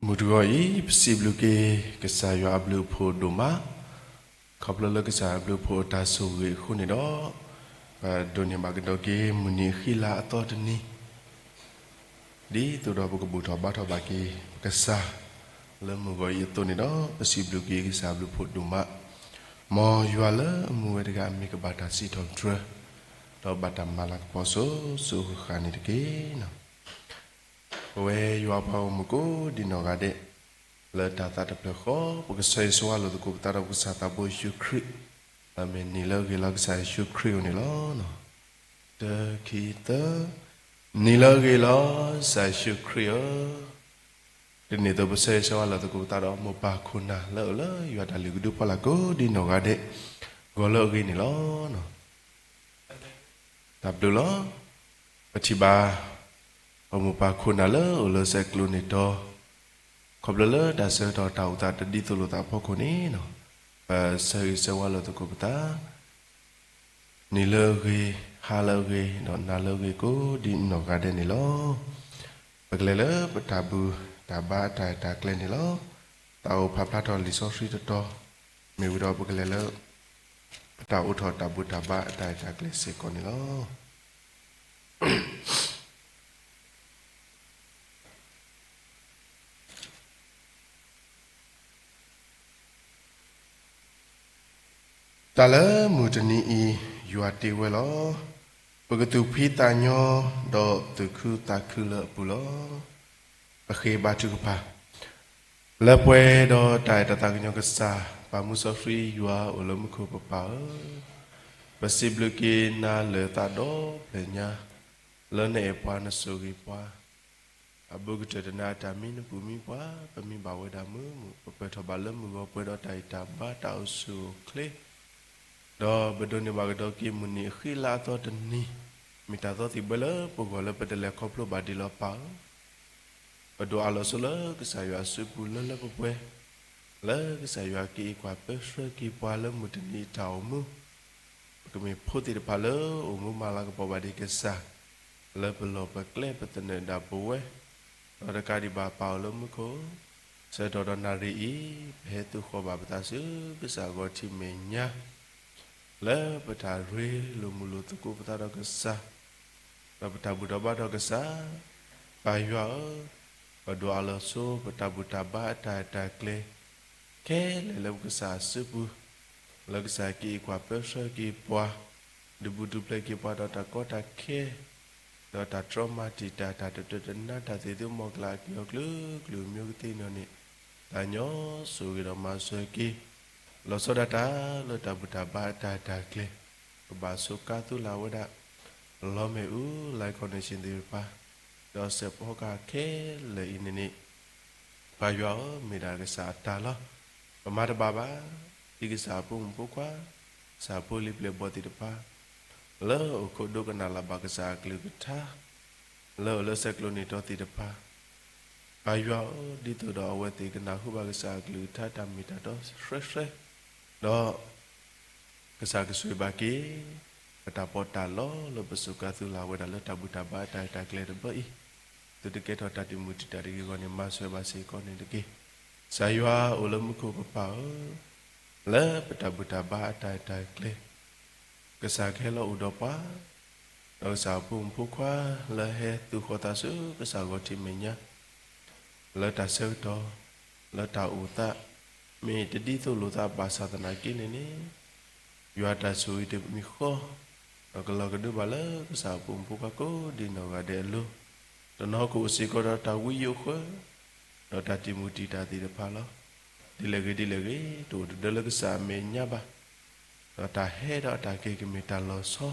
မုၢ်တဂီၤအံၤ ပစံးဘျုးက့ၤ ကစၢ်ယွၤအဘျုးအဖှိၣ်ဒိၣ်မး, ခီဖျိလၢကစၢ်အဘျုးအဖှိၣ်အတၢ်ဆိၣ်ဂ့ၤအဃိန့ၣ်ဒီး, ပဒိးန့ၢ်ဘၣ်ကဒီးက့ၤ မုၢ်နံၤအဃံလၤအသီတနံၤ ဒ်သိးဒီးပကဘူၣ်ထီၣ်ဘါထီၣ်ဘၣ်က့ၤ ပကစၢ် လၢမုၢ်ဂီၤအံၤအသိးန့ၣ်ဒီး, ပစံးဘျုးက့ၤကစၢ်အဘျုးအဖှိၣ်ဒိၣ်မး, မ်ယွၤလၢအမူဝဲတဂၤအမံၤကဘၣ်တၢ်စံးထီၣ်ပတြၢၤ, ဒီးဘၣ်တၢ်မၤလၤကပီၤစိၤစိၤဃၣ်ဃၣ်န့ၣ်တက့ၢ်. ပဝဲယွၤပှၤဂီၢ်မုၢ်ကိးဒံနီၢ်ဂၤဒဲး, လၢတၢ်သးတဖျၢၣ်ဃီ ပကဆၢဂ့ၤဆၢဝါလိာ်သကိးပသးဒီးပကစၢ်သးဘိယ့ၣ်ၡူးခရံာ်, လၢမ့ၢ်နံၤလၢအဂ့ၤလီၤကစၢ်ယ့ၣ်ၡူးခရံာ်အအိၣ်န့ၣ်လီၤ. တၢ ခံ သၢ, နံၤလၢအဂ့ၤလီၤ ကစၢ်ယ့ၣ်ၡူးခရံာ်ဧၢ, ဒ်န့ၣ်အသိးပဆၢဂ့ၤဆၢဝါလိာ်သကိးပသးဒီးမိၢ်ပၢ်ခိၣ်နၢ်လၢအအိၣ်လၢယွၤအတၢ်လုၢ်ကဒုဖီလာ် ကိးဒံနီၢ်ဂၤဒဲး, ဂီၤလၢအဂ့ၤန့ၣ်လီၤ. တၢ်ဘျုးလီၤ. ပထံၣ်ဘၣ် ပမိၢ်ပၢ်ခိၣ်နၢ်လၢအအိၣ်လၢဆဲးကျိးန့ၢ်တီၤ, ခီဖျိလၢတၢ်ဆၢကတီၢ်တၢ်အိၣ်သးတဒ်သိးလိာ်သးအဖီခိၣ်န့ၣ်, ပဆၢဂ့ၤဆၢဝါလိာ်သကိးပသး နံၤလၢအဂ့ၤ, ဟါလၢအဂ့ၤ, ဒီးနၤလၢအဂ့ၤကိးဒံနီၢ်ဂၤဒဲးန့ၣ်လီၤ. ပကလဲၤလၢပတၢ်ဘူၣ်တၢ်ဘါအတၢ်အဲၣ်တၢ်ကျဲၤန့ၣ်လီၤ. သးအိၣ်ဖးဖျါထီၣ်လံာ်စီဆှံတတီၤ, မ့ၢ်ဝံၤဒီးပကလဲၤလၢ ပတၢ်အိးထီၣ်တၢ်ဘူၣ်တၢ်ဘါအတၢ်အဲၣ်တၢ်ကျဲၤစ့ၢ်ကီးန့ၣ်လီၤ. တၢ်လၢမုၢ်တနံၤအံၤ ယွၤတ့ဝဲလီၤ. ပကသူၣ်ဖှံသးညီ ဒီးသူၣ်ခုသးခုလၢအပူၤလီၤ. ပဃ့ဘါထုကဖၣ်. လၢပှဲၤဒီးတၢ်အဲၣ်တၢ်သးကညီၤကစၢ် ပၢ်မူစီဆှံ ယွၤအိၣ်လၢမူခိၣ်ပပၢ်ဧၢ, ပစံးဘျုးက့ၤနၤလၢသးဒီဖျၢၣ်ညါ, လၢနအဲၣ်ပှၤနဆိၣ်ဂ့ၤပှၤ အဘူးကတၢၢ်တနၤအတၢ်မံနပူၤမံပှၤ ပမံဘၣ်ဝဲဒၣ်မုာ်မုာ် ပပၢၢ်ထီၣ်ဘၣ်လၢမုၢ်ဂီၤပှဲၤဒီးတၢ်အံၣ်တၢ်ဘါတၢ်အိၣ်ဆူၣ်အိၣ်ချ့, ဒီးပဒိးန့ၢ်ဘၣ်ကဒီးက့ၤမုၢ်နံၤအဃံလၤအသီတနံၤ, မ့ၢ်တၢ်သီသံၣ်ဘှဲလၢပဂီၢ်လၢပတလဲၤခီဖျိဘၣ်ဒံးလီၤပၢ်ဧၢ. ပဒွးအလီၤဆိလၢကစၢ်ယွၤအစုပူၤလၢလၢပှဲၤပှဲၤ, လၢကစၢ်ယွၤက့ၤကွၢ်ပၢဆှၢက့ၤပှၤလၢမုၢ်တနံၤအတၢ်အိၣ်မူ ပကမ့ၢ်ဖိသ့ၣ်တဖၣ်လၢအိၣ်မူမၤလၤကပီၤဘၣ်ဒံးကစၢ်, လၢပလီၢ်ပကျဲပသနၢၣ်ဒၣ်ပဝဲ, ဒီးတကးဒံးဘၣ်ပၢ်အိၣ်လၢမူခိၣ်, ဆၢကတီၢ်ဒီးနၣ်ရံၣ်အံၤ ပဟဲသူၣ်ဃီၤဘၣ်ပသးဆူကစၢ်အဂီၢ်ထံးမဲာ်ညါ လၢပတၢ်ရ့လိာ်မုာ်လိာ်သကိးပသးဒီးကစၢ်, ဒီးပတၢ်ဘူၣ်ထီၣ်ဘါထီၣ်ကစၢ်, ပၢ်ယွၤဧၢ, ပဒွးအလီၤဆိ ပတၢ်ဘူၣ်တၢ်ဘါအတၢ်အဲၣ်တၢ်ကျဲၤ ခဲလၢာ်လၢပကစၢ်အစုပူၤ, လၢကစၢ်က့ၤကွၢ်ပၢဆှၢက့ၤပှၤ, ဒုးဘူးဒုးဖျဲးက့ၤပှၤဒီးတၢ်ကီတၢ်ခဲ ဒီးတၢ်တြီမၤတံာ်တာ် တၢ်တတၢၢ်တနါ တၢ်သ့ၣ်သ့ၣ်မီၢ်ကလၢအက့ၤအီၤကျၢၤကျၢၤမံကသ့ၣ်နီၣ်န့ၣ်, တၢ်ညီဆိၣ်ဂ့ၤဒီးမၤစၢၤက့ၤ, လီၤဆီဒၣ်တၢ်လၢတၢ်ဘူၣ်တၢ်ဘါအတၢ်အဲၣ်တၢ်ကျဲၤ, ကဘၣ်စူးကါသူလၢ်ဝဲဒၣ်, လီၤမ့ၣ်အူ live connection သ့ၣ်တဖၣ်, ဒီးစဲးဖီကဟၣ်ခဲလၢာ်အံၤန့ၣ်န့ၣ် ပၢ်ယွၤဧၢ, မ့ၢ်ဒၣ်ကစၢ်အတၢ်လီၤ. ပမၤတဘၣ်ဘၣ်, ဒ်ကစၢ်အဖိမုၣ်ဖိခွါ, ကစၢ်ဖိလံၤပျဲၢ်ဘီၣ်သ့ၣ်တဖၣ်, လၢအိၣ်ခိးဒိကနၣ်လၢ်ဘၣ်ကစၢ်အကလုၢ်ကထါ, လၢအိၣ်လၢဆဲးကျိးန့ၢ်တီၤသ့ၣ်တဖၣ်, ပၢ်ယွၤဧၢ, ဒ်သိးဒီးအဝဲသ့ၣ်ကနၢ်ဟူဘၣ်ကစၢ်အကလုၢ်ကထါတၢ်မ့ၢ်တၢ်တီဆှဲဆှဲ, ဒီး ကစၢ်ကဆိၣ်ဂ့ၤဘၣ်က့ၤ ပတၢ်ပီးတၢ်လီလၢပစူးကါသူလၢ်ဝဲဒၣ်လၢတၢ်ဘူၣ်တၢ်ဘါအတၢ်အဲၣ်တၢ်ကျဲၤတဘျီအံၤ, သုတကဲထီၣ်တၢ်တံာ်မုၢ်တံာ်တာ်တဂ့ၤအဂီၢ်န့ၣ် မၤစၢၤဘၣ်စ့ၢ်ကီးန့ၣ်တက့ၢ်. ကစၢ်ယွၤအိၣ်လၢမူခိၣ်ပပၢ်ဧၢ, လၢပတၢ်ဘူၣ်တၢ်ဘါအတၢ်အဲၣ်တၢ်ကျဲၤ ကစၢ်ကဟဲလီၤအိၣ်ဒီးပှၤ, ဒီးကစၢ်အဖိမုၣ်ဖိခွါလၢဟဲသူၣ်ဃီၤသးဆူကစၢ်ဂီၤထံးမဲာ်ညါ, လၢတၢ်ဆၢကတီၢ်, လၢတၢ်အိၣ်သး, မ့ၢ်တဒ်သိးလိာ်သးဘၣ်ဆၣ်သနာ်က့န့ၣ်န့ၣ်, ယွၤတၢ်ဆိၣ်ဂ့ၤတမံၤဃီ, ဒီးကလီၤကဒုဘၣ်လၢကစၢ်အဖိမုၣ်ဖိခွါကိးဒံနီၢ်ဂၤဒဲးအလိၤ, တနီၤကအိၣ်စ့ၢ်ကီးဒီးတၢ်ဝံယိာ်ဃၢ, ဒီးတၢ်တံာ်မုၢ်တံာ်တာ်သ့ၣ်တဖၣ်လီၤ. ဒ်လဲၣ်ဂ့ၤဒ်လဲၣ်ဂ့ၤ, တအိၣ်တဒၢလၢကစၢ်အမဲာ်ညါဘၣ်. ဒီးတၢ်ဟဲဒီးအတၢ်က့ၤကမ့ၢ်တၢ်လီၤဆီ,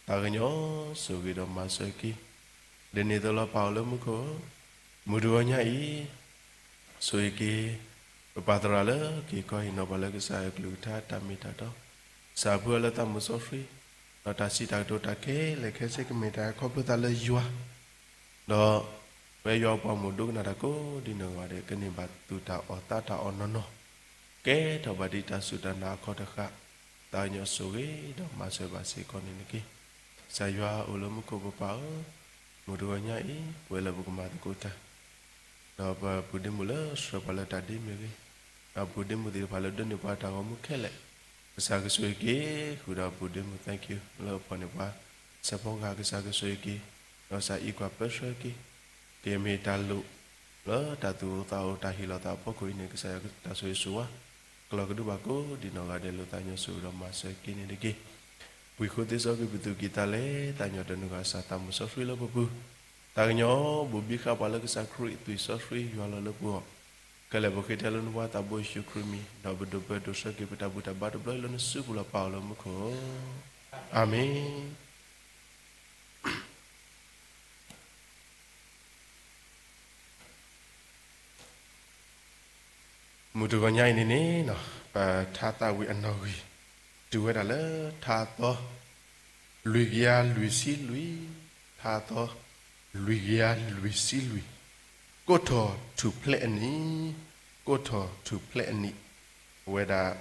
သးကညီၤဆိၣ်ဂ့ၤဒီးမၤစၢၤက့ၤ, ဒ်န့ၣ်အသိးလီၤ ပၢ်အိၣ်လၢမူခိၣ်, မုၢ်တဂီၤညါအံၤ, ဆိၣ်ဂ့ၤက့ၤ ပပၢ်သရၣ်လၢက့ၤကီဟ့ၣ်နီၤပှၤလၢကစၢ်အကလုၢ်ကထါတၢ်မ့ၢ်တၢ်တီ, ကစၢ်အဖုအီၤလၢသးမုၣ်စီဆှံ, ဒီးတၢ်စံးတၢ်ကတိၤတၢ်ခဲလၢာ်ခဲဆ့ကမ့ၢ်တၢ်ခီဖျိသးလၢယွၤ ဒီးပဝဲယွၤပှၤမုၣ်ဒိကနၣ်တၢ်ကိးဒံနီၢ်ဂၤဒဲး ကန့ၢ်ဘၣ်သူၣ်တၢ်အီၣ်သးတၢ်အီၣ်နီၢ်နီၢ်, ကဲထီၣ်ဘၣ်ဒ်တၢ်စူၢ်တၢ်နာ်အခီတဃာ်, သးကညီၤဆိၣ်ဂ့ၤဒီးမၤစၢၤဘၣ်စ့ၢ်ကီးန့ၣ်တက့ၢ်. ကစၢ်ယွၤအိၣ်လၢမူခိၣ်ပပၢ်ဧၢ, မုၢ်တဂီၤညါအံၤ ပဝဲလၢပကမၤသကိးတၢ် ဒီးပပုၢ်ဒ့မုၣ်လၢဆှၢပှၤလၢတၢ်ဒ့မ့ၢ်ဂ့ၤ, ဒီးပုၢ်ဒ့မုၣ်သ့ၣ်တဖၣ်လၢဒိးန့ၢ်ပှၤတၢ်ဂီၤမူခဲလၢာ်, ကစၢ်ကဆိၣ်ဂ့ၤက့ၤ, ဃုာ်ဒီးပုၢ်ဒ့မုၣ် thank you လၢအဖီၣ်န့ၢ်ပှၤ, စဲးဖီကဟၣ် ကစၢ်ကဆိၣ်ဂ့ၤက့ၤ, ဒီးကစၢ်အံးကွၢ်ပၢဆှၢက့ၤ, ကမ့ၢ်တၢ်လိၣ် လၢတၢ်သူၣ်အိၣ်သးအိၣ်တၢ်ဟ့ၣ်လီၤသးအဖီခိၣ်အံၤန့ၣ် ကစၢ်ယွၤတၢ်ဆိၣ်ဂ့ၤဆိၣ်ဝါ ကလီၤကဒုဘၣ်ကိးဒံနီၢ်ဂၤဒဲး လိာ်သးညီဆိၣ်ဂ့ၤဒီးမၤစၢၤက့ၤန့ၣ်တက့ၢ်. ဝံၤဃိသ့စီကွံာ်ပသူၣ်ကံၢ်သးလဲ, တၢ်ညီတနုာ်ဂၤစၢ်သးမုၢ်စီဆှံလၢပပူၤ, တၢ်ကညီဘူးဘံဃာ်ပှၤလၢကစၢ်ခရံာ်အသွံၣ်စီဆှံယွၤလီၤလၢပဂီၢ်, ခဲလၢာ်ပဃ့ထဲလၢနဖိသးဘိယ့ၣ်ၡူးခရံာ်အမံၤ, ဒီးပဒိးပၢဒိးဆၢက့ၤပတၢ်ဘူၣ်တၢ်ဘါတဘျီအံၤလၢနစုပူၤလီၤပာ်အီၤလၢမူခိၣ်, အၤမ့ၣ်. မုၢ်တဂီၤညါအံၤန့ၣ်န့ၣ်, ပထါသးဝံၣ်အနီၣ်ဂံၢ်, တုၤဝဲဒၣ်လၢထါသီ, လွံၢ်ကယၤလွံၢ်ဆံလွံၢ်, ထါသီ, လွံၢ်ကယၤလွံၢ်ဆံလွံၢ်, ကိးထီၣ်ထူၣ်ဖျဲးအနံၣ်, ကိးထီၣ်ထူၣ်ဖျဲးအနံၣ်, အဝဲဒၣ်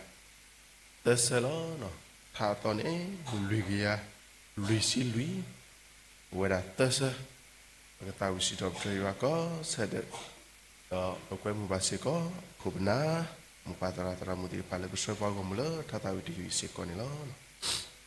သၢဆၢလီၤ. ထါသီန့ၣ် လွံၢ်ကယၤလွံၢ်ဆံလွံၢ်, အဝဲဒၣ်သၢဆၢ, ပကသးဝံၣ်စံးထီၣ်ပတြၢၤယွၤကိးဆၢဒဲး, ဒီးပကွဲမုာ်ဘၣ်စ့ၢ်ကီး ခိၣ်ပနၢ်, မိၢ်ပၢ်သရၣ်သရၣ်မုၣ်သ့ၣ်တဖၣ်လၢကဆှၢပှၤဂီၢ်မုၢ်လၢထါသးဝံၣ်တယုၢ်အံၤစ့ၢ်ကီးန့ၣ်လီၤ.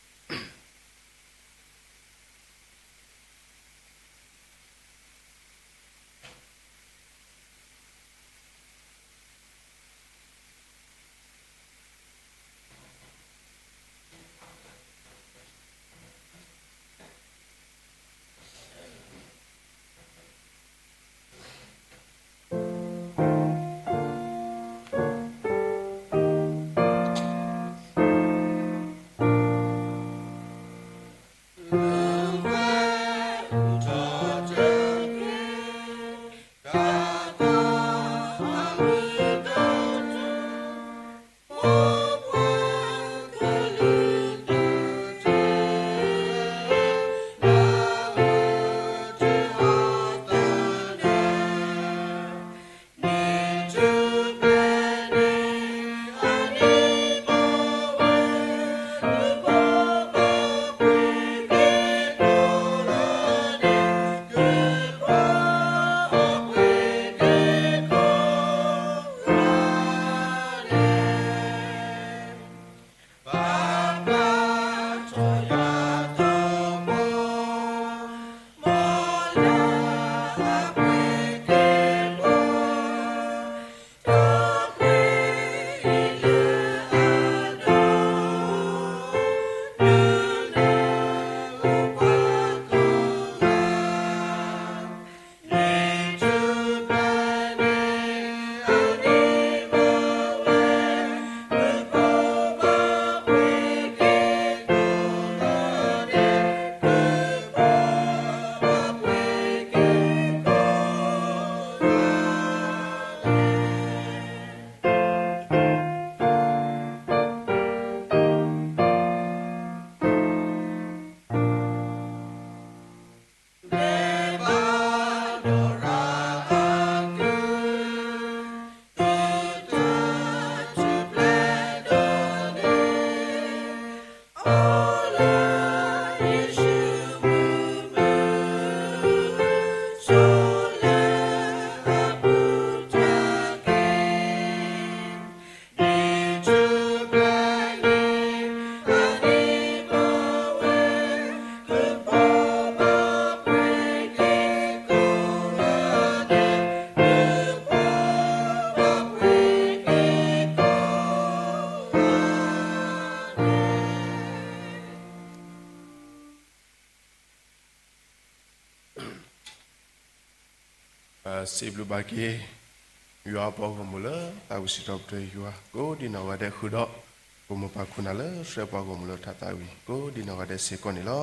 စံးဘျုးဘၣ်က့ၤ ယွၤအပှၤဂီၢ်မုၢ်လၢသးဝံၣ်စံးထီၣ်ပတြၢၤယွၤ ကိးဒံနီၢ်ဂၤဒဲးဃုာ်ဒီး ပမိၢ်ပၢ်ခိၣ်နၢ်လၢဆှၢပှၤဂီၢ်မုၢ်လၢထါသးဝံၣ် ကိးဒံနီၢ်ဂၤဒဲးစ့ၢ်ကီးန့ၣ်လီၤ.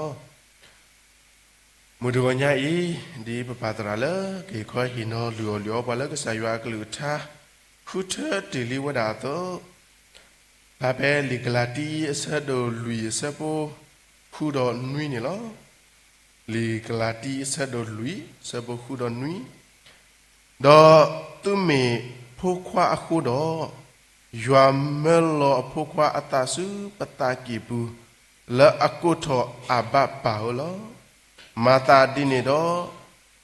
မုၢ်တဂီၤညါအံၤ ဒ်ပပၢ်သရၣ်လၢ ကဟ့ၣ်ခီဟ့ၣ်နီၤလုၢ်အီၣ်လုၢ်အီပှၤလၢကစၢ်ယွၤအကလုၢ်ကထါ ဃုထၢတ့ၢ်လံဝဲဒၣ်အသိး, ဖျါဖဲလံာ်ကလၤတံ အဆၢဒိၣ်လွံၢ်အဆၢဖိ ဃုဒီးနွံန့ၣ်လီၤ. လံာ်ကလၤတံ အဆၢဒိၣ်လွံၢ် အဆၢဖိဃုဒီးနွံ, ဒီးသုမ့ၢ်ဖိခွါအဃိဒီး, ယွၤမၢလီၤအဖိခွါအသးဆူပသးကံၢ်ပူၤ, လၢအကိးထီၣ်အဘၤပၢ်ဧၢလီၤ. မၤသးဒ်န့ၣ်ဒီး,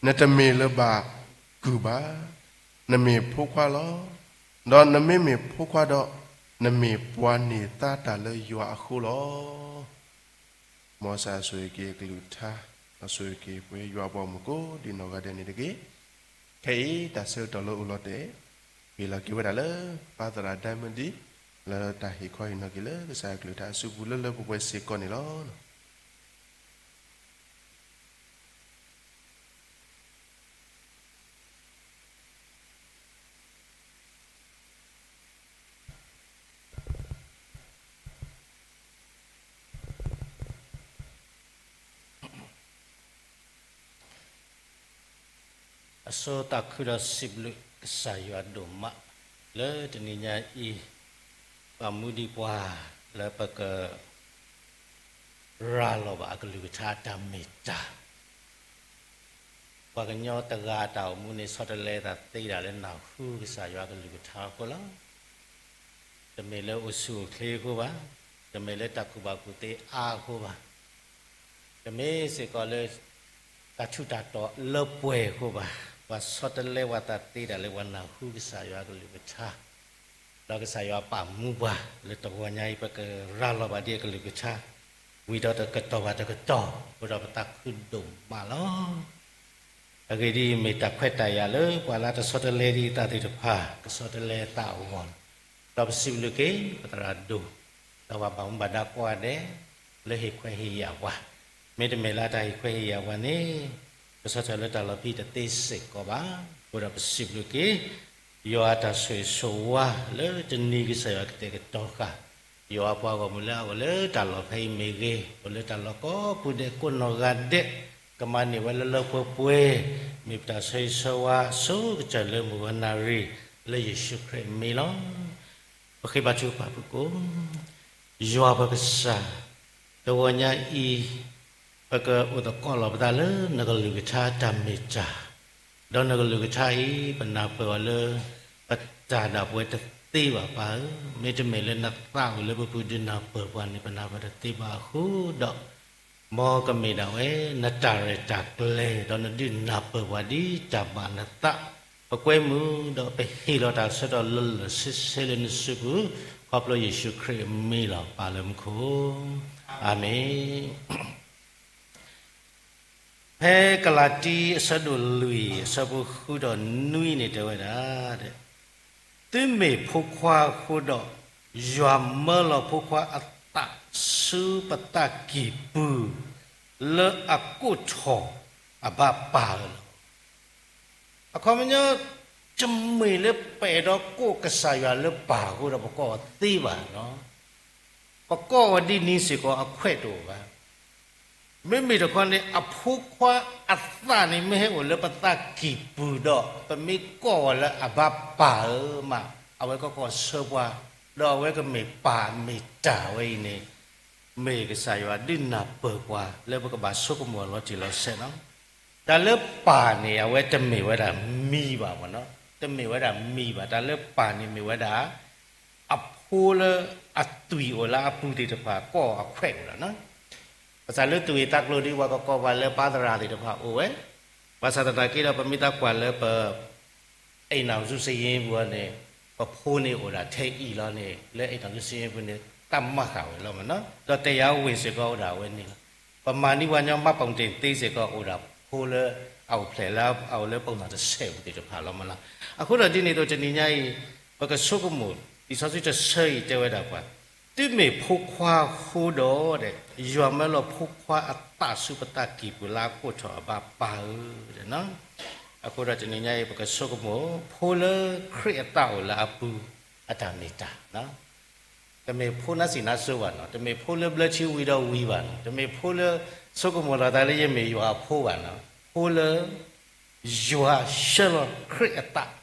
နတမ့ၢ်လၢၤဘၣ်ကုၢ်ဘၣ်. နမ့ၢ်ဖိခွါလီၤ. ဒီးနမ့မ့ၢ်ဖိခွါဒီး, နမ့ၢ်ပှၤန့ၢ်သါတၢ်လၢယွၤအဃိလီၤ. မ်စီၤဆိၣ်ဂ့ၤက့ၤအကလုၢ်ကထါ, ဒီးဆိၣ်ဂ့ၤက့ၤပှၤယွၤအပှၤမုၣ်ကိးဒံးနီၢ်ဂၤဒဲးန့ၣ်တက့ၢ်. ခဲအံၤတၢ်ဆၢကတီၢ်လၢအိၣ်လီၤတဲာ်, ဟ့ၣ်လီၤက့ၤဝဲဒၣ်လၢ ပၢ်သရၣ်ဒၢမဒံ လၢတၢ်ဟ့ၣ်ခီဟ့ၣ်နီၤက့ၤလၢကစၢ်ယွၤကလုၢ်ကထါအစုပူၤလၢလၢပှဲၤပှဲၤစ့ၢ်ကီးန့ၣ်လီၤ. အဆိသးခုဒီးစံးဘျုးကစၢ်ယွၤဒိၣ်မး လၢတနံၤညါအံၤ ပာ်မူဒံးပှၤလၢပက ရၤလီၤဘၣ်အကလုၢ်ကထါအတၢ်မ့ၢ်တၢ် ပှၤကညီတဂၤအတၢ်အိၣ်မူန့ၣ် ဆီတလဲအသးသ့ဒၣ်လၢနၢ်ဟူကစၢ်ယွၤအကလုၢ်ကထါအဃိလီၤ. တမ့ၢ်လၢအိၣ်ဆူၣ်အိၣ်ချ့အဃိဘၣ်, တမ့ၢ်လၢတၢ်ကူၣ်ဘၣ်ကူၣ်သ့အါအဃိဘၣ်, တမ့ၢ်စ့ၢ်ကီးလၢ တၢ်ထူးတၢ်တီၤလၢပှဲၤအဃိဘၣ်, ပှၤဆီတလဲပှၤသးသ့ဒၣ်လၢပှၤနၢ်ဟူကစၢ်ယွၤအကလုၢ်ကထါ ဒီးကစၢ်ယွၤပာ်မူပှၤလၢတဂီၤညါအံၤ ပကရၤလီၤဘၣ်ဒ်အကလုၢ်ကထါ ဝံၤဒီးတကတီၢ်ဘၣ်တကတီၢ် အဃိဒီးပသးခုဒိၣ်မးလီၤ. အဂ့ၢ်ဒ်အံၤ, မ့ၢ်တၢ်ခွဲးတၢ်ယာ်လၢပှၤလၢတဆီတလဲဒံးအသးသ့ၣ်တဖၣ် ကဆီတလဲအသးအဂီၢ်, ဒီးပစံးဘျုးက့ၤပသရၣ်ဒိၣ်, ဒီးပှၤဘၣ်မူဘၣ်ဒါကိးဂၤဒဲး လၢဟ့ၣ်ခွဲးဟ့ၣ်ယာ်ပှၤ, မ့တမ့ၢ်လၢတၢ်ဟ့ၣ်ခွဲးဟ့ၣ်ယာ်ပှၤန့ၣ် ကဆီထၢၣ်လၢတၢ်လီၢ်ဖံးတသ့စ့ၢ်ကီးဘၣ်. အဃိဒီးပစံးဘျုးက့ၤ ယွၤအတၢ်ဆိၣ်ဂ့ၤဆိၣ်ဝါလၢတနံၤကစၢ်ယွၤကတဲာ်ကတီၤဃာ် ယွၤအပှၤဂီၢ်မုၢ်လၢအအိၣ်လၢတၢ်လီၢ်ဖဲအံၤမ့ၢ်ဂ့ၤ, အိၣ်လၢတၢ်လီၢ်ကိးပူၤဒဲးကိးနီၢ်ဂၤဒဲး, ကမၤန့ၢ်ဝဲလၢလၢပှဲၤပှဲၤ, မ့ၢ်ပတၢ်ဆိၣ်ဂ့ၤဆိၣ်ဝါဆိကတၢၢ်လၢမုၢ်ဂီၤနၣ်ရံၣ် လၢယ့ၣ်ၡူးခရံာ်အမံၤလီၤ. ပဃ့ဘါထုကဖၣ်ဖုၣ်ကိာ်, ယွၤပကစၢ်, တဂီၤညါအံၤ ပကအိၣ်သကိးလီၤပသးလၢနကလုၢ်ကထါတၢ်မ့ၢ်တၢ်, ဒီးနကလုၢ်ကထါအံၤ ပနၢ်ပၢၢ်အီၤလၢ ပတၢ်ဒၣ်ပဝဲတသ့ဘၣ်ပၢ်ဧၢ, မ့တမ့ၢ်လၢနသးအိၣ်လၢပပူၤဒုးနၢ်ပၢၢ်ပှၤန့ၣ် ပနၢ်ပၢၢ်တသ့ဘၣ်အဃိဒီး မ်ကမ့ၢ်ဒၣ်ဝဲ နတၢ်ရဲၣ်တၢ်ကျဲၤ ဒီးနဒုးနၢ်ပၢၢ်ပှၤဒ်တၢ်ဘၣ်နသး, ပကွဲမုာ်ဒီးပဟ့ၣ်လီၤတၢ်ဆၢကတီၢ်လၢလၢဆ့ဆ့လၢနစုပူၤ, ခီဖျိယ့ၣ်ၡူးခရံာ်အမံၤလီၤ ပၢ်လၢမူခိၣ်, အၤမ့ၣ်. ဖဲကလၤတံ အဆၢဒိၣ်လွံၢ် အဆၢဖိဃုဒီးနွံန့ၣ်တဲဝဲဒၣ်, သုမ့ၢ်ဖိခွါအဃိဒီး, ယွၤမၢလီၤဖိခွါအသးဆူပသးကံၢ်ပူၤ, လၢအကိးထီၣ်အဘၣ်ပၢ်လီၤ. အခီပညီ, တမ့ၢ်လၢပအဲၣ်ဒိးကိးကစၢ်ယွၤလၢပၢ်အဃိဒီးပကိးအီၤသ့ဘၣ်. ပကိးအီၤဒ်န့ၣ်စ့ၢ်ကီးအခွဲးတအိၣ်ဘၣ်. မ့မ့ၢ်တခီန့ၣ် အဖိခွါအသးန့ၣ်မ့ၢ်ဟဲအိၣ်လၢပသးကံၢ်ပူၤဒီး ပမ့ၢ်ကိးအီၤလၢအဘၣ်ပၢ်ဧၢမး, အဝဲကကိးဆၢပှၤ, ဒီးအဝဲကမ့ၢ်ပၢ်မ့ၢ်တၢ်ဝဲအံၤန့ၣ်, မ့ၢ်ကစၢ်ယွၤဒုးနၢ်ပၢၢ်ပှၤလၢပကဘၣ်ဆိကမိၣ်လီၤတံၢ်လီၤဆဲးလီၤ. တၢ်လၢပၢ်န့ၣ် အဝဲတမ့ၢ်ဝဲဒၣ်မံၤဘၣ်မနီၤ, တမ့ၢ်ဝဲဒၣ်မံၤဘၣ်. တၢ်လၢပၢ်န့ၣ်မ့ၢ်ဝဲဒၣ် အဖိလၢအသွံၣ်အိၣ်လၢအပူၤသ့ၣ်တဖၣ် ကိးအခွဲးအိၣ်လီၤ. ဘၣ်ဆၣ်လၢသူၣ်ဂ့ၢ်သးကျိၤဒီး ပှၤကကိးပှၤလၢပၢ်သရၣ်သ့ၣ်တဖၣ်အိၣ်ဝဲ, ဘၣ်ဆၣ်သနာ်က့ဒီး ပမ့ၢ်သးကွၢ်လၢပ အိမ်ထောင်စုစာရင်းပူၤန့ၣ်, ပဖိန့ၣ်အိၣ်ဒၣ်ထဲအံၤလီၤန့ၣ်, လၢ အိမ်ထောင်စုစာရင်း ပူၤန့ၣ် တၢ်မၤဃာ်ဝဲလီၤမနီၤ, ဒီး တရားဝင် စ့ၢ်ကီးအိၣ်ဒၣ်ဝဲန့ၣ်လီၤ. ပမၤန့ၢ်ပှၤကညီမှတ်ပုံတင်သ့စ့ၢ်ကီးအိၣ်ဒၣ်ဖိလၢအအိၣ်ဖျဲၣ်လၢအအိၣ်လၢ ပုံစံ တဆဲးပူၤသ့ၣ်တဖၣ်လီၤမနီၤ. အဃိဒီးဒ်န့ၣ်အသိးတနံၤညါအံၤ, ပကဆိကမိၣ် လံာ်စီဆှံတဆၢအံၤတဲဝဲဒၣ်ပှၤ, သုမ့ၢ်ဖိခွါအဃိဒီး, ယွၤမၢလီၤဖိခွါအသးဆူပသးကံၢ်ပူၤလၢအကိးထီၣ်အဘၣ်ပၢ်ဧၢ. အဃိဒီးတနံၤညါအံၤ ပကဆိကမိၣ် ဖိလၢခရံာ်အသးအိၣ်လၢအပူၤ အတၢ်မ့ၢ်တၢ် တမ့ၢ်ဖိနါစံးနါစိၤဘၣ်နီၤ, တမ့ၢ်ဖိလၢဘျၢထံဝံၤဒီးဝံၤဘၣ်နီၤ, တမ့ၢ်ဖိလၢဆိကမိၣ်လီၤသးလၢယမ့ၢ်ယွၤအဖိဘၣ်နီၤ, ဖိလၢ ယွၤဆှၢလီၤခရံာ်အသ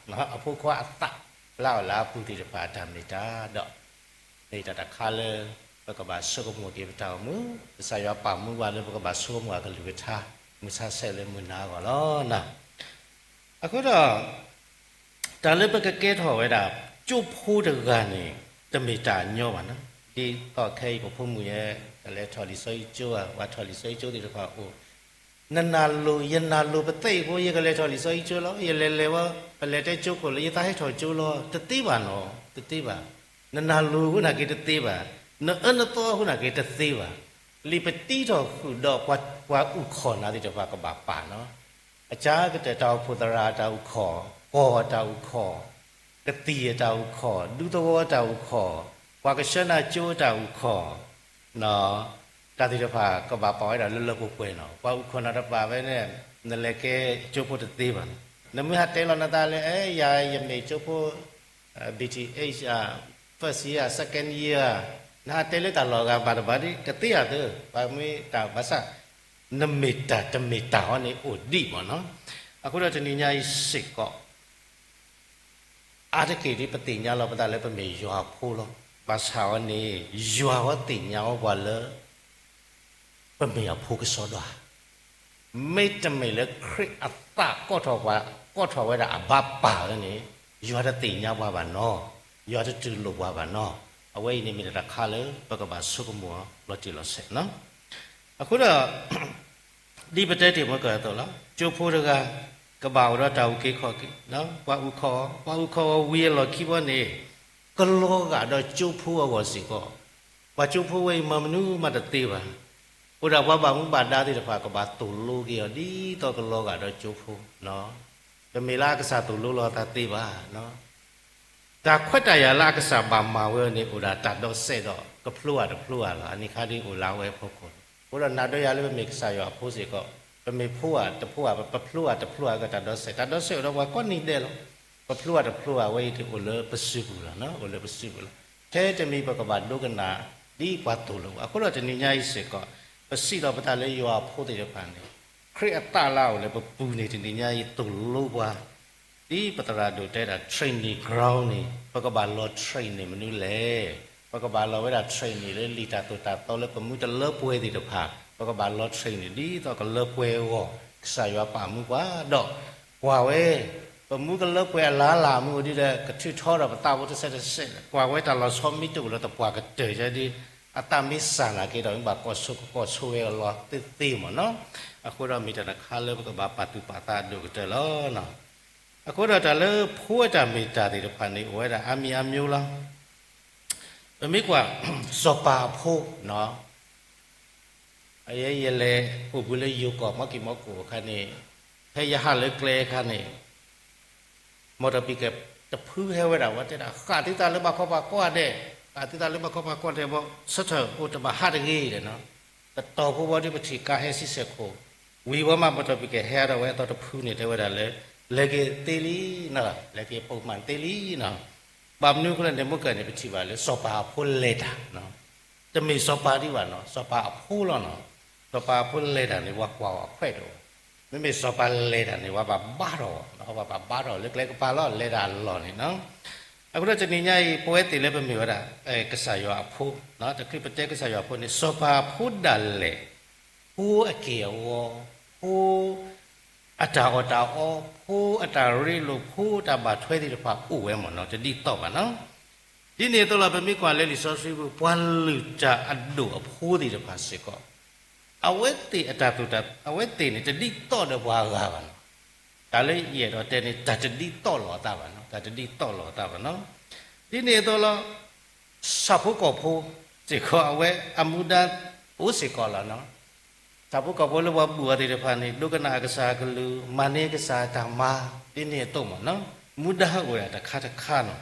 း, အဖိခွါအသး လၢအအိၣ်လၢအပူၤသ့ၣ်တဖၣ်အတၢ်မ့ၢ်တၢ်ဒီး မ့ၢ်တၢ်တခါလၢ ပကဘၣ်ဆိကမိၣ်က့ၤပတၢ်အိၣ်မူ, ကစၢ်ယွၤပာ်မူပှၤလၢပကဘၣ်ဆိကမိၣ်အကလုၢ်ကထါ, မုၢ်ဆါဆဲးလၢမုၢ်နၤအဂီၢ်လီၤ. အဃိဒီး တၢ်လၢပကကဲထီၣ်ဝဲဒၣ် ကၠိဖိတဂၤန့ၣ် တမ့ၢ်တၢ်ညီဘၣ်နီၤ. ဒ်သိးခဲအံၤပဖိမုၣ်ယဲ ကလဲၤထီၣ်လံာ်စီဆှံကၠိဧါ, ပှၤထီၣ်လံာ်စီဆှံကၠိသ့ၣ်တဖၣ်အိၣ်, နနၢ်လိၤ ယနၢ်လိၤပသဲအံၤဖိ ယကလဲၤထီၣ်လံာ်စီဆှံကၠိလီၤ, ယလဲၤလဲၤဝဲ ပလဲၤတဲကၠိခိၣ်လၢယသးဟဲထီၣ်ကၠိလီၤ, တသ့ဘၣ်နီၤ, တသ့ဘၣ်. နနၢ်လိၤအဃိန့ၣ်က့ၤတသ့ဘၣ်, နအၢနသီအဃိန့ၣ်က့ၤတသ့ဘၣ်. လံာ်ပတံထီၣ်ဃုာ်ဒီးပှၤ ပှၤအုၣ်ခီၣ်နၤသ့ၣ်တဖၣ်ကဘၣ်ပာ်နီၤ. အကၢကတၢၢ်တၢ်အိၣ်ဖှိၣ်သရၣ်အတၢ်အုၣ်ခီၣ်, ကီၢ်အတၢ်အုၣ်ခီၣ်, ကသံၣ်အတၢ်အုၣ်ခီၣ်, ဒူသဝီအတၢ်အုၣ်ခီၣ်, ပှၤကဆှၢနၤကၠိအတၢ်အုၣ်ခီၣ်, တၢ်သ့ၣ်တဖၣ်ကဘၣ်ပာ်ဝဲဒၣ်လၢလၢပှဲၤပှဲၤနီၤ. ပှၤအုၣ်ခီၣ်နၤတပာ်ဝဲန့ၣ် နလဲၤကဲကၠိဖိတသ့ဘၣ်. နမ့ၢ်ဟးတဲလီၤနသးလၢ အဲ ယၤယမ့ၢ်ကၠိဖိ B T H ဧါ, first year ဧါ, second year ဧါ, နဟးတဲလၢတၢ်လီၢ်အဂၤဘၣ်တဘၣ်ဒီး ကသ့အသိး, ပှၤမ့ၢ်တၢ်ဘၣ်ဆၣ် နမ့ၢ်တၢ်တမ့ၢ်တၢ်အီၤန့ၣ်အိၣ်ဒံးမ့ၢ်နီၤ. အဃိဒီးတနံၤညါအံၤစ့ၢ်ကီး အါတက့ၢ်ဒ်ပသ့ၣ်ညါလီၤပသးလၢပမ့ၢ်ယွၤအဖိလီၤ. ဘၣ်ဆၣ်အီၤန့ၣ် ယွၤအီၤသ့ၣ်ညါအီၤပှၤလၢ ပမ့ၢ်အဖိကစီဒီဧါ. မ့တမ့ၢ်လၢခရံာ်အသးကိးထီၣ်ပှၤ, ကိးထီၣ်ဝဲဒၣ်အဘၣ်ပၢ်လၢန့ၣ်, ယွၤတသ့ၣ်ညါပှၤဘၣ်နီၤ, ယွၤတတူၢ်လိာ်ပှၤဘၣ်နီၤ. အဝဲအံၤန့ၣ်မ့ၢ်တၢ်တခါလၢပကဘၣ်ဆိကမိၣ်အီၤလီၤတံၢ်လီၤဆဲးနီၤ. အဃိဒီး ဒ်ပတဲတ့ၢ်မ့ၢ်ကၢၢ်အသိးလီၤ. ကၠိဖိတဂၤ ကဘၣ်အိၣ်ဒီးတၢ်အုၣ်က့ၤခီၣ်က့ၤ, ပှၤအုၣ်ခီၣ်, ပှၤအုၣ်ခီၣ်အီၤဝံၤအလီၢ်ခံဘီန့ၣ်, ကလီၤဂာ်ဒီးကၠိဖိအဂီၢ်စ့ၢ်ကီး, ပှၤကၠိဖိဝဲအံၤမၤမနုၤမးတသ့ဘၣ်. အိၣ်ဒၣ်ပှၤဘၣ်မူဘၣ်ဒါသ့ၣ်တဖၣ် ကဘၣ်သိၣ်လိက့ၤအီၤ ဒ်သိးကလီၤဂာ်ဒီးကၠိဖိ, တမ့ၢ်လၢအကစၢ်သိၣ်လိလီၤအသးသ့ဘၣ်. တၢ်ခွဲးတၢ်ယာ်လၢအကစၢ်ဘၣ်မၤဝဲန့ၣ် အိၣ်ဒၣ်တၢ်ဒီးစဲးဒီး ကဖျိဧါတဖျိဧါလီၤ. အန့ၣ်ခါဒ်အိၣ်လၢအဝဲအဖီခိၣ်, အဃိဒီးနၤဒီးယၤလၢပမ့ၢ်ကစၢ်ယွၤအဖိစ့ၢ်ကီး, ပမ့ၢ်ဖှိဧါတဖှိဧါ, ပဖျိဧါတဖျိဧါ ကတၢ်ဒီးစဲး, တၢ်ဒီးစဲးအိၣ်ဒီးပှၤကိးနံၤဒဲးလီၤ. ပဖျိဧါတဖျိဧါ အဝဲအံၤဒ်အိၣ်လၢပစုပူၤလီၤ, အိၣ်လၢပစုပူၤလီၤ. ထဲတမံၤပကဘၣ်ဒိကနၣ် ဒ်ပှၤသိၣ်လိပှၤ. အဃိဒီးတနံၤညါအံၤစ့ၢ်ကီး ပစံးလီၤပသးလၢယွၤအဖိသ့ၣ်တဖၣ်န့ၣ်, ခရံာ်အသးလၢအအိၣ်လၢပပူၤန့ၣ် တနံၤညါအံၤသိၣ်လိပှၤ ဒ်ပသရၣ်ဒိၣ်တဲဒၣ် training ground န့ၣ် ပကဘၣ်လီၤ training မနုၤလဲၣ်. ပကဘၣ်လီၤဝဲဒၣ် training လၢလံာ်တၢ်သိၣ်တၢ်သီလၢပမူကလၢပှဲၤသ့ၣ်တဖၣ်, ပကဘၣ်လီၤ training ဒ်သိးကလၢပှဲၤအဂီၢ်, ကစၢ်ယွၤပာ်မူပှၤဒီး ကွၢ်ဝဲ ပမူကလၢပှဲၤအလၢ်လၢ်မူဒ်ဒီး ကထုးထီဒီးပသးဖိတစဲးတစဲး, ကွၢ်ဝဲတၢ်လီၤဆီမ့ၢ်တအိၣ်လၢတပှၢ်ကတၢၢ်ယဲဒ် အသးမ့ၢ်စၢ်နာ်က့ဒီး မ့ၢ်ဘၣ်ကိးဆိကကိးဆိဝဲအလီၤသ့သ့မ့ၢ်နီၤ. အဃိဒီးမ့ၢ်တၢ်တခါလၢပကဘၣ်ပာ်သူၣ်ပာ်သးအဒိၣ်ကတၢၢ်လီၤ. အဃိဒီးတၢ်လၢဖိအတၢ်မ့ၢ်တၢ်သ့ၣ်တဖၣ်န့ၣ် အိၣ်ဝဲဒၣ်အါမံၤအါမျိုးလီၤ. ပမ့ၢ်ကွၢ် စီၤပၤအဖိ, ယဲယလဲၤအိၣ်ဘှံးလၢယိၤကီၢ် မီကံၢ်မီကိၣ်အခါန့ၣ်, ဖဲယဟးလၢကျဲအခါန့ၣ် မီၢ်တီၢ်ပံၤကဲတဖုဟဲဝဲဒၣ်ဝဲ တဲဒၣ် ဃၣ်သုသးလၢဘၣ်ခီဘၣ်ကွၢ်ဒဲး, ဃၣ်သုသးလၢဘၣ်ခီဘၣ်ကွၢ်ဒဲးဘီ ဆၢထၢၣ်အိၣ်တဘၣ်ဟးတဂ့ၤဒီးနီၤ. တတီၤဖိဘီဒ်ပထံၣ်ကါဟဲဆံဆဲၣ်ခိၣ်, ဝံၤဝဲမး မီၢ်တီၢ်ပံၤကဲဟဲဒီးဝဲအသီတဖုန့ၣ် တဲဝဲဒၣ်လၢ လဲၤက့ၤသ့လံနီၤ, လဲၤက့ၤပိာ်မၣ်သ့လံနီၤ. ဘၣ်မနုၤအဃိလဲၣ်န့ၣ် မ့ၢ်ကဲန့ၣ် ပထံၣ်ဘၣ်လၢ စီၤပၤအဖိလဲၤတၢ်, တမ့ၢ်စီၤပၤဒံးဘၣ်နီၤ, စီၤပၤအဖိလီၤနီၤ. စီၤပၤအဖိလဲၤတၢ်န့ၣ် ပှၤကွၢ်အီၤအခွဲးတအိၣ်, မ့မ့ၢ်စီၤပၤလဲၤတၢ်န့ၣ် ပှၤဘၣ်ဘါထီၣ်အီၤ, ပှၤဘၣ်ဘါထီၣ်လၢကျဲကပၤလီၤ, လဲၤတၢ်အလီၢ်န့ၣ်နီၤ. အဃိဒီးတနံၤညါအံၤ ပဝဲသ့ၣ်လၢပမ့ၢ်ဝဲဒၣ် ကစၢ်ယွၤအဖိ, တချုးပတဲကစၢ်ယွၤအဖိန့ၣ် စီၤပၤအဖိဒၣ်လဲာ်, ဖိအက့ၢ်အဂီၤ, ဖိ အတၢ်အီၣ်တၢ်အီ, ဖိအတၢ်ရ့လိာ်, ဖိအတၢ်ဘၣ်ထွဲသ့ၣ်တဖၣ်အိၣ်ဝဲမ့ၢ်နီၤ, တဒ်သိးဘၣ်နီၤ. ဒ်န့ၣ်အသိးလီၤ ပမ့ၢ်ကွၢ်လၢလံာ်စီဆှံပူၤ ပှၤလုၢ်တၢ်အဒိၣ်အဖိသ့ၣ်တဖၣ်စ့ၢ်ကီး, အဝဲသ့ၣ်အတၢ်သိၣ်တၢ် အဝဲသ့ၣ်န့ၣ် တဒ်သိးဒီးပှၤဂၤဘၣ်နီၤ. တၢ်လၢယအဲၣ်ဒိးတဲန့ၣ် တၢ်တဒ်သိးလိာ်အသးဘၣ်နီၤ, တၢ်တဒ်သိးလိာ်အသးဘၣ်နီၤ. ဒ်န့ၣ်အသိးလီၤ ဆၣ်ဖိကီၢ်ဖိစ့ၢ်ကီး အဝဲအမူဒါအိၣ်စ့ၢ်ကီးလီၤနီၤ. ဆၣ်ဖိကီၢ်ဖိလၢပှၤဘူၣ်အီၤသ့ၣ်တဖၣ်န့ၣ် ဒိကနၣ်အကစၢ်အကလုၢ်, မၤန့ၢ်ကစၢ်အတၢ်မၤ, ဒ်န့ၣ်အသိးမ့ၢ်နီၤ, မူဒါအိၣ်ဒၣ်တခါတခါနီၤ.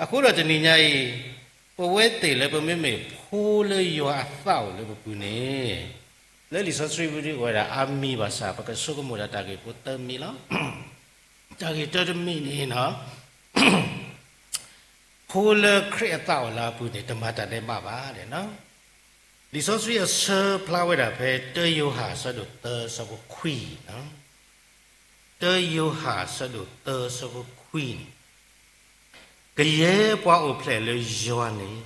အဃိဒီးတနံၤညါအံၤ ပဝဲသ့ၣ်လၢပမ့မ့ၢ်ဖိလၢယွၤအသးအိၣ်လၢပပူၤန့ၣ်, လၢလံာ်စီဆှံပူၤဒ်အိၣ်ဝဲဒၣ်အါမံၤဘၣ်ဆၣ် ပကဆိကမိၣ်ဒၣ်တၢ်ဂ့ၢ်ဖိသၢမံၤလီၤ. တၢ်ဂ့ၢ်တၢတမံၤန့ၣ်နီၤ ဖိလၢခရံာ်အသးအိၣ်လၢအပူၤန့ၣ် တမၤတၢ်ဒဲးဘးဘၣ်နီၤ. လံာ်စီဆှံအဆၢဖျါဝဲဒၣ်ဖဲ တၢယိၤဟၣ်အဆၢဒိၣ်သၢ အဆၢဖိခွံ, တၢယိၤဟၣ်အဆၢဒိၣ်သၢ အဆၢဖိခွံန့ၣ်, ကယဲၢ်ပှၤအိၣ်ဖျဲၣ်လၢယွၤန့ၣ်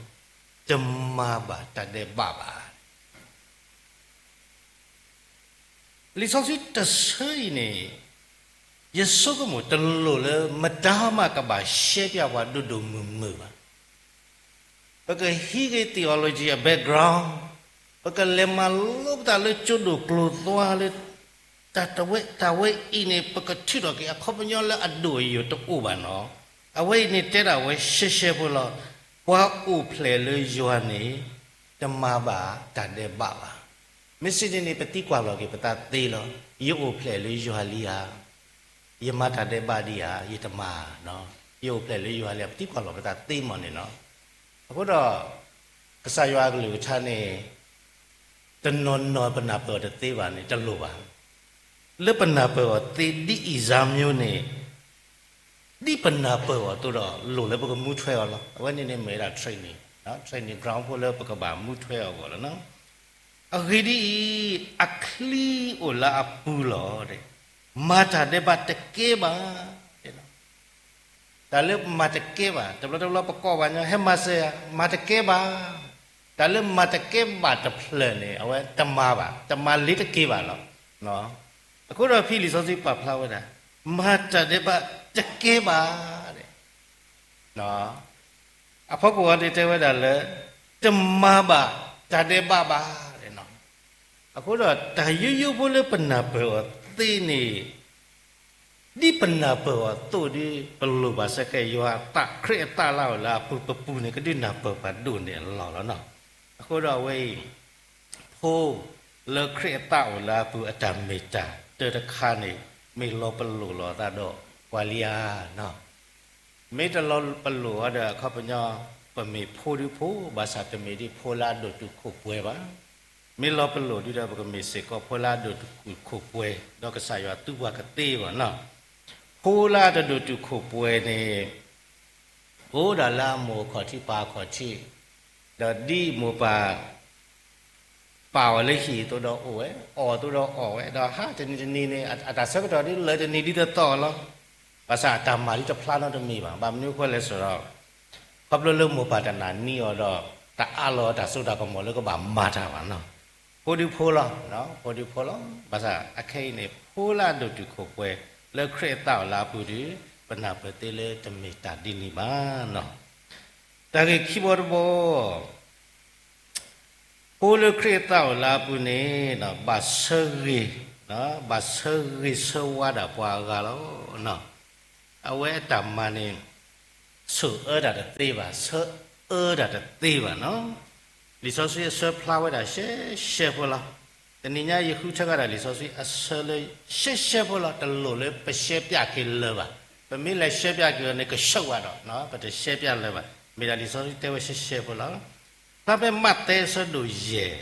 တမၤဘၣ်တၢ်ဒဲးဘးဘၣ်. လံာ်စီဆှံတဆၢအံၤန့ၣ် ယဆိကမိၣ်တလိၣ်လၢ မတၤမးကဘၣ်ရှဲပျၢ်ပှၤဒိၣ်ဒိၣ်မုၢ်မုၢ်ဘၣ်. ပကဟံးက့ၤ theology အ background, ပကလဲၤမၤလိပသးလၢကၠိဒိၣ်ကျိၤသွါလၢ တၢ်တဝဲ တၢ်ဝဲအံၤန့ၣ် ပကထုးထီၣ်က့ၤအခီပညီလၢအဒိၣ်အယိာ်တအိၣ်ဘၣ်နီၤ. အဝဲအံၤန့ၣ်တဲဒၣ်ဝဲရှဲရှဲဖိလီၤ. ပှၤအိၣ်ဖျဲၣ်လၢယွၤန့ၣ် တမၤဘၣ်တၢ်ဒဲးဘးဘၣ်. မ့ၢ်စံးဒ်န့ၣ် ပသံကွၢ်လီၤက့ၤပသးသ့လီၤ. ယအိၣ်ဖျဲၣ်လၢယွၤလံဧါ, ယမၤတၢ်ဒဲးဘးဒံးဧါ, ယတမၤ, ယအိၣ်ဖျဲၣ်လၢယွၤလံဧါ, ပသံကွၢ်လီၤပသးသ့မ့ၢ်န့ၣ်နီၤ. အဃိဒီး ကစၢ်ယွၤအကလုၢ်ကထါန့ၣ် တနီၤနီၤပနၢ်ပၢၢ်အီၤတသ့ဘၣ်န့ၣ် တလိၣ်ဘၣ်. လၢပနၢ်ပၢၢ်အီၤသ့ဒ်အံၤစါမျိုးန့ၣ် ဒ်ပနၢ်ပၢၢ်အီၤအသိးဒီး လိၣ်လၢပကမူထွဲအီၤလီၤ. အဝဲန့ၣ်န့ၣ်မ့ၢ်ဝဲဒၣ် training, training ground ဖိလၢပကဘၣ်မူထွဲအီၤအဂီၢ်လီၤ. အဂ့ၢ်ဒ်အံၤ, အချံအိၣ်လၢအပူၤလီၤ. မၤတၢ်ဒဲးဘးတကဲဘၣ်. တၢ်လၢမၤတကဲဘၣ်, တဘျီတဘျီပကိးပှၤကညီ ဟဲမၤစၢၤယၤ, မၤတကဲဘၣ်. တၢ်လၢမၤတကဲဘၣ်တဖျၢၣ်န့ၣ် အဝဲတမၤဘၣ်, တမၤလ့ၤတက့ၤဘၣ်လီၤ. အဃိဒီးဖဲလံာ်စီဆှံပာ်ဖျါဝဲဒၣ် မၤတၢ်ဒဲးဘးတကဲဘၣ်. အဖီခိၣ်အံၤန့ၣ်တဲဝဲဒၣ်လၢ တမၤဘၣ်တၢ်ဒဲးဘးဘၣ်. အဃိဒီးတၢ်ယိယိဖိလၢပနၢ်ပၢၢ်အီၤသ့န့ၣ် ဒ်ပနၢ်ပၢၢ်အီၤအသိးဒီး ပလိၣ်ဘၣ်စ့ၢ်ကီး ယွၤအသး ခရံာ်အသးလၢအအိၣ်လၢအပူၤ ပပူၤန့ၣ် ကဒုးနၢ်ပၢၢ်ပှၤဒိၣ်န့ၢ်အလီၢ်လီၤနီၤ. အဃိဒီးအဝဲအံၤ ဖိလၢခရံာ်အသးအိၣ်လၢအပူၤအတၢ်မ့ၢ်တၢ်တီတခါန့ၣ် မ့ၢ်လီၤပလိာ်လိာ်အသးဒီးပှၤလံဧါနီၤ. မ့ၢ်တလီၤပလိာ်အီၤဒီးအခီပညီ ပမ့ၢ်ဖိဒုဖိ, ဘၣ်ဆၣ်တမ့ၢ်ဒ်ဖိလၢအဒိၣ်တုာ်ခိၣ်ပှဲၤဘၣ်. မ့ၢ်လီၤပလိာ်ဒုဒီး ပကမ့ၢ်စ့ၢ်ကီးဖိလၢအဒိၣ်တုာ်ခိၣ်ပှဲၤ, ဒီးကစၢ်ယွၤသူပှၤကသ့အဂီၢ်နီၤ. ဖိလၢအတဒိၣ်တုာ်ခိၣ်ပှဲၤန့ၣ် အိၣ်ဒၣ်လၢအမိၢ်အခီၣ်ထံးပၢ်အခီၣ်ထံး, ဒီးဒ်မိၢ်ပၢ် ပာ်အီၤလၢဟံၣ်အသိးဒီးအိၣ်ဝဲ, အီၣ်အသိးဒီးအီၣ်ဝဲ, ဒီးဟးတနံၤတနံၤန့ၣ် အတၢ်ဆၢကတီၢ်ဒ်လၢတနံၤဒ်သိးသိးလီၤ. ဘၣ်ဆၣ်အတၢ်မၤဒ်တဖျါနီတမံၤဘၣ်. ဘၣ်မနုၤအဃိလဲၣ်ဆိုတော့ ခီဖျိလၢမိၢ်ပၢ်တနာ်န့ၢ်အီၤဒီး တအးလီၤတၢ်စိတၢ်ကမီၤလၢကဘၣ်မၤတၢ်ဘၣ်နီၤ. ဖိဒုဖိလီၤ, ဖိဒုဖိလီၤ. ဘၣ်ဆၣ်အခဲအံၤန့ၣ် ဖိလၢအဒိၣ်တုာ်ခိၣ်ပှဲၤ လၢခရံာ်အသးအိၣ်လၢအပူၤဒီး ပနၢ်ပၢၢ်သ့လၢတမ့ၢ်တၢ်ဒ်န့ၣ်ဘၣ်နီၤ. တၢ်ဂ့ၢ်ခံဘီတဘီ ဖိလၢခရံာ်အသးအိၣ်လၢအပူၤန့ၣ် ဘၣ်ဆၢဂ့ၤ, ဘၣ်ဆၢဂ့ၤဆၢဝါဒၣ်ပှၤအဂၤလီၤ. အဝဲအတၢ်မၤန့ၣ် ဆိၣ်အၢတၢ်တသ့ဘၣ်, ဆၢအၢတၢ်တသ့ဘၣ်နီၤ. လံာ်စီဆှံအဆၢဖျါဝဲဒၣ်ရှဲရှဲဖိလီၤ. တနံၤညါယဃုထၢဃာ်ဒၣ်လံာ်စီဆှံအဆၢလၢရှဲရှဲဖိလီၤ. တလိၣ်လၢပရှဲပၠးက့ၤလၢၤဘၣ်. ပမ့ၢ်လဲၤရှဲပၠးက့ၤအီၤန့ၣ် ကဆှၢဝဲဒီး ပတရှဲပၠးလၢၤဘၣ်. မ့ၢ်ဒၣ်လံာ်စီဆှံတဲဝဲရှဲရှဲဖိလီၤ. ဖျါဖဲမးသဲအဆၢဒိၣ်ယဲၢ်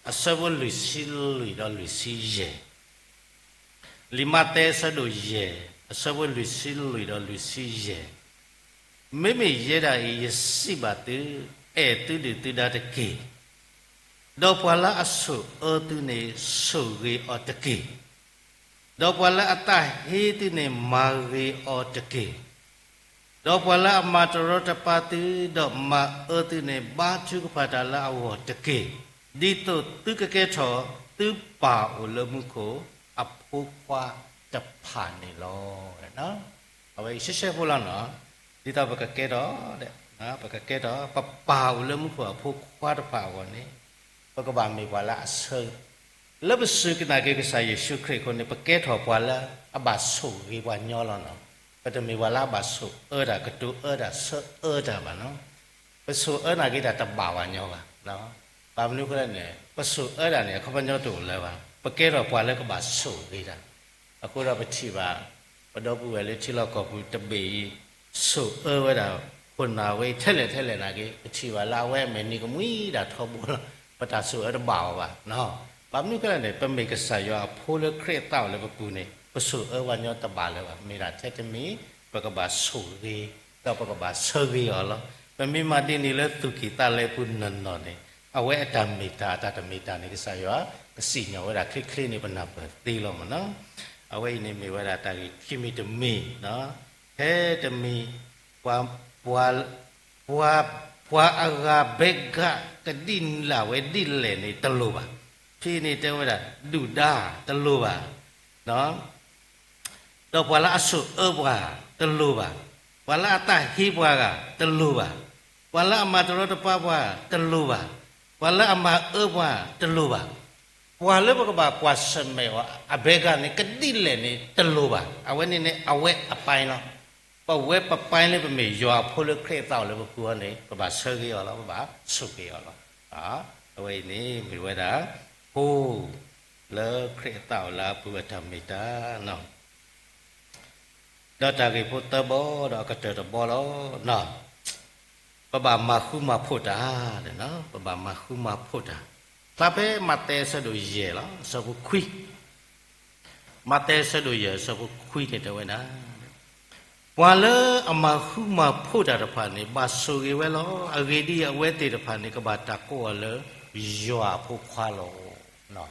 အဆၢဖိလွံၢ်ဆံလွံၢ်ဒီးလွံၢ်ဆံယဲၢ် လံာ်မးသဲအဆၢဒိၣ်ယဲၢ် အဆၢဖိလွံၢ်ဆံလွံၢ်ဒီးလွံၢ်ဆံယဲၢ်, မ့မ့ၢ်ယဲဒၣ်အံၤ ယစံးဘၣ်သု, အဲၣ်သုဒုၣ်သုဒါတက့ၢ်. ဒီးပှၤလၢအဆိၣ်အၢသုန့ၣ် ဆိၣ်ဂ့ၤအီၤတက့ၢ်. ဒီးပှၤလၢအသးဟ့သုန့ၣ် မၤဂ့ၤအီၤတက့ၢ်. ဒီးပှၤလၢအမၤတရီတပါသု ဒီးမၤအၢသုန့ၣ် ဘါထုကဖၣ်တၢ်လၢအဂီၢ်တက့ၢ်. ဒ်သိးသုကကဲထီၣ် သုပၢ်အိၣ်လၢမူခိၣ်အဖိခွါတဖၣ်န့ၣ်လီၤ. အဝဲအံၤရှဲရှဲဖိလီၤနီၤ. ဒ်သိးပကကဲထီၣ်, ပကကဲထီၣ် ပပၢ်အိၣ်လၢမူခိၣ်အဖိခွါတဖၣ်အဂီၢ်န့ၣ် ပကဘၣ်မ့ၢ်ပှၤလၢအဆၢ လၢပစူၢ်က့ၤနာ်က့ၤကစၢ်ယ့ၣ်ၡူးခရံာ်အဃိန့ၣ် ပကဲထီၣ်ပှၤလၢအဘၣ်ဆိၣ်ဂ့ၤပှၤညီလီၤနီၤ. ပတမ့ၢ်ပှၤလၢအဘၣ်ဆိၣ်အၢတၢ် ကတိၤအၢတၢ် ဆၢအၢတၢ်ဘၣ်နီၤ. ပဆိၣ်အၢနာ်က့ၤတၢ်တဘၣ်ပှၤညီဘၣ်. ဘၣ်မနုၤအဃိလဲၣ်န့ၣ် ပဆိၣ်အၢတၢ်န့ၣ် အခီပညီတအိၣ်လၢၤဘၣ်. ပကဲထီၣ်ပှၤလၢကဘၣ်ဆိၣ်ဂ့ၤတၢ် အဃိဒီးပထံၣ်ဘၣ် ပဒီပုၢ်ဝဲၢ်လၢထံလီၢ်ကီၢ်ပူၤတဘ့ၣ်အံၤ ဆိၣ်အၢဝဲဒၣ် ခိၣ်နၢ်ဝဲအံၤထဲလဲၣ်ထဲလဲၣ်နာ်က့ၤ ပထံၣ်ဘၣ်လၢအဝဲအမဲာ်နံၤကမှံဒၣ်ထီဘိလီၤ. ပတၢ်ဆိၣ်အၢတဘၣ်အီၤဘၣ်. ဘၣ်မနုၤအဃိလဲၣ်န့ၣ် ပမ့ၢ်ကစၢ်ယွၤအဖိလၢခရံာ်အသးအိၣ်လၢပပူၤန့ၣ် ပဆိၣ်အၢပှၤညီတဘၣ်လၢၤဘၣ်. မ့ၢ်ဒၣ်ထဲတမံၤ ပကဘၣ်ဆိၣ်ဂ့ၤ ဒီးပကဘၣ်ဆၢဂ့ၤအီၤလီၤ. ပမ့ၢ်မၤဒ်န့ၣ်လၢသူၣ်ကံၢ်သးလဲပူၤနီၢ်နီၢ်န့ၣ် အဝဲအတၢ်မ့ၢ်တၢ် အတၢ်တမ့ၢ်တၢ်န့ၣ် ကစၢ်ယွၤကစံၣ်ညီၣ်ဝဲဒၣ်ချ့ချ့န့ၣ် ပနၢ်ပၢၢ်သ့လီၤမ့ၢ်နီၤ. အဝဲအံၤန့ၣ်မ့ၢ်ဝဲဒၣ်တၢ်ဂ့ၢ်ခံမံၤတမံၤ, ထဲတမံၤ ပှၤ ပှၤ ပှၤအဂၤဘဲဂးကဒ်နုာ်လၢ်ဝဲဒ်လဲၣ်န့ၣ်တလိၣ်ဘၣ်. ဖဲန့ၣ်တဲဝဲဒၣ် ဒုၣ်ဒါတလိၣ်ဘၣ် ဒီးပှၤလၢအဆိၣ်အၢပှၤတလိၣ်ဘၣ်. ပှၤလၢအသးဟ့ပှၤဂၤတလိၣ်ဘၣ်. ပှၤလၢအမၤတရီတပါပှၤတလိၣ်ဘၣ်. ပှၤလၢအမၤအၢပှၤတလိၣ်ဘၣ်. ပှၤလၢပကဘၣ်ကွၢ်ဆၢၣ်မဲာ်အီၤ အဘဲဂၤန့ၣ် ကဒ်လဲၣ်န့ၣ် တလိၣ်ဘၣ်. အဝဲန့ၣ်န့ၣ် အဝဲအပိုင်းလီၤ. ပဝဲပပိုင်းလၢပမ့ၢ်ယွၤအဖိလၢခရံာ်အသးအိၣ်လၢပပူၤအီၤန့ၣ် ပဘၣ်ဆၢဂ့ၤအီၤလီၤ, ပဘၣ်ဆိၣ်ဂ့ၤအီၤလီၤ. အဝဲအံၤန့ၣ်မ့ၢ်ဝဲဒၣ် ဖိ လၢခရံာ်အသးအိၣ်လၢအပူၤအတၢ်မ့ၢ်တၢ်နီၤ. ဒီးတၢ်ဂ့ၢ်ဖိသၢဘီဒီးအကတၢၢ်တဘီလီၤ. ပဘၣ်မၤဃူမၤဖိးတၢ်, ပဘၣ်မၤဃူမၤဖိးတၢ်. ဖျါဖဲမးသဲအဆၢဒိၣ်ယဲၢ်လီၤ, အဆၢဖိခွံ, မးသဲအဆၢဒိၣ်ယဲၢ်အဆၢဖိခွံန့ၣ်တဲဝဲဒၣ်, ပှၤလၢအမၤဃူမၤဖိးတၢ်တဖၣ်န့ၣ် ဘၣ်ဆိၣ်ဂ့ၤဝဲလီၤ. အဂ့ၢ်ဒ်အံၤ, အဝဲသ့ၣ်တဖၣ်န့ၣ် ကဘၣ်တၢ်ကိးအီၤလၢယွၤအဖိခွါလီၤ.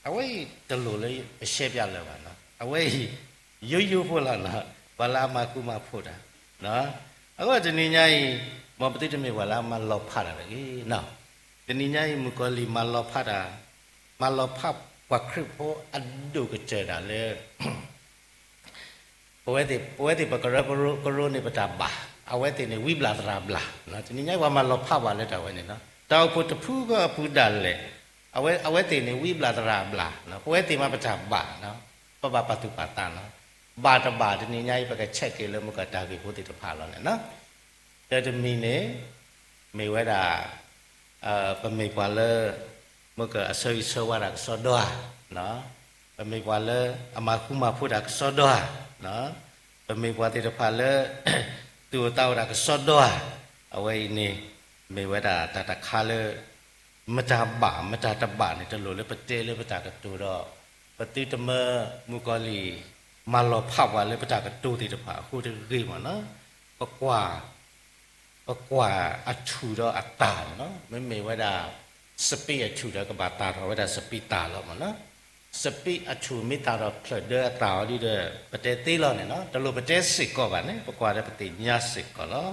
အဝဲအံၤတလိၣ်လၢပရှဲပၠးလၢၤဘၣ်နီၤ, အဝဲအံၤ ယိယိဖိလီၤနီၤ, ပှၤလၢအမၤဃူမၤဖိးတၢ်. အဃိတနံၤညါအံၤ မ်ပသုတမ့ၢ်ပှၤလၢအမၤလီၤဖးတၢ်တဂ့ၤနီၤ. တနံၤညါအံၤ မုၣ်ကီၤလံၢ်မၤလီၤဖးတၢ်, မၤလီၤဖးပှၤခရံာ်ဖိအဒိၣ်ကတၢၢ်ဒၣ်လၢ ပဝဲသ့ၣ် ပဝဲသ့ၣ်ပကရၢကရိ ကရိန့ၣ်ပတၢ်ဘၣ်, အဝဲသ့ၣ်န့ၣ်ဝံဘျၣ်သရၣ်ဘျၣ်. တနံၤညါအံၤပှၤမၤလီၤဖးပှၤလၢတၢ်ဝဲန့ၣ်နီၤ, တၢ်အိၣ်ဖှိၣ်တဖုဃီအပူၤဒၣ်လဲာ်, အဝဲ အဝဲသ့ၣ်န့ၣ်ဝံဘျၣ်သရၣ်ဘျၣ်, ပဝဲသ့ၣ်မးပတၢ်ဘၣ်, ပဘၣ်ပာ်သူၣ်ပာ်သးနီၤ. ဘၣ်တဘၣ်တနံၤညါအံၤ ပကဆဲးက့ၤလၢမုၢ်ကတၢ်ဂ့ၢ်ဖိသ့ၣ်တဖၣ်လီၤန့ၣ်နီၤ. တၢ်တမံၤန့ၣ် မ့ၢ်ဝဲဒၣ် ပမ့ၢ်ပှၤလၢ မ့ၢ်ကအဆၢဂ့ၤဆၢဝါတၢ်ကစီဒီဧါ, ပမ့ၢ်ပှၤလၢအမၤဃူမၤဖိးတၢ်ကစီဒီဧါ, ပမ့ၢ်ပှၤသ့ၣ်တဖၣ်လၢ သူၣ်အိၣ်သးအိၣ်တၢ်ကစီဒီဧါ, အဝဲအံၤန့ၣ် မ့ၢ်ဝဲဒၣ်တၢ်တခါလၢ မတၤဘၣ် မတၤတဘၣ်န့ၣ် တလိၣ်လၢပတဲလၢပတၢ်ကတိၤဒီး ပသုတမၢမုၣ်ကီၤလံၢ် မၤလီၤဖးပှၤလၢပတၢ်ကတိၤသ့ၣ်တဖၣ်အဃိတဂ့ၤမးနီၤ. ပကွၢ် ပကွၢ်အထူၣ်ဒီးအသၣ်န့ၣ်နီၤ, မ့မ့ၢ်ဝဲဒၣ် စပံးအထူၣ်ဒီး ကဘၣ်သၣ်ထီၣ်ဝဲဒၣ်စပံးသၣ်လီၤမးနီၤ. စပံးအထူၣ်မ့ၢ်သၣ်ထီၣ်ဖျၢၣ်ဒၢအသၣ်အီၤဒ်ဒီး ပတဲသ့လီၤန့ၣ်နီၤ, တလိၣ်ပတဲစ့ၢ်ကီးဘၣ်န့ၣ် ပကွၢ်ဒီးပသ့ၣ်ညါစ့ၢ်ကီးလီၤ.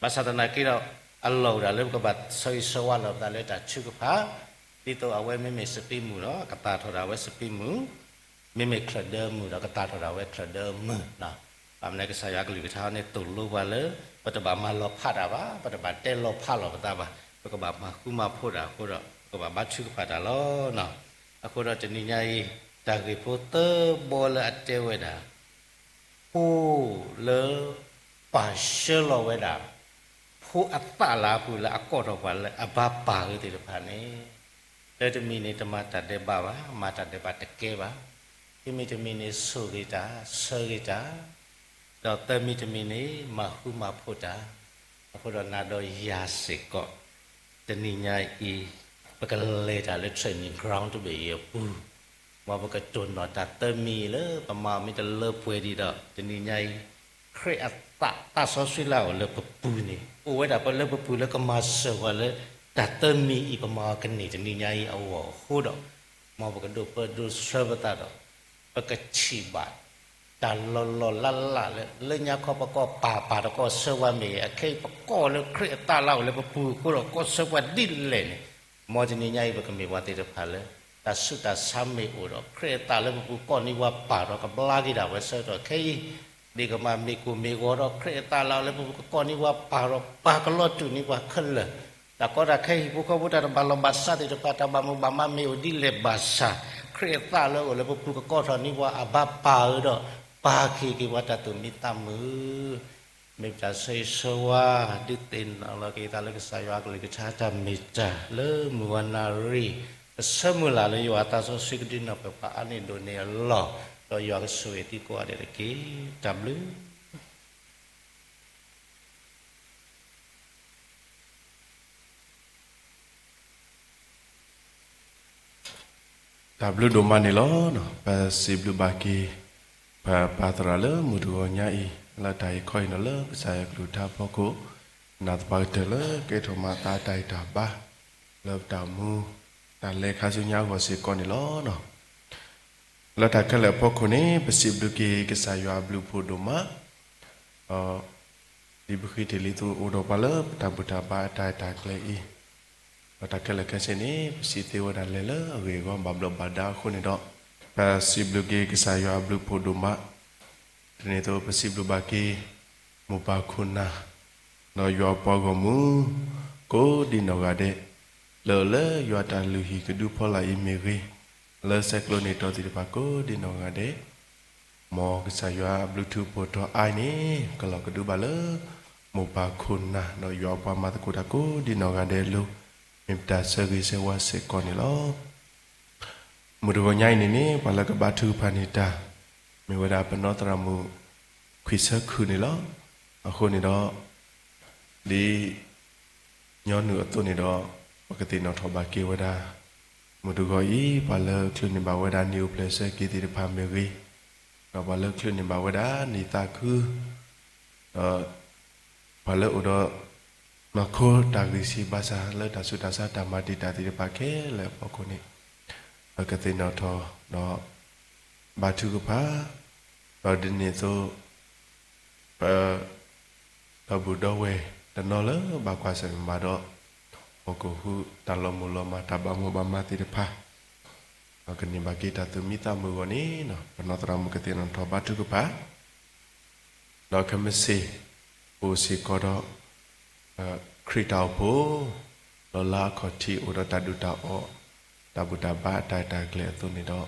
ဘၣ်ဆၣ်သနာ်က့ဒီး အလီၢ်အိၣ်ဒၣ်လၢပကဘၣ်ဆၢဂ့ၤဆၢဝါလီၤပသးလၢတၢ်ထုကဖၣ်, ဒ်သိးအဝဲမ့မ့ၢ်စပံးမုၢ်ဒီး ကသၣ်ထီၣ်ဒၣ်ဝဲစပံးမုၢ်, မ့မ့ၢ်ချၢၣ်ဒၢမုၢ်ဒီး ကသၣ်ထီၣ်ဒၣ်ဝဲချၢၣ်ဒၢမုၢ်နီၤ. ဘၣ်မနုၤကစၢ်ယွၤကလုၢ်ကထါန့ၣ်သိၣ်လိပှၤလၢ ပတဘၣ်မၤလီၤဖးတၢ်ဘၣ်, ပတဘၣ်တဲလီၤဖးလီၤပသးဘၣ်, ပကဘၣ်မၤဃူမၤဖိးတၢ်အဃိဒီး ပကဘၣ်ဘါထုကဖၣ်တၢ်လီၤနီၤ. အဃိဒီးတနံၤညါအံၤ တၢ်ဂ့ၢ်ဖိသၢဘီလၢအတဲဝဲဒၣ် ဖိလၢ ပၢ်ဆှၢလီၤဝဲဒၣ် ဖိအသၣ်လၢအပူၤလၢအကိးထီၣ်ပှၤလၢအဘါပၢ်ဧၢသ့ၣ်တဖၣ်န့ၣ်, တၢ်တမံၤန့ၣ် တမၤတၢ်ဒဲးဘးဘၣ်, မၤတၢ်ဒဲးဘးတကဲဘၣ်. ခံမံၤတမံၤန့ၣ် ဆိၣ်ဂ့ၤတၢ်, ဆၢဂ့ၤတၢ်, ဒီးသၢမံၤတမံၤန့ၣ် မၤဃူမၤဖိးတၢ်. အဃိဒီးနၤဒီးယၤစ့ၢ်ကီး တနံၤညါအံၤ ပကလဲၤတၢ်လၢ training ground တဘ့ၣ်အံၤအပူၤ, မ်ပကတိၢ်နီၣ်တၢ်သၢမံၤလၢပမၤအီၤမ့ၢ်တလၢပှဲၤဒံးဒီး တနံၤညါအံၤ ခရံာ်အသးသးစီဆှံလၢအအိၣ်လၢပပူၤန့ၣ် အိၣ်ဝဲဒၣ်ပလၢပပူၤလၢကမၤစၢၤပှၤလၢ တၢ်သၢမံၤအံၤ ပမၤအီၤကန့ၢ်တနံၤညါအံၤအဂီၢ်အဃိဒီး မ်ပကဒိးပၢဒိးဆှၢပသးဒီး ပကထံၣ်ဘၣ် တၢ်လီၤလီၤလးလးလၢ လၢညါခီပကီၢ်ပၢ်ပၢ်တကီၢ်ဆှၢပှၤမ့ၢ်ဂ့ၤ, အခဲအံၤပကီၢ်လၢခရံာ်အသးလၢအအိၣ်လၢပပူၤအဃိဒီး ကီၢ်ဆှၢပှၤဒ်လဲၣ်န့ၣ်, မ်တနံၤညါအံၤ ပကမ့ၢ်ပှၤသ့ၣ်တဖၣ်လၢ တၢ်ဆူးတၢ်ဆါမ့ၢ်အိၣ်ဒီး ခရံာ်အသးလၢပပူၤကီၢ်န့ၢ်ပှၤပၢ်ဒီး ကဘျါက့ၤဒၣ်ဝဲဆၢကတီၢ်ခဲအံၤ, ဒ်ကမၤမ့ၢ်ကိၢ်မ့ၢ်ဂီၤဒီး ခရံာ်အသးလၢအအိၣ်လၢပပူၤကကီၢ်န့ၢ်ပှၤပၢ်ဒီး ပၢ်ကလီၤတူာ်န့ၢ်ပှၤခဲလၢာ် တၢ်ကီတၢ်ခဲဟံၣ်ဖိဃီဖိ တၢ်တဘၣ်လီၢ်ဘၣ်စးသ့ၣ်တဖၣ် တၢ်ဘၣ်မူဘၣ်မးမ့ၢ်အိၣ်ဒ်လဲၣ်ဘၣ်ဆၣ်, ခရံာ်အသးလၢအအိၣ်လၢပပူၤကကီၢ်ထီၣ်န့ၢ်ပှၤအဘါပၢ်ဧၢဒီး ပာ်က့ၤက့ၤပှၤတၢ်သူၣ်မံသးမုာ်, မ့ၢ်ပတၢ်ဆၢဂ့ၤဆၢဝါ ဒုးသ့ၣ်နီၣ်လီၤက့ၤသးလၢကစၢ်ယွၤအကလုၢ်ကထါတၢ်မ့ၢ်တၢ်လၢမုၢ်ဝါနၣ်ရံၣ် ကဆၢမုၢ်လၢ်လၢယွၤအသးစီဆှံကဒုးနီၣ်ပၢၢ်ပှၤအါန့ၢ်ဒိၣ်န့ၢ်အလီၢ်, ဒီးယွၤကဆိၣ်ဂ့ၤသုကိးဂၤဒဲးတက့ၢ်. တၢ်ဘျုး တၢ်ဘျုးဒိၣ်မးန့ၣ်လီၤ. ပစံးဘျုးဘၣ်က့ၤ ပပၢ်သရၣ်လၢမုၢ်တဂီၤညါအံၤ လၢတၢ်အံၤခီအံၤနီၤ လၢကစၢ်ယွၤကလုၢ်ကထါအဖီခိၣ် နာ်သပှၢ်ကတၢၢ်လၢကဲထီၣ်မၤအသးတၢ်ဂံၢ်တၢ်ဘါ လၢပတၢ်မူ တၢ်လဲၤခါဆူညါအဂီၢ်စ့ၢ်ကီးန့ၣ်လီၤ. လၢတၢ်ခဲလၢာ်အဖီခိၣ်န့ၣ် ပစံးဘျုးက့ၤကစၢ်ယွၤအဘျုးအဖှိၣ်ဒိၣ်မး ဒီး ဒ်ပဃ့တ့ၢ်လံသုအိၣ်ဒီးပှၤလၢပတၢ်ဘူၣ်တၢ်ဘါအတၢ်အဲၣ်တၢ်ကျဲအံၤ, ဒီးတၢ်ခဲလၢာ်ခဲဆ့န့ၣ် ပစံးသ့ဝဲဒၣ်လဲာ်လၢအဂ့ၢ်အဂီၢ်ဘၣ်ဘျီးဘၣ်ဒါအဃိန့ၣ်ဒီး ပစံးဘျုးက့ၤကစၢ်ယွၤအဘျုးအဖှိၣ်ဒိၣ်မး, ဒ်န့ၣ်အသိးပစံးဘျုးဘၣ်က့ၤ မိၢ်ပၢ်ခိၣ်နၢ် ဒီးယွၤအပှၤဂီၢ်မုၢ် ကိးဒံနီၢ်ဂၤဒဲး လၢအအိၣ်လၢယွၤတၢ်လုၢ်ဟံၣ်ကဒုဖီလာ်အံၤမ့ၢ်ဂ့ၤ, လၢဆဲးကျိးန့ၢ်တီသ့ၣ်တဖၣ်ကိးဒ်နီၢ်ဂၤဒဲး, မ်ကစၢ်ယွၤအဘျုးထူးဖှိၣ်ထီၣ်အါအံၤန့ၣ် ကလီၤကဒုဘၣ်လၢ မိၢ်ပၢ်ခိၣ်နၢ် ဒီးယွၤအပှၤမၤသကိးတၢ်ကိးဒ်နီၢ်ဂၤဒဲးအလိၤ, မ့ၢ်ပတၢ်ဆၢဂ့ၤဆၢဝါစ့ၢ်ကီးန့ၣ်လီၤ. မုၢ်တဂီၤညါအံၤန့ၣ်န့ၣ် ပှၤလၢကဘါထုကဖၣ်န့ၢ်တၢ် မ့ၢ်ဝဲဒၣ်ပနီၢ်သရၣ်မုၣ် ခွံဆၢခုၣ်န့ၣ်လီၤ. အဃိန့ၣ်ဒီး ဒ်ညီနုၢ်အသိးန့ၣ်ဒီး ပကသ့ၣ်နီၣ်ထီၣ်ဘၣ်က့ၤဝဲဒၣ် မုၢ်တဂီၤအံၤ ပှၤလၢချုးန့ၢ်ဘၣ်ဝဲဒၣ်နံၣ်အိၣ်ဖျဲၣ်ဆၢက့ၤသ့ၣ်တဖၣ်မ့ၢ်ဂ့ၤ, ဒီးပှၤလၢချုးန့ၢ်ဘၣ်ဝဲဒၣ်နံၣ်သးခု ဒီး ပှၤလၢအိၣ်ဒီး နီၢ်ခိတၢ်ဂံၢ်ဆံးဘၣ်ဆၣ်လၢတၢ်ဆူးတၢ်ဆါတၢ်မၤတံာ်တာ်သ့ၣ်တဖၣ်ခဲလၢာ်အဖီခိၣ်န့ၣ်, ပကသ့ၣ်နီၣ်ထီၣ်ဒီး ဘါထုကဖၣ်, ဒီးဒ်န့ၣ်အသိး ပ ဒီပုၢ်ဒီဝဲၢ်တနီၤလၢဘၣ်ကွၢ်ဆၢၣ်မဲာ်ဘၣ်ဒီး ဟီၣ်ခိၣ်ဟူးတၢ်လီၤမုၢ်လီၤမၢ်တၢ်ဘၣ်မိၢ်ဘၣ်မးသ့ၣ်တဖၣ်, ဒီးကန့ၢ်ဘၣ်က့ၤတၢ်သူၣ်မံသးမုာ်အဂီၢ်န့ၣ် ပနီၢ်သရၣ်မုၣ်ကသ့ၣ်နီၣ်ထီၣ်ဘါထုကဖၣ် ဒီးခဲမုၢ်ဆ့ၣ် အိၣ်စ့ၢ်ကီးဒီး ခရံာ်တၢ်အိၣ်ဖှိၣ်, ဒီးလါအခီၣ်ထံးအိၣ်ဒီးတၢ်ဒုၣ်တၢ်အီၣ်, တၢ်ဘူၣ်တၢ်ဘါအတၢ်ရဲၣ်တၢ်ကျဲၤအသိးန့ၣ်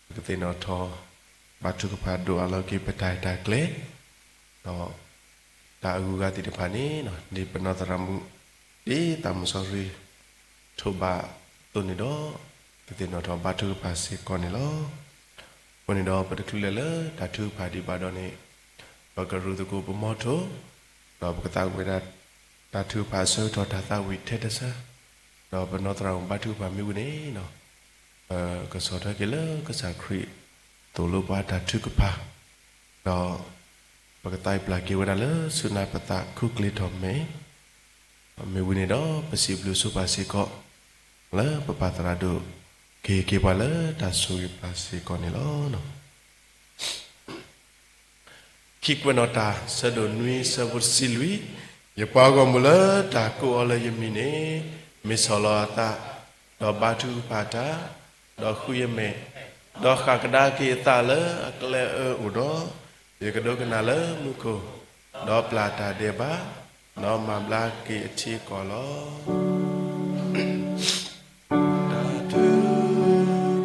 ဒီး, ပကသ့ၣ်နီၣ်ထီၣ် ဘါထုကဖၣ်ဒိၣ်အလီၢ်က့ၤပတၢ်ရဲၣ်တၢ်ကျဲၤ, ဒီး တၢ်အဂုၤအဂၤသ့ၣ်တဖၣ်န့ၣ် ဒ်ပနီၢ်သရၣ်မုၣ် ဒ်သးမုၢ်စီဆှံ ထိးဘၣ်အသိးန့ၣ်ဒီး, ကသ့ၣ်နီၣ်ထီၣ်ဘါထုကဖၣ်စ့ၢ်ကီးန့ၣ်လီၤ. အဃိန့ၣ်ဒီး ပတချုးလဲၤလၢတၢ်ထုကဖၣ်ဒံးဘၣ်ဒီးန့ၣ်, ပကရူၢ်သကိးပမီထိၣ်, ဒီးပကသးဝံၣ်ဝဲဒၣ် တၢ်ထုကဖၣ်အဆၢကတီၢ်တၢ်သးဝံၣ်ထဲတဆၢ, ဒီးပနီၢ်သရၣ်မုၣ်ဘါထုကဖၣ်မ့ၢ်ဝံၤန့ၣ် ကဆီၣ်ထွဲက့ၤလၢကစၢ်ခရံာ်သိၣ်လိပှၤတၢ်ထုကဖၣ်, ဒီး ပကသးပျၢ်က့ၤဝဲဒၣ်လၢဆူနါပသးခူကျ့ထီၣ်မဲာ်, မ့ၢ်ဝံၤန့ၣ်ဒီး ပစံးဘျုးဆိပာ်စ့ၢ်ကီး လၢပပၢ်သရၣ်ဒိၣ်ကဟ့ၣ်က့ၤပှၤလၢတၢ်ဆိၣ်ဂ့ၤပၢ်စ့ၢ်ကီးန့ၣ်လီၤ. ခံကွဲးနီၣ်တၢ် ဆၢဒိၣ်နွံ ဆၢဖိတဆံလွံၢ်, ယပှၤဂီၢ်မုၢ်လၢတၢ်ကိးအီၤလၢယမံၤန့ၣ်, မ့ၢ်ဆီၣ်လီၤအသး, ဒီးဘါထုကဖၣ်တၢ်, ဒီးဃုယမဲာ်, ဒီးဃၣ်ကဒါက့ၤအသးလၢအကျဲအၢအိၣ်ဒီး, ယကဒိကနၣ်လၢမူခိၣ်, ဒီးပျၢ်တၢ်ဒဲးဘး, ဒီးမၤဘျါက့ၤအထံအကီၢ်လီၤ. တၢ်ထု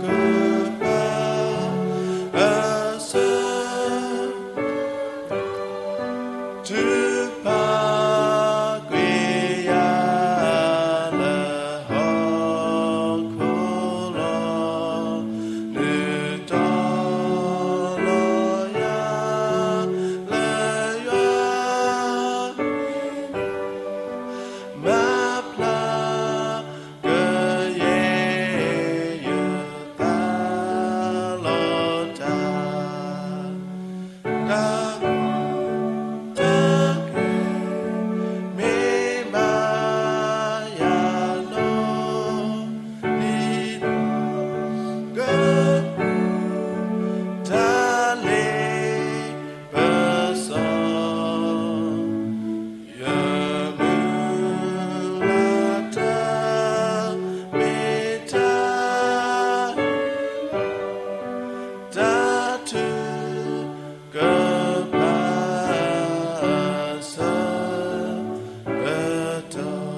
ကဖၣ်အဆၢ ထုကဖၣ်ကွံာ်ယၤလၢဟီၣ်ခိၣ်လီၤ, ဒုးတီလီၤယၤလၢယွၤ မၤဖျါ ကယဲၢ်ယသးလီၤတၢ်, တၢ်မုာ်တၢ်ခုၣ် မ့ၢ်ဘၣ်ယၤနီၢ်နီၢ်, ဒ်သိးကပူၤ တၢ်လ့ပစီ ယမုၢ်လၢ်တၢ် မ့ၢ်တၢ် တၢ်ထုကဖၣ်အဆၢကတီၢ်.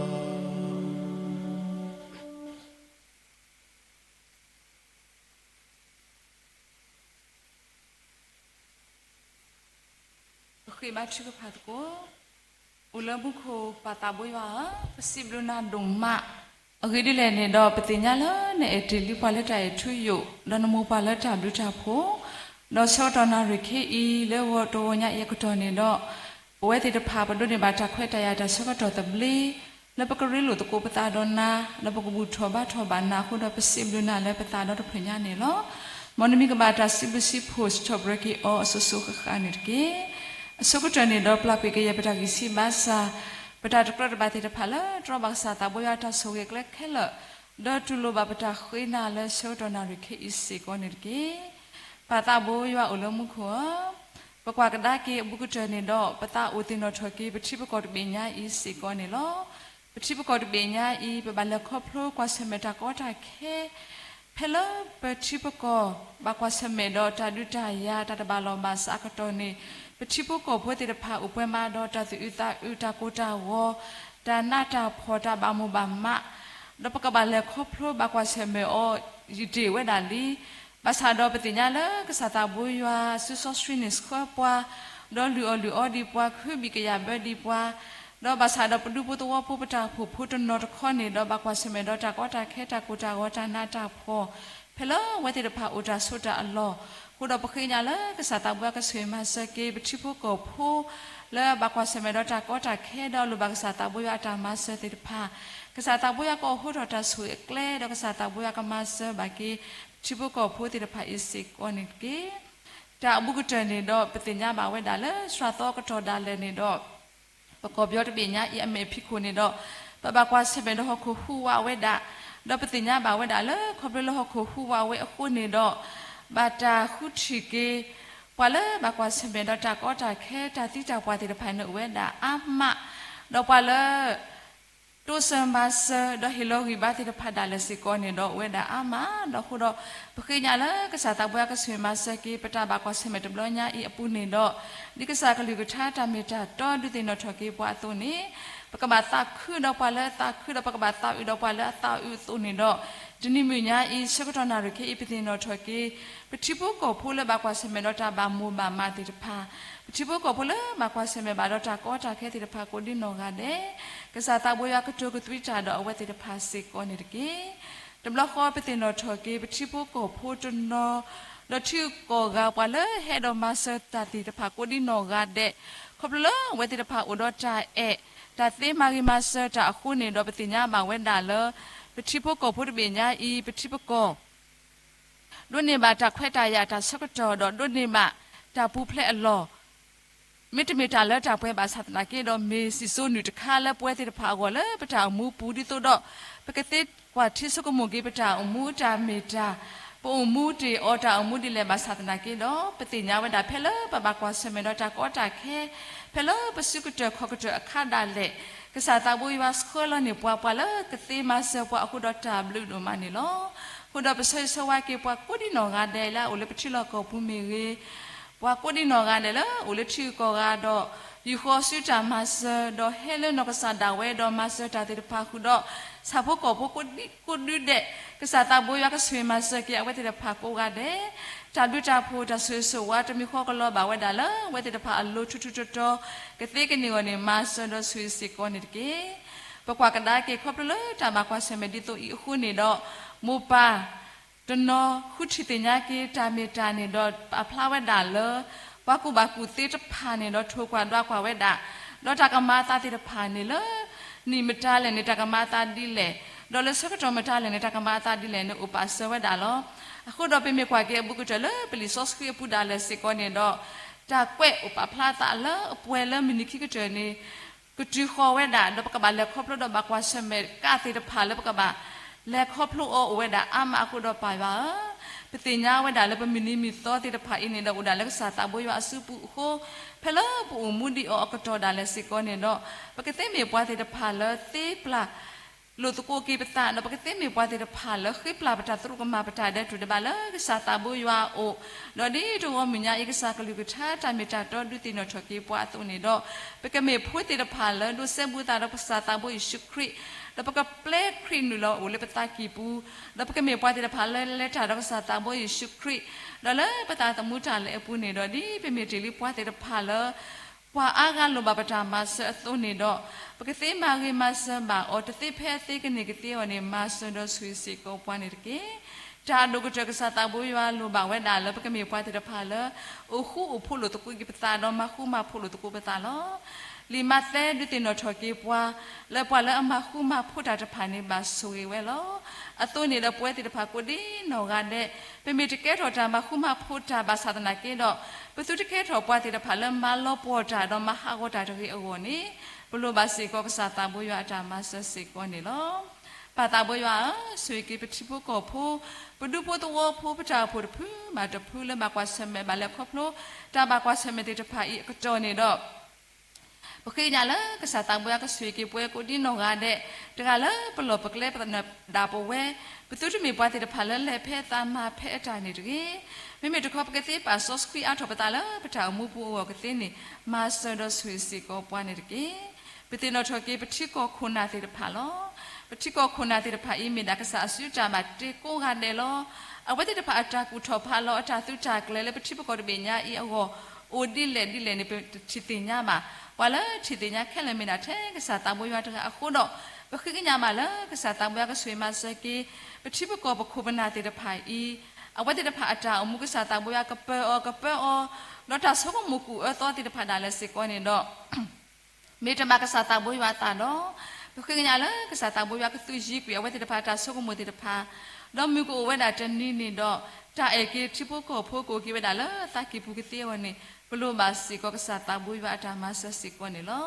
ပဃ့ဘါထုကဖၣ်သကိး. အိၣ်လၢမူခိၣ်ပၢ်သးဘိယွၤဧၢ, ပစံးဘျုးနၤဒိၣ်မး. အဂ့ၢ်ဒ်လဲၣ်န့ၣ်ဒီး ပသ့ၣ်ညါလၢနအဲၣ်တ့ၢ်လံပှၤလၢတၢ်အဲၣ်ထူယိာ်, ဒီးနမိၢ်ပှၢ်လၢတၢ်ဘျုးတၢ်ဖှိၣ်, ဒီးဆၢကတီၢ်နၣ်ရံၣ်ခဲအံၤ လၢဂီၤတဂီၤညါအံၤအကတီၢ်န့ၣ်ဒီး, ပဝဲသ့ၣ်တဖၣ်ပဒိးန့ၢ်ဘၣ်တၢ်ခွဲးတၢ်ယာ်တၢ်ဆၢကတီၢ်သဘျ့ လၢပကရ့လိာ်သကိးပသးဒီးနၤ, ဒီးပကဘူၣ်ထီၣ်ဘါထီၣ်ဘၣ်နၤအဃိဒီး ပစံးဘျုးနၤလၢပသးဒီတဖျၢၣ်ညါန့ၣ်လီၤ. မ်နမံၤကဘၣ်တၢ်စံးဘျုးစံးဖှိၣ် စံးထီၣ်ပတြၢၤက့ၤအီၤအစိၤစိၤဃၣ်ဃၣ်န့ၣ်တက့ၢ်. အဆိကတၢၢ်န့ၣ်ဒီး ပျၢ်ကွံာ်ကယဲၢ်ပတၢ်ဂံၢ်ဆံးဘါစၢ်, ပတၢ်တကြၢးတဘၣ်သ့ၣ်တဖၣ်လၢတြီဘၣ်ကစၢ်သးဘိယွၤတၢ်ဆိၣ်ဂ့ၤကျဲခဲလၢာ်, ဒီးတူၢ်လိာ်ဘၣ်ပတၢ်ဃ့နၤလၢဆၢကတီၢ်နၣ်ရံၣ်ခဲအံၤစ့ၢ်ကီးန့ၣ်တက့ၢ်. ပၢ်သးဘိယွၤအိၣ်လၢမူခိၣ်ဧၢ, ပကွၢ်ကဒါက့ၤအဘူးကတၢၢ်န့ၣ်ဒီး ပသးအိၣ်သ့ၣ်နီၣ်ထီၣ်က့ၤ ပထံပကီၢ်တဘ့ၣ်ညါအံၤစ့ၢ်ကီးန့ၣ်လီၤ. ပထံပကီၢ်တဘ့ၣ်ညါအံၤ ပဘၣ်လဲၤခီဖျိကွၢ်ဆၢၣ်မဲာ်တၢ်ကီတၢ်ခဲ, ဖဲလၢပထံပကီၢ် ဘၣ်ကွၢ်ဆၢၣ်မဲာ်ဒီးတၢ်ဒုးတၢ်ယၤ တၢ်တဘၣ်လီၢ်ဘၣ်စးအကတီၢ်န့ၣ်, ပထံဖိကီၢ်ဖိသ့ၣ်တဖၣ်အိၣ်ပှဲၤမးဒီးတၢ်သူၣ်အုးသးအုး တၢ်ကိၢ်တၢ်ဂီၤ, တၢ်နးတၢ်ဖှီၣ် တၢ်ဘၣ်မိၢ်ဘၣ်မး, ဒီးပကဘၣ်လဲၤခီဖျိဘၣ်ကွၢ်ဆၢၣ်မဲာ်အီၤ ယံာ်တ့ၢ်ဝဲဒၣ်လံ. ဘၣ်ဆၣ်ဒီးပသ့ၣ်ညါလၢကစၢ်သးဘိယွၤစုစီဆှံန့ၣ်ဆှၢပှၤ, ဒီးလုၢ်အီၣ်လုၢ်အီဒံးပှၤ, ကဟုဘံၣ်ကယာ်ဘၢဒံးပှၤ, ဒီးဘၣ်ဆၣ်ဒီးပဒူဖိသဝီဖိ ပတၢ်အိၣ်ဖှိၣ်ဖိတနီၤတခီန့ၣ်ဒီး ဘၣ်ကွၢ်ဆၢၣ်မဲာ်ဒီးတၢ်ကီတၢ်ခဲ တၢ်ကိၢ်တၢ်ဂီၤ တၢ်နးတၢ်ဖှီၣ် ဖဲလၢအဝဲသ့ၣ်တဖၣ်အိၣ်တၢ်ဆိးတၢ်အလီၢ်, အဃိဒီးပဃ့ကညးလၢကစၢ်သးဘိယွၤကဆိၣ်ဂ့ၤမၤစၢၤက့ၤ ပထံဖိကီၢ်ဖိ လၢဘၣ်ကွၢ်ဆၢၣ်မဲာ်ဒီးတၢ်ကီတၢ်ခဲ ဒီးလိၣ်ဘၣ်ကစၢ်သးဘိယွၤအတၢ်မၤစၢၤသ့ၣ်တဖၣ်, ကစၢ်သးဘိယွၤကအိးထီၣ်တၢ်ဆိၣ်ဂ့ၤအကျဲ ဒီးကစၢ်သးဘိယွၤကမၤစၢၤဘၣ်က့ၤ ပထံဖိကီၢ်ဖိသ့ၣ်တဖၣ်အံၤစ့ၢ်ကီးန့ၣ်တက့ၢ်. တၢ်အဘူးကတၢၢ်န့ၣ်ဒီး ပသ့ၣ်ညါဘၣ်ဝဲဒၣ်လၢ စှၤသီအကတီၢ်ဒၣ်လဲာ်န့ၣ်ဒီး ပကီၢ်ပယီၤတဘ့ၣ်ညါအံၤအမဲာ်ဖံးခိၣ်န့ၣ်ဒီး ပဘၣ်ကွၢ်ဆၢၣ်မဲာ်ဒီးဟီၣ်ခိၣ်ဟူးဝးဝဲဒၣ်, ဒီးပသ့ၣ်ညါဘၣ်ဝဲဒၣ်လၢ ခီဖျိလၢဟီၣ်ခိၣ်ဟူးဝးဝဲအဃိန့ၣ်ဒီး ဘၣ်တၢ်ဃုထံၣ်က့ၤ ပှၤလၢဘၣ်ကွၢ်ဆၢၣ်မဲာ်ဒီးတၢ်ကီတၢ်ခဲ တၢ်သံတၢ်ပှၢ်သ့ၣ်တဖၣ်န့ၣ်အိၣ်ဝဲဒၣ်အါမး, ဒီးပှၤလၢ တိစၢၤမၤစၢၤ ဒီးဟ့ၣ်လီၤဂံၢ်ဘါသ့ၣ်တဖၣ်ဒၣ်လဲာ်စ့ၢ်ကီးန့ၣ်ဒီး အိၣ်ဝဲဒၣ်အါမး, ဒီးအဃိဒီး ပဃ့ကညးလၢကစၢ်သးဘိယွၤကဆိၣ်ဂ့ၤမၤစၢၤက့ၤ ပတၢ်ဘၣ်ကွၢ်ဆၢၣ်မဲာ်တဘျီညါအံၤအပူၤန့ၣ်ဒီး ဒ်ကစၢ်ကလုၢ်ကထါတၢ်မ့ၢ်တၢ်တီဒုးသ့ၣ်နီၣ်ထီၣ်က့ၤပှၤအသိးန့ၣ် ပကဘၣ်သးခုဒီးပှၤလၢအသးခု ဒီးပကဘၣ်သးအုးဒီးပှၤလၢအသးအုးအသိးန့ၣ်ဒီး တနံၤမုၢ်ညါအံၤ ဆၢကတီၢ်နၣ်ရံၣ်ခဲအံၤ ပသ့ၣ်နီၣ်ထီၣ်က့ၤ ပထံဖိကီၢ်ဖိလၢဘၣ်ကွၢ်ဆၢၣ်မဲာ်ဒီးတၢ်ဘၣ်မိၢ်ဘၣ်မးသ့ၣ်တဖၣ်, ပထံဖိကီၢ်ဖိလၢဘၣ်ကွၢ်ဆၢၣ်မဲာ်ဘၣ်ဒီးတၢ်ကီတၢ်ခဲသ့ၣ်တဖၣ်ကိးဒ်နီၢ်ဂၤဒဲး, ကစၢ်သးဘိယွၤကတိၤကသွံတၢ်ဒီးအဝဲသ့ၣ်တဖၣ်စ့ၢ်ကီးန့ၣ်တက့ၢ်. တဘျီဃီပသ့ၣ်နီၣ်ထီၣ်က့ၤ ပထံဖိကီၢ်ဖိတနီၤ ဒီးထံဂုၤကီၢ်ဂၤ ပှၤလၢဟဲဒီးမၤစၢၤတၢ်သ့ၣ်တဖၣ်ကိးဒ်နီၢ်ဂၤဒဲး, ခီဖျိလၢအဝဲသ့ၣ်တဖၣ်အိၣ်ဒီးတၢ်အဲၣ် တၢ်သ့မၤဂ့ၤမၤစၢၤတၢ်အဃိန့ၣ်ဒီး ပသ့ၣ်ညါဘၣ်ဝဲဒၣ်လၢ ပထံဖိကီၢ်ဖိတဘ့ၣ်ညါအံၤ ပထံပကီၢ် ဒိးန့ၢ်ဘၣ်တၢ်ခွဲးတၢ်ယာ်တၢ်ဆၢကတီၢ် ဒီးဒိးန့ၢ်ဘၣ်တၢ်ပူၤဖျဲးအလီၢ် မ့တမ့ၢ်တၢ်လၢတၢ်ပှဲၤဘၣ်ဆၣ်သနာ်က့ဒီး မ့ၢ်စံၣ်စိၤနုာ်တခါလၢပဝဲသ့ၣ်တဖၣ်အဂီၢ်လၢပတၢ်အိၣ်မူပူၤ ဒ်သိးဒီး ပကသ့ကွၢ်ထံဆိကမိၣ်က့ၤပတၢ်အိၣ်မူတၢ်မ့ၢ်တၢ်, ပအိၣ်မူတ့ၢ်အီၤတၢ်အိၣ်မူဒ်လဲၣ်ဘၣ်ဆၣ်သနာ်က့ဒီး ပသ့ၣ်ညါဝဲဒၣ်ဖဲလၢပဘၣ်ကွၢ်ဆၢၣ်မဲာ်ဒီးတၢ်ကီတၢ်ခဲ, ဖဲလၢပစုကတၢၢ်ခီၣ်ကတၢၢ်အခါဒၣ်လဲာ်, ကစၢ်သးဘိယွၤဆှၢလီၤန့ၢ်ပှၤ ပှၤလၢကသ့မၤစၢၤပှၤအဃိဒီးတၢ်ဘျုးဒိၣ်မးန့ၣ်လီၤ. အဃိဒီးပဆၢဂ့ၤဆၢဝါက့ၤပှၤကိးဒ်နီၢ်ဂၤဒဲးလၢအအိၣ်လၢပထံလီၢ်ကီၢ်ပူၤမ့ၢ်ဂ့ၤ, ပှၤကိးဒ်နီၢ်ဂၤဒဲးလၢအအိၣ်လၢထံဂုၤကီၢ်ဂၤဒီး ယူၢ်ဃီၤဆူတၢ်မၤစၢၤ ဒီးဟဲလၢနီၢ်ကစၢ်ဒၣ်ဝဲဒီးမၤစၢၤတၢ်သ့ၣ်တဖၣ်ဃုာ်ဒီး ဆၣ်ဖိကီၢ်ဖိကိးဒံကိးဒုဒဲး, ကစၢ်သးဘိယွၤကဆိၣ်ဂ့ၤမၤစၢၤက့ၤအဝဲသ့ၣ်တဖၣ်ကိးဂၤဒဲး, တၢ်ဘျုးတၢ်ဖှိၣ်တၢ်ဆိၣ်ဂ့ၤဆိၣ်ဝါတမံၤဃီကလီၤဘၣ်ဝဲဒၣ်လၢအဝဲသ့ၣ်တဖၣ်အလိၤထူထူတီတီ, ကသ့ကန့ၢ်အဂီၢ်န့ၣ် မၤစၢၤဒီးဆိၣ်ဂ့ၤစ့ၢ်ကီးန့ၣ်တက့ၢ်. ပကွၢ်ကဒါက့ၤခီဖျိလၢတၢ်ဘၣ်ကွၢ်ဆၢၣ်မဲာ်ဒ်သိးအံၤအဃိန့ၣ်ဒီး မိၢ်ပၢ် တနီၤဃုထံၣ်သ့ၣ်ညါက့ၤတၢ်မ့ၢ်တၢ်န့ၣ်ဒီး ပာ်ဖျါဝဲဒၣ်လၢ ပှၤကူၣ်ဘၣ်ကူၣ်သ့တဖၣ်န့ၣ်ဒီး ထိၣ်ကွၢ်ဒွးကွၢ်ဝဲဒၣ်, ဒီးတၢ်ကမၤအသးသ့ၣ်တဖၣ်န့ၣ်လၢ နံၣ်မတၤလဲၣ်န့ၣ် တၢ်ကမၤအသးဒ်လဲၣ်, ဒီးလၢဆၢကတီၢ်မတၤလဲၣ်န့ၣ် တၢ်ကမၤအသးဒ်လဲၣ်န့ၣ် အိၣ်ပာ်စၢၤဝဲဒၣ်လီၤ. အဃိဒီးပမ့ၢ်ကွၢ်က့ၤအဘူးကတၢၢ်လၢပလံာ်စီဆှံအပူၤဒၣ်လဲာ်စ့ၢ်ကီးန့ၣ်ဒီး တၢ်ကွဲးအိၣ်ပာ်ဖျါအသးလၢအပှဲၤလၢမုၢ်နံၤခံကတၢၢ်န့ၣ် ကတုၤဃီၤဝဲဒၣ် ဒီးပကဘၣ်လဲၤခီဖျိဒီးဘၣ်ကွၢ်ဆၢၣ်မဲာ်ကသ့ၣ်တဖၣ်လၢပကဘၣ်လဲၤခီဖျိအီၤအိၣ်ဝဲဒၣ်အါမးအဃိဒီးပၢ်ယွၤဧၢ, ပသ့ၣ်ညါဝဲဒၣ်လၢပမုၢ်နံၤမုၢ်သီသ့ၣ်တဖၣ်အံၤန့ၣ်ဒီး အိၣ်ဒၣ်လၢကစၢ်သးဘိယွၤအစုပူၤအဃိ, ဖဲလၢပအိၣ်မူဒံးအီၤအကတီၢ်ဒၣ်လဲာ်စ့ၢ်ကီးန့ၣ်ဒီး ပကသ့မ့ၢ်ပှၤသ့ၣ်တဖၣ်လၢသ့ပျၢ် လိာ်သကိးက့ၤပသး ဒီးပကသ့မ့ၢ်ပှၤသ့ၣ်တဖၣ်လၢဃ့ပျၢ်ပတၢ်သရူးကမၣ်ပတၢ်ဒဲးတူၢ်ဒဲးဘးလၢကစၢ်သးဘိယွၤအအိၣ်, ဒီးဒ်တဂီၤမုၢ်ညါအံၤ ကစၢ်ကလုၢ်ကထါတၢ်မ့ၢ်တၢ်တီဒုးသ့ၣ်နီၣ်ထီၣ်က့ၤပှၤအသိးန့ၣ်ဒီး ပကမ့ၢ်ဖိသ့ၣ်တဖၣ်လၢဒိးစဲဘူးသးဒီးကစၢ်သးဘိယ့ၣ်ၡူးခရံာ်, ဒီးပကပျဲခရံာ်နုာ်လီၤအိၣ်လၢပသးကံၢ်ပူၤ, ဒီးပကမ့ၢ်ပှၤသ့ၣ်တဖၣ်လၢလဲၤတၢ်ဒီးကစၢ်သးဘိယ့ၣ်ၡူးခရံာ်, ဒီးလၢပသးသမူတၢ်လဲၤအပူၤန့ၣ်ဒီး ဒ်ပမ့ၢ်တ့ၢ်လံပှၤသ့ၣ်တဖၣ်လၢ ပှၤအါဂၤလိၣ်ဘၣ်ပတၢ်မၤစၢၤအသိးန့ၣ်ဒီး ပကသ့မၤဂ့ၤမၤစၢၤဘၣ်အီၤ တသ့ဖဲအသ့ကန့ၢ်ကသ့အဂီၢ်န့ၣ် မၤစၢၤဒီးဆိၣ်ဂ့ၤစ့ၢ်ကီးပှၤန့ၣ်တက့ၢ်. တၢ်အဒိၣ်ကတၢၢ်ကစၢ်သးဘိယွၤလိၣ်ဘၣ်ဝဲဒၣ်လၢပကမ့ၢ်ပှၤသ့ၣ်တဖၣ်လၢ အိၣ်ဃူအိၣ်ဖိးလိာ်သကိးက့ၤပသးဒီးမၤဃူမၤဖိးလိာ်သကိးပသးလီၤ. လံာ်မးသဲဒုးသ့ၣ်နီၣ်ထီၣ်က့ၤပှၤ လၢပှၤလၢအမၤဃူမၤဖိးတၢ်တဖၣ်န့ၣ် ဘၣ်ဆိၣ်ဂ့ၤဝဲလီၤ. အသိးန့ၣ်ဒီးပဝဲသ့ၣ်တဖၣ်ကိးဒ်နီၢ်ဂၤဒဲး ပမ့ၢ်တကဲထီၣ်တၢ်မၤဃူမၤဖိးတၢ်ဘၣ်ဆၣ်သနာ်က့ဒီး ပသုတကဲထီၣ်ပှၤသ့ၣ်တဖၣ်လၢမၤလီၤပှီၢ်တၢ်ဒီးမၤဟးဂီၤတၢ်တဂ့ၤအဂီၢ်န့ၣ် ပလိၣ်ဘၣ်စ့ၢ်ကီးကစၢ်သးဘိယွၤအတၢ်မၤစၢၤစ့ၢ်ကီးန့ၣ်လီၤ. ပၢ်သးဘိယွၤဧၢ, ဆိၣ်ဂ့ၤက့ၤပထံဖိကီၢ်ဖိ, ပဒူဖိသဝီဖိ ပတၢ်အိၣ်ဖှိၣ်တဖုဘၣ်တဖုလၢဘၣ်ကွၢ်ဆၢၣ်မဲာ်ဘၣ်လဲၤခီဖျိ တၢ်ဘၣ်ကွၢ်ဆၢၣ်မဲာ်သ့ၣ်တဖၣ်အံၤအကတီၢ်န့ၣ်ဒီး ပဃ့ကညးလၢကစၢ်သးဘိယွၤကဆိၣ်ဂ့ၤက့ၤပဝဲကိးဒ်နီၢ်ဂၤဒဲး, တဂၤလၢပလီၢ်ပကျဲပနၢ်ဒၣ်ပဝဲ, ပသုတမ့ၢ်ပှၤသ့ၣ်တဖၣ်လၢလဲၤဖဲသးမၤဖဲအတၢ်န့ၣ်တဂ့ၤ. မ့မ့ၢ်တခီ ပကသ့ပာ်စီဆှံအါထီၣ်ပသးလၢပတၢ်အိၣ်မူပူၤအဂီၢ်ကသ့န့ၣ် မၤစၢၤဒီးဆိၣ်ဂ့ၤစ့ၢ်ကီးပှၤန့ၣ်တက့ၢ်. ပသ့ၣ်နီၣ်ထီၣ်က့ၤပထံကီၢ်ခိၣ်နၢ်သ့ၣ်တဖၣ်လီၤ. ပထံကီၢ်ခိၣ်နၢ်သ့ၣ်တဖၣ်အံၤ မ့ၢ်ဒၣ်ကစၢ်အစုတၢ်ဘၣ်တ့ကိးဂၤဒဲးလီၤ. အဝဲသ့ၣ်တဖၣ်အတၢ်ကူၣ်ထီၣ်ဖးလီၤ အတၢ်သုးတၢ်ကျဲၤလၢပထံပကီၢ်တဘ့ၣ်ညါအံၤအဂီၢ် အိၣ်ဒ်လဲၣ်ဒ်လဲၣ်န့ၣ် ပတထံၣ်သ့ၣ်ညါဘၣ်. ပှၤလၢထံၣ်သ့ၣ်ညါခဲလၢာ်မ့ၢ်ဒၣ်ထဲကစၢ်သးဘိယွၤတဂၤအဃိဒီး ပဃ့ကညးဘၣ်လၢကစၢ်သးဘိယွၤကဆိၣ်ဂ့ၤမၤစၢၤက့ၤ ပထံပကီၢ်ပခိၣ်ပနၢ်သ့ၣ်တဖၣ်အံၤ အဝဲသ့ၣ်တဖၣ်အတၢ်အိၣ်မူကစၢ်သးဘိယွၤကပၢၤအီၤကပၢၤအီၤ ဒီးတၢ်ဆိကမိၣ်ကူၣ်အၢသီသ့ၣ်တဖၣ်ဒၣ်လဲာ်စ့ၢ်ကီးန့ၣ်ဒီး မ့ၢ်တမၤကစၢ်သးဘိယွၤအသးဒီး ပဃ့ကညးလၢကစၢ်သးဘိယွၤကသုးယံၤကွံာ်အဝဲသ့ၣ်တဖၣ်တၢ်ဆိကမိၣ်သ့ၣ်တဖၣ်, ဒီးမုၢ်ကအိၣ်ဝဲဒၣ်တနံၤန့ၣ်ဒီး တၢ်အဲၣ်က့ၤထံဖိကီၢ်ဖိကအိၣ်က့ၤဝဲဒၣ်လၢသးကံၢ်ပူၤကသ့အဂီၢ်န့ၣ် ပလိၣ်ဘၣ်စ့ၢ်ကီးကစၢ်သးဘိယွၤအတၢ်မၤစၢၤစ့ၢ်ကီးန့ၣ်လီၤ.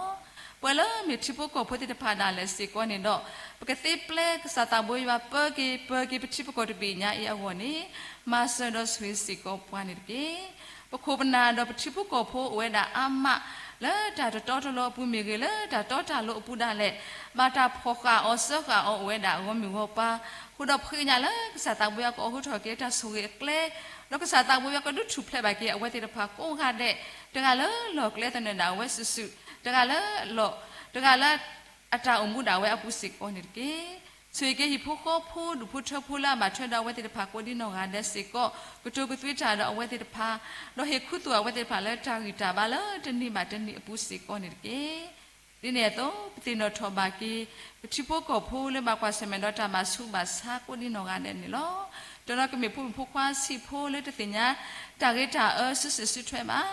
ပဝဲလၢမ့ၢ်ထံဖိကီၢ်ဖိသ့ၣ်တဖၣ်ဒၣ်လဲာ်စ့ၢ်ကီးန့ၣ်ဒီး ပကသ့ပျဲကစၢ်သးဘိယွၤပၢက့ၤပၢက့ၤပထံပကီၢ်တဘ့ၣ်ညါအံၤအဂီၢ်န့ၣ် မၤစၢၤဒီးဆိၣ်ဂ့ၤစ့ၢ်ကီးပှၤန့ၣ်တက့ၢ်. ပခိၣ်ပနၢ်ဒီးပထံဖိကီၢ်ဖိအိၣ်ဝဲဒၣ်အါမး လၢတၢ်တတီတလိၤအပူၤမ့ၢ်ဂ့ၤ လၢတၢ်တီတၢ်လိၤအပူၤဒၣ်လဲာ် ဘၣ်တၢ်ဖီၣ်ဃာ်အီၤစၢဃာ်အီၤအိၣ်ဝဲဒၣ်ဂီၢ်မုၢ်ဂီၢ်ပၤ, ဃုာ်ဒီးပဃ့ကညးလၢကစၢ်သးဘိယွၤကအိးထီၣ်က့ၤတၢ်ဆိၣ်ဂ့ၤအကျဲ, ဒီးကစၢ်သးဘိယွၤကဒုးထူၣ်ဖျဲးဘၣ်က့ၤအဝဲသ့ၣ်တဖၣ်ကိးဂၤဒဲး, တဂၤလၢလီၢ်ကျဲသနၢၣ်ဒၣ်ဝဲစုာ်စုာ်, တဂၤလၢလီၢ်, တဂၤလၢ အတၢ်အိၣ်မူဒၣ်ဝဲအပူၤစ့ၢ်ကီးန့ၣ်တက့ၢ်. ဆိၣ်ဂ့ၤက့ၤဟံၣ်ဖိဃီဖိ ဒူၣ်ဖိထၢဖိလၢအဘၣ်ထွဲဒီးအဝဲသ့ၣ်တဖၣ်ကိးဒ်နီၢ်ဂၤဒဲးစ့ၢ်ကီး, ကတိၤကသွံတၢ်ဒီးအဝဲသ့ၣ်တဖၣ်, ဒီးဟ့ၣ်ခူသူၣ်အဝဲသ့ၣ်တဖၣ်လၢတၢ်ဂံၢ်တၢ်ဘါလၢတနံၤဘၣ်တနံၤအပူၤစ့ၢ်ကီးန့ၣ်တက့ၢ်. ဒ်န့ၣ်အသိး ပသ့ၣ်နီၣ်ထီၣ်ဘၣ်က့ၤ ပထံဖိကီၢ်ဖိလၢဘၣ်ကွၢ်ဆၢၣ်မဲာ်ဒီးတၢ်ဘၣ်ဆူးဘၣ်ဆါကိးဒ်နီၢ်ဂၤဒဲးန့ၣ်လီၤ. တနီၤကမ့ၢ်ဖိမုၣ်ဖိခွါဆံးဖိလၢတသ့ၣ်ညါ တၢ်ဂ့ၤတၢ်အၢစုာ်စုာ်စုထွဲဘၣ်.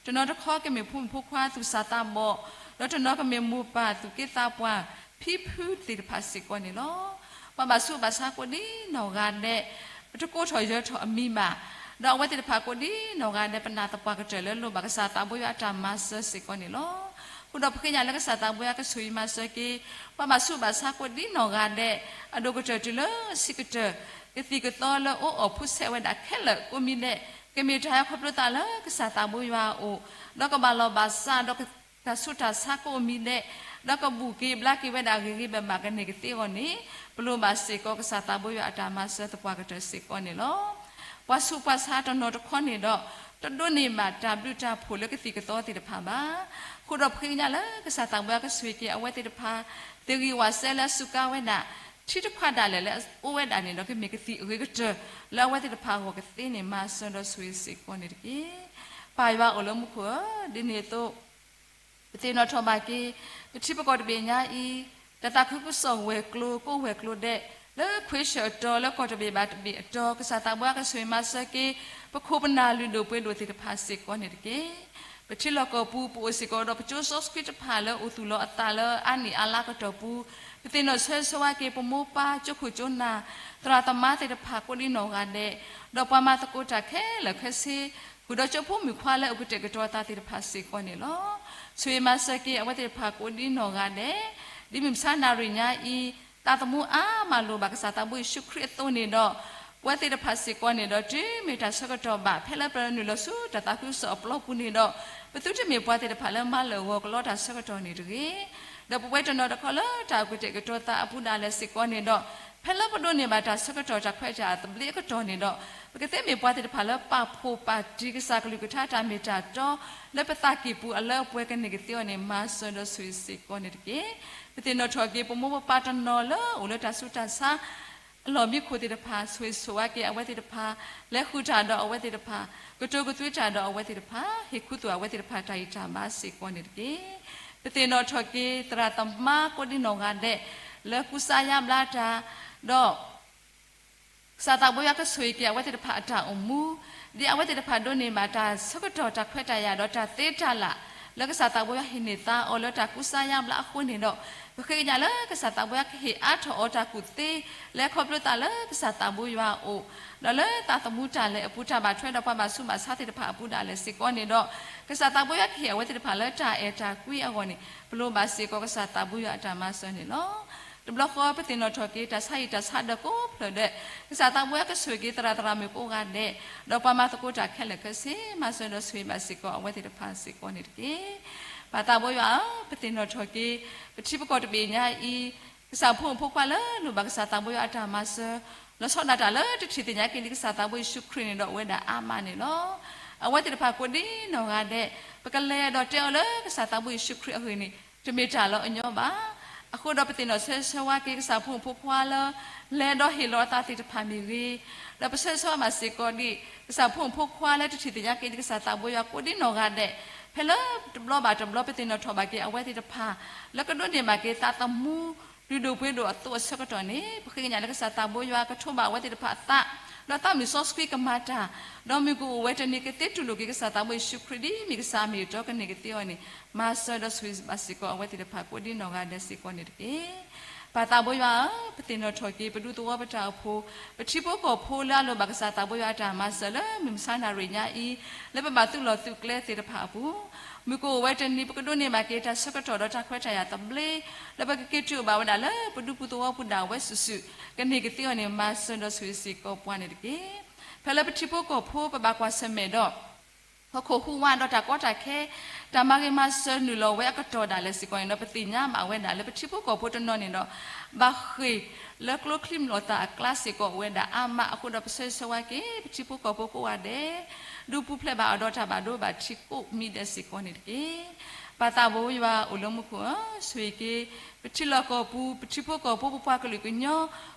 တနီၤတခီကမ့ၢ်ဖိမုၣ်ဖိခွါသူၣ်စၢ်သးဘီၣ်, ဒီးတနီၤကမ့ၢ်မိၢ်ပၢ်သူၣ်က့သးပှၢ် ဖံဖုသ့ၣ်တဖၣ်စ့ၢ်ကီးန့ၣ်လီၤ. ပှၤဘၣ်ဆူးဘၣ်ဆါကိးဒ်နီၢ်ဂၤဒဲး, ပတကိးထီၣ်ယၢၤထီၣ်အမံၤဘၣ်. ဒီးအဝဲသ့ၣ်တဖၣ်ကိးဒ်နီၢ်ဂၤဒဲး ပနာ်သပှၢ်ကတၢၢ်လၢလိၣ်ဘၣ်ကစၢ်သးဘိယွၤအတၢ်မၤစၢၤစ့ၢ်ကီးန့ၣ်လီၤ. ဃုာ်ဒီးပဃ့ကညးလၢကစၢ်သးဘိယွၤကဆိၣ်ဂ့ၤမၤစၢၤက့ၤ ပှၤဘၣ်ဆူးဘၣ်ဆါကိးဒ်နီၢ်ဂၤဒဲး, အဒိၣ်ကတၢၢ်တုၤလၢဆံးကတၢၢ်, ကသံၣ်ကသီလၢအိၣ်အီၣ်ဖူးဆဲးဝဲဒၣ်ခဲလၢာ်ကိးမံၤဒဲး, ကမ့ၢ်တၢ်ဟဲခီဖျိသးလၢကစၢ်သးဘိယွၤအအိၣ်, ဒီးကဘၣ်လီၢ်ဘၣ်စးဒီး တၢ်ဆူးတၢ်ဆါကိးမံၤဒဲး, ဒီးကဘူၣ်က့ၤဘျါက့ၤဝဲဒၣ်ဂ့ၤဂ့ၤဘၣ်ဘၣ်ကန့ၢ်ကသ့အဂီၢ်န့ၣ်, ပလိၣ်ဘၣ်စ့ၢ်ကီးကစၢ်သးဘိယွၤအတၢ်မၤစၢၤသပှၢ်ကတၢၢ်စ့ၢ်ကီးန့ၣ်လီၤ. ပှၤဆူးပှၤဆါတနီၤတခီန့ၣ်ဒီး တဒိးန့ၢ်ဘၣ်တၢ်ဘျုးတၢ်ဖှိၣ်လၢကသံၣ်ကသီသ့ၣ်တဖၣ်ဘၣ်. ဃုာ်ဒီးပဃ့ကညးလၢကစၢ်သးဘိယွၤကဆိၣ်ဂ့ၤက့ၤအဝဲသ့ၣ်တဖၣ်, သ့ၣ်ဂံၢ်ဝၣ်စဲလၢအစူးကါဝဲဒၣ်, ထံတခွါဒၣ်လဲာ်လၢအအိၣ်ဝဲဒၣ်န့ၣ်ဒီး ကမ့ၢ်ကသံၣ်အဂ့ၤကတၢၢ် လၢအဝဲသ့ၣ်တဖၣ်အဂီၢ်ကသ့န့ၣ် မၤစၢၤဒီးဆိၣ်ဂ့ၤစ့ၢ်ကီးန့ၣ်တက့ၢ်. ပၢ်ယွၤအိၣ်လၢမူခိၣ်ဧၢ, ဒ်န့ၣ်အသိး ပသ့ၣ်နီၣ်ထီၣ်ဘၣ်က့ၤ ပထံပကီၢ်တဘ့ၣ်ညါအံၤ, တၢ်သးခုကစီၣ်ဝဲၤကျိၤကိးဝဲၤကျိၤဒဲး, လၢခွ့ဆၢၣ်အတီၤ လၢကီၢ်တဘ့ၣ်ဘၣ်တဘ့ၣ်အတီၤ, ကစၢ်သးဘိယွၤကဆိၣ်ဂ့ၤမၤစၢၤက့ၤ ပခိၣ်ပနၢ်လုၢ်ဒိၣ်ပှ့ၤဒိၣ်သ့ၣ်တဖၣ်စ့ၢ်ကီးန့ၣ်တက့ၢ်. ပထံလီၢ်ကီၢ်ပူၤ ပအိၣ်စ့ၢ်ကီးဒီးပကၠိစီဆှံတဖၣ်လၢအိၣ်သူၣ်လီၤအသးလၢအါနံၣ်အါလါကတီၢ်ပူၤ, ပသ့ၣ်နီၣ်ဆၢဂ့ၤဆၢဝါက့ၤ ပမိၢ်ပၢ်ကၠိခိၣ်ကၠိနၢ် သရၣ်သမါသ့ၣ်တဖၣ်ကိးဒ်နီၢ်ဂၤဒဲး, ဒီးပှၤမၤသကိးတၢ်ခဲလၢာ်ခဲဆ့, ဃုာ်ဒီးကၠိဖိမုၣ်ခွါလၢအကတဲာ်ကတီၤသးသ့ၣ်တဖၣ်စ့ၢ်ကီးန့ၣ်လီၤ. ဆိၣ်ဂ့ၤမၤစၢၤက့ၤအဝဲသ့ၣ်တဖၣ်ကိးဒ်နီၢ်ဂၤဒဲး, ဒ်မုၢ်မဆါနၣ်ရံၣ်ညါအံၤ, သးသမူအါမးလိၣ်ဘၣ်ကစၢ်သးဘိယ့ၣ်ၡူးခရံာ်အသိးန့ၣ်ဒီး, ပဝဲသ့ၣ်တဖၣ်စ့ၢ်ကီးန့ၣ်ဒီး တုၤမ့ၢ်တၢ်ဆၢကတီၢ်ဘၣ် ဖဲလၢပနုာ်လီၤဆူတၢ်သးခုကစီၣ်အပျီပူၤန့ၣ်ဒီး, ပသုတမ့ၢ်ပှၤသ့ၣ်တဖၣ်လၢမၤလၢာ်ဂီၤကလီတၢ်ဆၢကတီၢ်န့ၣ်တဂ့ၤ. ဒီးပဝဲတနီၤတခီလၢတၢ်အုၣ်ကတဲာ်ကတီၤသးအပူၤဒၣ်လဲာ်စ့ၢ်ကီးန့ၣ်ဒီး, ဖဲလၢပဒိးန့ၢ်ဘၣ်တၢ်ဆၢကတီၢ်တၢ်ခွဲးတၢ်ယာ်သဘျ့အကတီၢ်န့ၣ်ဒီး, ပကသ့မ့ၢ်ပှၤသ့ၣ်တဖၣ်လၢပာ်ဖှိၣ်ပာ်တံၢ်ကစၢ်ကလုၢ်ကထါတၢ်မ့ၢ်တၢ်တီ လၢပသးကံၢ်ပူၤအလၢအပှဲၤကန့ၢ်ကသ့အီၤန့ၣ် မၤစၢၤဒီးဆိၣ်ဂ့ၤစ့ၢ်ကီးန့ၣ်တက့ၢ်. ပသ့ၣ်နီၣ်ထီၣ်က့ၤ ပမိၢ်ပပၢ်တနီၤလၢအိၣ်လၢတၢ်ဆူးတၢ်ဆါ အလီၢ်မံခိၣ်သ့ၣ်တဖၣ် ဆိၣ်ဂ့ၤဆိၣ်ဝါက့ၤအဝဲသ့ၣ်တဖၣ်, လဲၤဃုာ်တၢ်ဒီးအဝဲသ့ၣ်တဖၣ်, ကတိၤကသွံတၢ်ဒီးအဝဲသ့ၣ်တဖၣ်, ဟ့ၣ်ခူသူၣ်အဝဲသ့ၣ်တဖၣ်တၢ်ဂံၢ်တၢ်ဘါစ့ၢ်ကီးန့ၣ်တက့ၢ်. ပသ့ၣ်နီၣ်ထီၣ်က့ၤ သရၣ်သမါကိးဒ်နီၢ်ဂၤဒဲး လၢကူစါယါဘျါတၢ်, ဒီး ကစၢ်သးဘိယွၤကဆိၣ်ဂ့ၤက့ၤအဝဲသ့ၣ်တဖၣ်အတၢ်အိၣ်မူ, ဒ်အဝဲသ့ၣ်တဖၣ်ဒိးန့ၢ်ဘၣ်တၢ်ဆၢကတီၢ်တၢ်ခွဲးတၢ်ယာ်ဒီးတၢ်သ့တၢ်လၢ်, လၢကစၢ်သးဘိယွၤဟ့ၣ်န့ၢ်သါအီၤလၢတၢ်ကူစါယါဘျါအဃိန့ၣ်ဒီး, ပဃ့ကညးလၢကစၢ်သးဘိယွၤကဟ့ၣ်အါထီၣ်အီၤတၢ်ကူၣ်သ့, လၢခီဖျိသးလၢကစၢ်သးဘိယွၤအအိၣ်, ဒီးလၢသးသမူတၢ်လဲၤအပူၤ တၢ်ဘၣ်ထွဲဒီးပှၤဘၣ်ဆူးဘၣ်ဆါသ့ၣ်တဖၣ်အပူၤဒၣ်လဲာ်စ့ၢ်ကီးန့ၣ်ဒီး, ကစၢ်သးဘိယွၤကဟ့ၣ်အဝဲသ့ၣ်တဖၣ်လၢတၢ်အဲၣ်တၢ်ကွံအဂီၢ်န့ၣ် ပလိၣ်ဘၣ်စ့ၢ်ကီးကစၢ်သးဘိယွၤအတၢ်မၤစၢၤန့ၣ်လီၤ. တဘျီဃီပသ့ၣ်နီၣ်ထီၣ်က့ၤ တၢ်ဆါဟံၣ်တၢ်ဆါဒၢးကိးဖျၢၣ်ဒဲး, ကစၢ်သးဘိယွၤကဆိၣ်ဂ့ၤက့ၤသရၣ်သရၣ်မုၣ်ကိးဂၤဒဲး, ဒီးပှၤမၤသကိးတၢ်ခဲလၢာ်ခဲဆ့ မၤစၢၤဒီးဆိၣ်ဂ့ၤဘၣ်စ့ၢ်ကီးအဝဲသ့ၣ်တဖၣ်စ့ၢ်ကီးန့ၣ်တက့ၢ်. ပၢ်သးဘိယွၤဧၢ, ပသ့ၣ်နီၣ်ထီၣ်က့ၤ ပထံပကီၢ်တဘ့ၣ်ညါအံၤ, ကစၢ်ဖိမုၣ်ဖိခွါလၢလိၣ်ဘၣ်ကစၢ်သးဘိယွၤအတၢ်မၤစၢၤ, လီၤဆီဒၣ်တၢ်လၢတထံၣ်သ့ၣ်ညါက့ၤလံကစၢ်သးဘိယ့ၣ်ၡူးခရံာ်န့ၣ်ဒီးအိၣ်ဝဲဒၣ်အါမးန့ၣ်လီၤ. အဝဲသ့ၣ်တဖၣ်ကိးဒ်နီၢ်ဂၤဒဲး, ပကလဲၤဒီးတဲအီၤလၢကစၢ်သးဘိယ့ၣ်ၡူးခရံာ်အဂ့ၢ်န့ၣ် တမ့ၢ်တၢ်လၢအညီဘၣ်. အဃိဒီးပသ့ၣ်နီၣ်ဆၢဂ့ၤဆၢဝါက့ၤ ကစၢ်ဖိမုၣ်ဖိခွါလၢ လဲၤဒီးဟ့ၣ်လီၤအသးသ့ၣ်တဖၣ်မ့ၢ်ဂ့ၤ, ဒီးပဆၢဂ့ၤဆၢဝါဘၣ်စ့ၢ်ကီးဒ် ကစၢ်ဖိမုၣ်ဖိခွါလၢတထံၣ်သ့ၣ်ညါက့ၤ ကစၢ်သးဘိယွၤကိးဒ်နီၢ်ဂၤဒဲး, ဖဲလၢတဘျီဘၣ်တဘျီ ပသ့ၣ်နီၣ်ထီၣ်ဘၣ်က့ၤအဝဲသ့ၣ်တဖၣ် လၢကဒိးန့ၢ်ဘၣ်က့ၤသးသမူ လုၢ်ဒိၣ်ပှ့ၤဒိၣ်အသိးအဆၢကတီၢ်န့ၣ် ပဃ့ကညးလၢကစၢ်သးဘိယွၤကထိးဘၣ်အဝဲသ့ၣ်တဖၣ်အသး, ဒီးသးမုၢ်စီဆှံကမၤတၢ်, ဒီးမုၢ်ကအိၣ်ဝဲတနံၤကသ့တူၢ်လိာ်က့ၤ ကစၢ်သးဘိယ့ၣ်ၡူးခရံာ်ဒ်မ့ၢ်ကစၢ်အမ့ၢ်အတီကန့ၢ်ကသ့အီၤန့ၣ် မၤစၢၤဒီးဆိၣ်ဂ့ၤဘၣ်စ့ၢ်ကီးအဝဲသ့ၣ်တဖၣ်ကိးဒ်နီၢ်ဂၤဒဲးစ့ၢ်ကီးန့ၣ်တက့ၢ်. ပၢ်သးဘိယွၤဧၢ, ပသ့ၣ်နီၣ်ထီၣ်က့ၤ ပဒူသဝီပတၢ်အိၣ်ဖှိၣ် ပထံဖိကီၢ်ဖိလၢအလိၣ်ဘၣ်ကစၢ်သးဘိယွၤအတၢ်မၤစၢၤလၢမုၢ်မဆါနၣ်ရံၣ်ညါအံၤ လၢပဘၣ်သုးလီၢ်သုးကျဲသ့ၣ်တဖၣ်အပူၤ, မုၢ်ကအိၣ်ဝဲတနံၤ ပကဒိးန့ၢ်ဘၣ်က့ၤတၢ်ဆၢကတီၢ်ဒီးတၢ်ခွဲးတၢ်ယာ်သဘျ့, ဒီးပကက့ၤတုၤအိၣ်ဘၣ်ဝဲဒၣ်လၢပဒူပူၤသဝီပူၤဒၣ်ဝဲစုာ်စုာ် ကန့ၢ်ကသ့အီၤန့ၣ် မၤစၢၤဒီးဆိၣ်ဂ့ၤစ့ၢ်ကီးပှၤန့ၣ်တက့ၢ်. ဖဲလၢပထံဖိကီၢ်ဖိပဘၣ်ကွၢ်ဆၢၣ်မဲာ်ဒီး ဟီၣ်ခိၣ်ဟူးဝးဒီးတၢ်ကီတၢ်ခဲ တၢ်မၤဂ့ၤမၤစၢၤနုာ်လီၤဝဲအကတီၢ်ဒၣ်လဲာ်စ့ၢ်ကီးန့ၣ်ဒီး ပသ့ၣ်ညါဘၣ်ဝဲဒၣ်လၢပထံဖိကီၢ်ဖိတနီၤန့ၣ်ဒီး ဘၣ်ဃ့ၢ်လၢကျိချံမျိာ်သၣ်အကျါစ့ၢ်ကီးအိၣ်ဝဲဒၣ်အါမးအဃိဒီး ပဆၢဂ့ၤဆၢဝါက့ၤ ပထံဖိကီၢ်ဖိကိးဂၤဒဲး ဒူပူၤဖျဲးဘၣ်အီၤဒီးတၢ်ဘၣ်ဒိဘၣ်ထံးကိးမံၤဒဲးစ့ၢ်ကီးန့ၣ်တက့ၢ်. ပၢ်သးဘိယွၤအိၣ်လၢမူခိၣ်ဧၢ, ဆိၣ်ဂ့ၤက့ၤ ပထံလီၢ်ကီၢ်ပူၤ ပထံဖိကီၢ်ဖိပပှၤကလုာ်ကညီ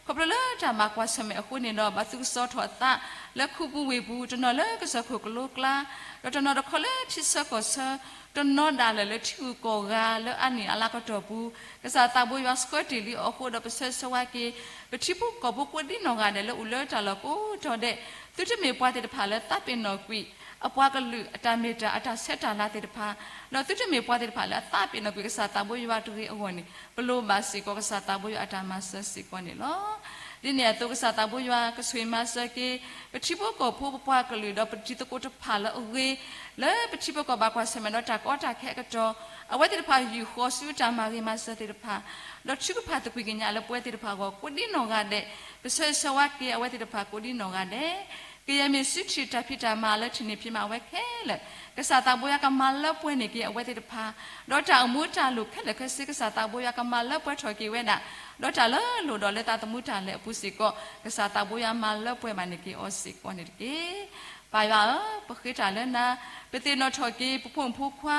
ခီဖျိလၢတၢ်မၤကွၢ်ဆၢၣ်မဲာ်အဃိန့ၣ်ဒီး ဘၣ်သုးကစီၤထီၣ်အသး လၢခူပူၤဝ့ၢ်ပူၤ, တနီၤလၢကစၢၢ်ခိၣ်ကလိကျါ, ဒီးတနီၤတခီလၢထံဆၢကီၢ်ဆၢ, တနီၤဒၣ်လဲာ်လၢထံဂုၤကီၢ်ဂၤလၢအါနံၣ်အလါကတီၢ်ပူၤ, ကစၢ်သးဘိယွၤဆှၢတ့ၢ်လံအီၤအဃိဒီး ပဆၢဂ့ၤဆၢဝါက့ၤ ပထံဖိကီၢ်ဖိကိးဒ်နီၢ်ဂၤဒဲးလၢအိၣ်လၢတၢ်လီၢ်ကိးတီၤဒဲး, သုတမ့ၢ်ပှၤသ့ၣ်တဖၣ်လၢသးပ့ၤနီၣ်ကွံာ် အပှၤကလုာ်အတၢ်မ့ၢ်တၢ်အတၢ်ဆဲးတၢ်လၤသ့ၣ်တဖၣ်, ဒီးသုတမ့ၢ်ပှၤသ့ၣ်တဖၣ်လၢအသးပ့ၤနီၣ်ကွံာ်ကစၢ်သးဘိယွၤတဂ့ၤအဂီၢ်န့ၣ် ပလိၣ်ဘၣ်စ့ၢ်ကီးကစၢ်သးဘိယွၤအတၢ်မၤစၢၤစ့ၢ်ကီးန့ၣ်လီၤ. ဒ်န့ၣ်အသိး ကစၢ်သးဘိယွၤကဆိၣ်ဂ့ၤမၤစၢၤက့ၤ ပထံဖိကီၢ်ဖိပပှၤကလုာ်ဒီးပတံၤသကိးတဖၣ်လၢအဂ့ၤ, လၢပထံဖိကီၢ်ဖိဘၣ်ကွၢ်ဆၢၣ်မဲာ်ဒီးတၢ်ကီတၢ်ခဲအကတီၢ်, အဝဲသ့ၣ်တဖၣ်ယူာ်ဃီဆူတၢ်မၤဂ့ၤမၤစၢၤသ့ၣ်တဖၣ်, ဒီးထုကဖၣ်သကွံာ်ကညးလၢပဝဲသ့ၣ်တဖၣ်အဂီၢ်ကိးဒ်နီၢ်ဂၤဒဲး, ပဆၢဂ့ၤဆၢဝါက့ၤအဝဲသ့ၣ်တဖၣ်ကိးဒ်နီၢ်ဂၤဒဲး, ကယဲၢ်မ့ၢ်စုထံၣ်တၢ်ဖံးတၢ်မၤလၢထံၣ်န့ၢ်ဖံးမၤဝဲခဲလၢာ်, ကစၢ်သးဘိယွၤကမၤလၢပှဲၤန့ၢ်က့ၤအဝဲသ့ၣ်တဖၣ်, ဒီးတၢ်အိၣ်မူတၢ်လိၣ်ခဲလၢာ်ခဲဆ့ ကစၢ်သးဘိယွၤကမၤလၢပှဲၤထီၣ်က့ၤဝဲဒၣ်, ဒီးတၢ်လၢလိၣ်ဒီးလၢသးသမူတၢ်လဲၤအပူၤစ့ၢ်ကီး ကစၢ်သးဘိယွၤမၤလၢပှဲၤဘၣ်န့ၢ်က့ၤအီၤစ့ၢ်ကီးန့ၣ်တက့ၢ်. ပၢ်ယွၤဧၢ, ပဃ့တၢ်လၢနၤ, ပသ့ၣ်နီၣ်ထီၣ်က့ၤ ပဖိမုၣ်ဖိခွါ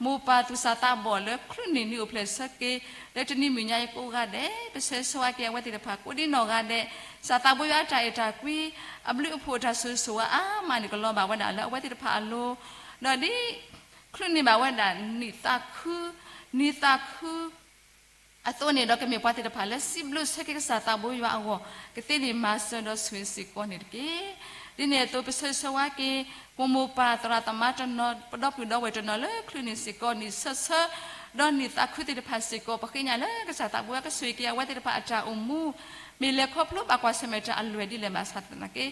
မိၢ်ပၢ်သူၣ်စၢ်သးဘီၣ်လၢချုးန့ၢ်နံၤအိၣ်ဖျဲၣ်ဆၢက့ၤ လၢတနံၤမုၢ်ညါအံၤကိးဂၤဒဲး, ပဆၢဂ့ၤဆၢဝါက့ၤအဝဲသ့ၣ်တဖၣ်ကိးဒ်နီၢ်ဂၤဒဲး, ကစၢ်သးဘိယွၤအတၢ်အဲၣ်တၢ်ကွံ, အဘျုးအဖှိၣ်အတၢ်ဆိၣ်ဂ့ၤဆိၣ်ဝါအါမးန့ၣ် ကလီၤဘၣ်ဝဲဒၣ်လၢအဝဲသ့ၣ်တဖၣ်အလိၤ, ဒီးဒ် ချုးန့ၢ်ဘၣ်ဝဲဒၣ်နံၣ်သးခု, နံၣ်သးခု အသိးန့ၣ်ဒီး ကမ့ၢ်ပှၤသ့ၣ်တဖၣ်လၢစံးဘျုးဆၢက့ၤကစၢ်သးဘိယွၤအဂီၢ်, ကသ့န့ၢ်မၤစၢၤဒီးဆိၣ်ဂ့ၤစ့ၢ်ကီးန့ၣ်တက့ၢ်. ဒ်န့ၣ်အသိး ပဆၢဂ့ၤဆၢဝါက့ၤ ပမိၢ်ပၢ်သရၣ်သမါတနီၤ, ပဒီပုၢ်ဒီဝဲၢ်တနီၤလၢချုးန့ၢ်စ့ၢ်ကီး နံၣ်ဆၢဆၢ ဒီးနံၣ်သးခုသ့ၣ်တဖၣ်စ့ၢ်ကီး, ပဃ့ကညးလၢကစၢ်သးဘိယွၤကဆိၣ်ဂ့ၤက့ၤအဝဲသ့ၣ်တဖၣ်အတၢ်အိၣ်မူ, မ့ၢ်လဲၤခီဖျိဘၣ်ကွၢ်ဆၢၣ်မဲာ်တၢ်အလွဲၢ်ဒ်လဲၣ်ဘၣ်ဆၣ်သနာ်က့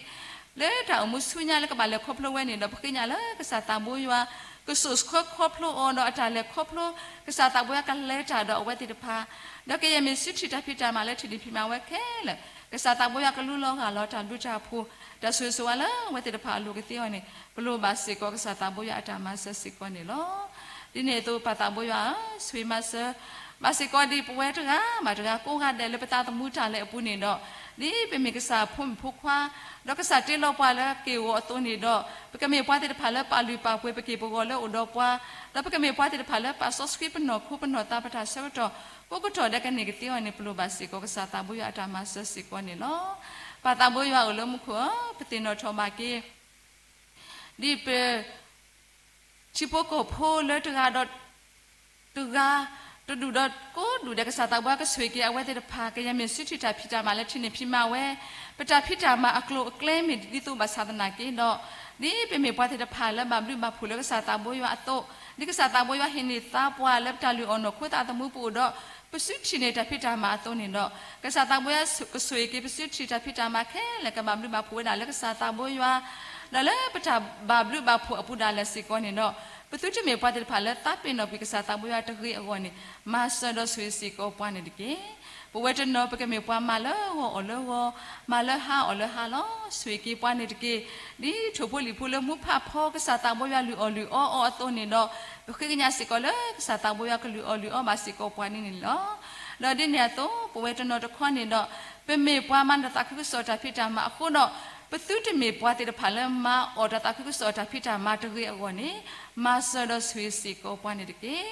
လၢတၢ်အိၣ်မူဆူညါလၢကဘၣ်လဲၤခီဖျိဝဲန့ၣ်ဒီး ပဃ့ကညးလၢကစၢ်သးဘိယွၤ ကစိာ်ဆှၢခီဖျိအီၤဒီးအတၢ်လဲၤခီဖျိ, ကစၢ်သးဘိယွၤကလဲၤတၢ်ဒီးအဝဲသ့ၣ်တဖၣ်, ဒီးကယဲၢ်မ့ၢ်စုထံၣ်တၢ်ဖံးတၢ်မၤလၢထံၣ်န့ၢ်ဖံးမၤဝဲခဲလၢာ်, ကစၢ်သးဘိယွၤကလူလီၤဂၢ်လီၤတၢ်ဘျုးတၢ်ဖှိၣ်, တၢ်ဆိၣ်ဂ့ၤဆိၣ်ဝါလၢအဝဲသ့ၣ်တဖၣ်အလိၤကသ့အီၤန့ၣ် ပလိၣ်ဘၣ်စ့ၢ်ကီးကစၢ်သးဘိယွၤအတၢ်မၤစၢၤစ့ၢ်ကီးန့ၣ်လီၤ. ဒ်န့ၣ်အသိးပၢ်သးဘိယွၤဧၢ, ဆိၣ်ဂ့ၤမၤစၢၤ ဘၣ်စ့ၢ်ကီးဒ်ပဝဲတဂၤဘၣ်တဂၤကိးဂၤဒဲးလၢပသးသမူတၢ်လဲၤအပူၤန့ၣ်ဒီး, ဒ်ပမ့ၢ်ကစၢ်ဖိမုၣ်ဖိခွါ, ဒီးကစၢ်တ့လီၤပှၤလၢက့ၢ်ဂီၤအသိးန့ၣ်ဒီး, ပကမ့ၢ်ပှၤသ့ၣ်တဖၣ်လၢပာ်လုၢ်ပာ်ပှ့ၤ ပက့ၢ်ပဂီၤလၢအိၣ်ဒီးပှၤ, ဒီးပကမ့ၢ်ပှၤသ့ၣ်တဖၣ်လၢပာ်စီဆှံပနီၢ်ခိပနီၢ်သးပတၢ်ဆၢကတီၢ် ကိးကတီၢ်ဒဲးကန့ၢ်ကသ့အီၤန့ၣ် ပလိၣ်ဘၣ်စ့ၢ်ကီးကစၢ်သးဘိယွၤအတၢ်မၤစၢၤစ့ၢ်ကီးန့ၣ်လီၤ. ပၢ်သးဘိယွၤအိၣ်လၢမူခိၣ်ဧၢ, ပသ့ၣ်နီၣ်ထီၣ်ဘၣ်က့ၤ ဒ်ပ ထံဖိကီၢ်ဖိလၢတဂၤဒီးတဂၤ, တဒူၣ်ဒီးကိးဒူၣ်ဒဲး ကစၢ်သးဘိယွၤကဆိၣ်ဂ့ၤက့ၤအဝဲသ့ၣ်တဖၣ်, ကယဲၢ်မ့ၢ်စုထံၣ်တၢ်ဖံးတၢ်မၤလၢထံၣ်န့ၢ်ဖံးမၤဝဲ, ပတၢ်ဖံးတၢ်မၤအကျိၤအကျဲမ့ၢ်ဒ်သိးဘၣ်ဆၣ်သနာ်က့ဒီး, ဒ်ပမ့ၢ်ပှၤသ့ၣ်တဖၣ်လၢဘၣ်ဘျုးဘၣ်ဖှိၣ်လၢကစၢ်သးဘိယွၤအသိး, ဒ်ကစၢ်သးဘိယွၤဟ့ၣ်န့ၢ်သါပှၤလၢပတၢ်လုၢ်အီၣ်နီၢ်ခိသးသမူပအိၣ်ဒီး, ပစုထံၣ်န့ၢ်တၢ်ဖံးတၢ်မၤအသိးန့ၣ်ဒီး, ကစၢ်သးဘိယွၤကဆိၣ်ဂ့ၤက့ၤ ပစုထံၣ်တၢ်ဖံးတၢ်မၤခဲလၢာ်ကဘၣ်ဘျုးဘၣ်ဖှိၣ်ဝဲဒၣ်လၢကစၢ်သးဘိယွၤ, ဒီးလၢပတၢ်ဘၣ်ဘျုးဘၣ်ဖှိၣ်အပူၤဒၣ်လဲာ်စ့ၢ်ကီးန့ၣ်ဒီး, ပသုတမ့ၢ်ပှၤသ့ၣ်တဖၣ်လၢသးပ့ၤနီၣ်ကွံာ်ကစၢ်သးဘိယွၤတဂ့ၤအဂီၢ်န့ၣ်, မၤစၢၤဒီးဆိၣ်ဂ့ၤစ့ၢ်ကီးပှၤန့ၣ်တက့ၢ်. ပဝဲတနီၤပကမ့ၢ်ပှၤမၤလၢဂီၤအီၣ်လၢဂီၤ, မၤလၢဟါအီၣ်လၢဟါလီၤ. ဆိၣ်ဂ့ၤက့ၤပှၤန့ၣ်တက့ၢ်. ဒ်ထိၣ်ဖိလံၣ်ဖိလၢမူဖးဖီကစၢ်သးဘိယွၤလုၢ်အီၣ်လုၢ်အီအီၤအသိးန့ၣ်ဒီး, ပဃ့ကညးစ့ၢ်ကီးလၢကစၢ်သးဘိယွၤကလုၢ်အီၣ်လုၢ်အီဘၣ်စ့ၢ်ကီးပှၤန့ၣ်န့ၣ်လီၤ. ဒီးဒ်န့ၣ်အသိး ပဝဲတနီၤတခီန့ၣ်ဒီး, ပမ့ၢ်ပှၤမၤတၢ်သးခုကစီၣ်တၢ်ဖံးတၢ်မၤအဃိဒီး, ပသုတမ့ၢ်ပှၤသ့ၣ်တဖၣ်လၢမၤအီၣ်တၢ်သးခုကစီၣ်တၢ်ဖံးတၢ်မၤတဂ့ၤအဂီၢ်န့ၣ်, မၤစၢၤဒီးဆိၣ်ဂ့ၤစ့ၢ်ကီးပှၤန့ၣ်တက့ၢ်.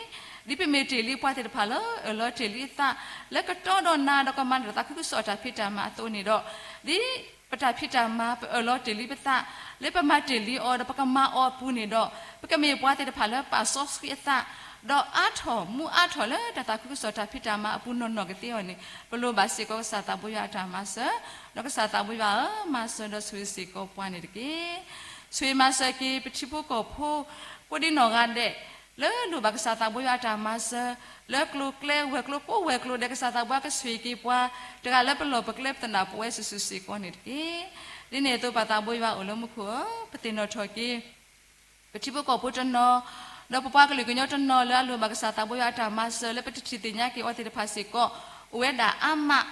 ဒ်ပမ့ၢ်တ့ၢ်လံပှၤသ့ၣ်တဖၣ်လၢအၢၣ်လီၤတ့ၢ်လံအသး လၢကတီဒီးနၤဒီးကမၤနၢၤတၢ်သးခုကစီၣ်တၢ်ဖံးတၢ်မၤအသိးန့ၣ်ဒီး, ဒ်ပတၢ်ဖံးတၢ်မၤ ပအၢၣ်လီၤတ့ၢ်လံပသး လၢပမၤတ့ၢ်လံအီၤဒီးပကမၤအီၤအပူၤန့ၣ်ဒီး, ပကမ့ၢ်ပှၤသ့ၣ်တဖၣ်လၢပာ်စီဆှံအသး ဒီးအါထီၣ်မူအါထီၣ်လၢတၢ်သးခုကစီၣ်တၢ်ဖံးတၢ်မၤအပူၤနီၢ်နီၢ်ကသ့အီၤန့ၣ်, ပလိၣ်ဘၣ်စ့ၢ်ကီးကစၢ်သးဘိယွၤအတၢ်မၤစၢၤ, ဒီးကစၢ်သးဘိယွၤဧၢ, မၤစၢၤဒီးဆိၣ်ဂ့ၤစ့ၢ်ကီးပှၤန့ၣ်တက့ၢ်. ဆိၣ်ဂ့ၤမၤစၢၤက့ၤ ပထံဖိကီၢ်ဖိ ကိးဒံနီၢ်ဂၤဒဲး လၢလိၣ်ဘၣ်ကစၢ်သးဘိယွၤအတၢ်မၤစၢၤ လၢကျိၤကျဲဝဲၤကျိၤကိးဝဲၤကျိၤဒဲး ကစၢ်သးဘိယွၤကဆိၣ်ဂ့ၤက့ၤပှၤ တဂၤလၢပလီၢ်ပကျဲပသနၢ်ပဝဲစုာ်စုာ်စ့ၢ်ကီးန့ၣ်တက့ၢ်. ဒ်န့ၣ်အသိးပၢ်သးဘိယွၤအိၣ်လၢမူခိၣ်ဧၢ, ပသ့ၣ်နီၣ်ထီၣ်က့ၤ ပထံဖိကီၢ်ဖိတနီၤ, ဒီးပပှၤကလုာ်ကညီတနီၤလၢအလိၣ်ဘၣ်ကစၢ်သးဘိယွၤအတၢ်မၤစၢၤ လၢပတထံၣ်သ့ၣ်ညါက့ၤအီၤသ့ၣ်တဖၣ်စ့ၢ်ကီး အိၣ်ဝဲဒၣ်အါမး,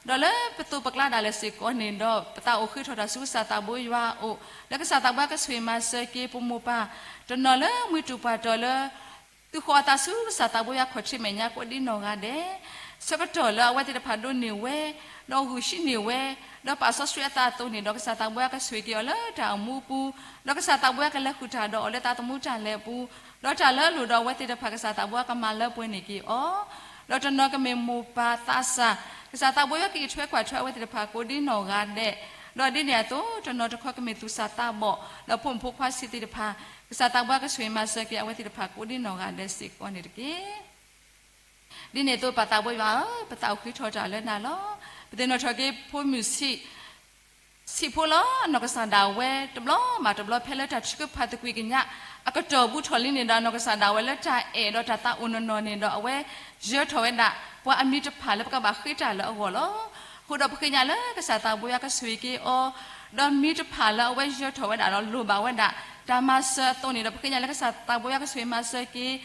ဒီးလၢပသိးပကျါဒၣ်လဲာ်စ့ၢ်ကီးန့ၣ်ဒီး ပသးအိၣ်ဃ့ထီၣ်တၢ်ဆူကစၢ်သးဘိယွၤအအိၣ် လၢကစၢ်သးဘိယွၤကဆိၣ်ဂ့ၤမၤစၢၤက့ၤ ပမိၢ်ပၢ်တနီၤလၢမှံတူၢ်ပှၢ်တီၤလၢ သုဃီၤအသးဆူကစၢ်သးဘိယွၤခီၣ်ထံးမဲာ်ညါကိးဒံနီၢ်ဂၤဒဲး, ဆၢကတီၢ်လၢအဝဲသ့ၣ်တဖၣ်ဒိးန့ၢ်ဝဲ, ဒီးဂုာ်ဟံးန့ၢ်ဝဲ, ဒီးပာ်စီဆှံအသးအသိးန့ၣ်ဒီး ကစၢ်သးဘိယွၤကဆိၣ်ဂ့ၤက့ၤအီၤလၢတၢ်အိၣ်မူအပူၤ, ဒီးကစၢ်သးဘိယွၤကလဲၤဃုာ်တၢ်ဒီးအီၤလၢသးသမူတၢ်လဲၤအပူၤ, ဒီးတၢ်လၢအလိၣ်ဒီးအဝဲသ့ၣ်တဖၣ် ကစၢ်သးဘိယွၤကမၤလၢပှဲၤန့ၢ်က့ၤအီၤ, ဒီးတနီၤကမ့ၢ်မိၢ်ပၢ်သးစၢ်, ကစၢ်သးဘိယွၤကအံးထွဲကွၢ်ထွဲအဝဲသ့ၣ်တဖၣ်ကိးဒံနီၢ်ဂၤဒဲး, ဒီးဒ်န့ၣ်အသိး တနီၤတခီကမ့ၢ်သူၣ်စၢ်သးဘီၣ် ဒီးဖိမုၣ်ဖိခွါဆံးသ့ၣ်တဖၣ်, ကစၢ်သးဘိယွၤကဆိၣ်ဂ့ၤမၤစၢၤက့ၤအဝဲသ့ၣ်တဖၣ်ကိးဒံနီၢ်ဂၤဒဲးစ့ၢ်ကီးန့ၣ်တက့ၢ်. ဒ်န့ၣ်အသိးပၢ်သးဘိယွၤဧၢ, ပသးအိၣ်ဃ့ထီၣ်တၢ်လၢနၤလီၤ. ပသ့ၣ်နီၣ်ထီၣ်က့ၤဖိမုၣ်ဆံး, ဆံးဖိလီၤ. အနီၢ်ကစၢ်ဒၣ်ဝဲတဘျီဘၣ်တဘျီ ဖဲလၢတၢ်ထုကဖၣ်သကွံာ်ကညး အကတီၢ်ဘူးထီၣ်လံန့ၣ်ဒီး အနီၢ်ကစၢ်ဒၣ်ဝဲလၢတၢ်အဲၣ်ဒီးတၢ်သးအိၣ်နီၢ်နီၢ်န့ၣ်ဒီး အဝဲယၢၤထီၣ်ဝဲဒၣ် ပှၤအမံၤတဖၣ်လၢပကဘၣ်ဃ့တၢ်လၢအဂီၢ်လီၤ. အဃိဒီးပဃ့ကညးလၢကစၢ်သးဘိယွၤကဆိၣ်ဂ့ၤက့ၤအီၤ, ဒီးမံၤတဖၣ်လၢအဝဲယၢၤထီၣ်ဝဲဒၣ်ဒီးလိၣ်ဘၣ်ဝဲဒၣ် တၢ်မၤစၢၤအသိးန့ၣ်ဒီး ပဃ့ကညးလၢကစၢ်သးဘိယွၤကဆိၣ်ဂ့ၤမၤစၢၤက့ၤ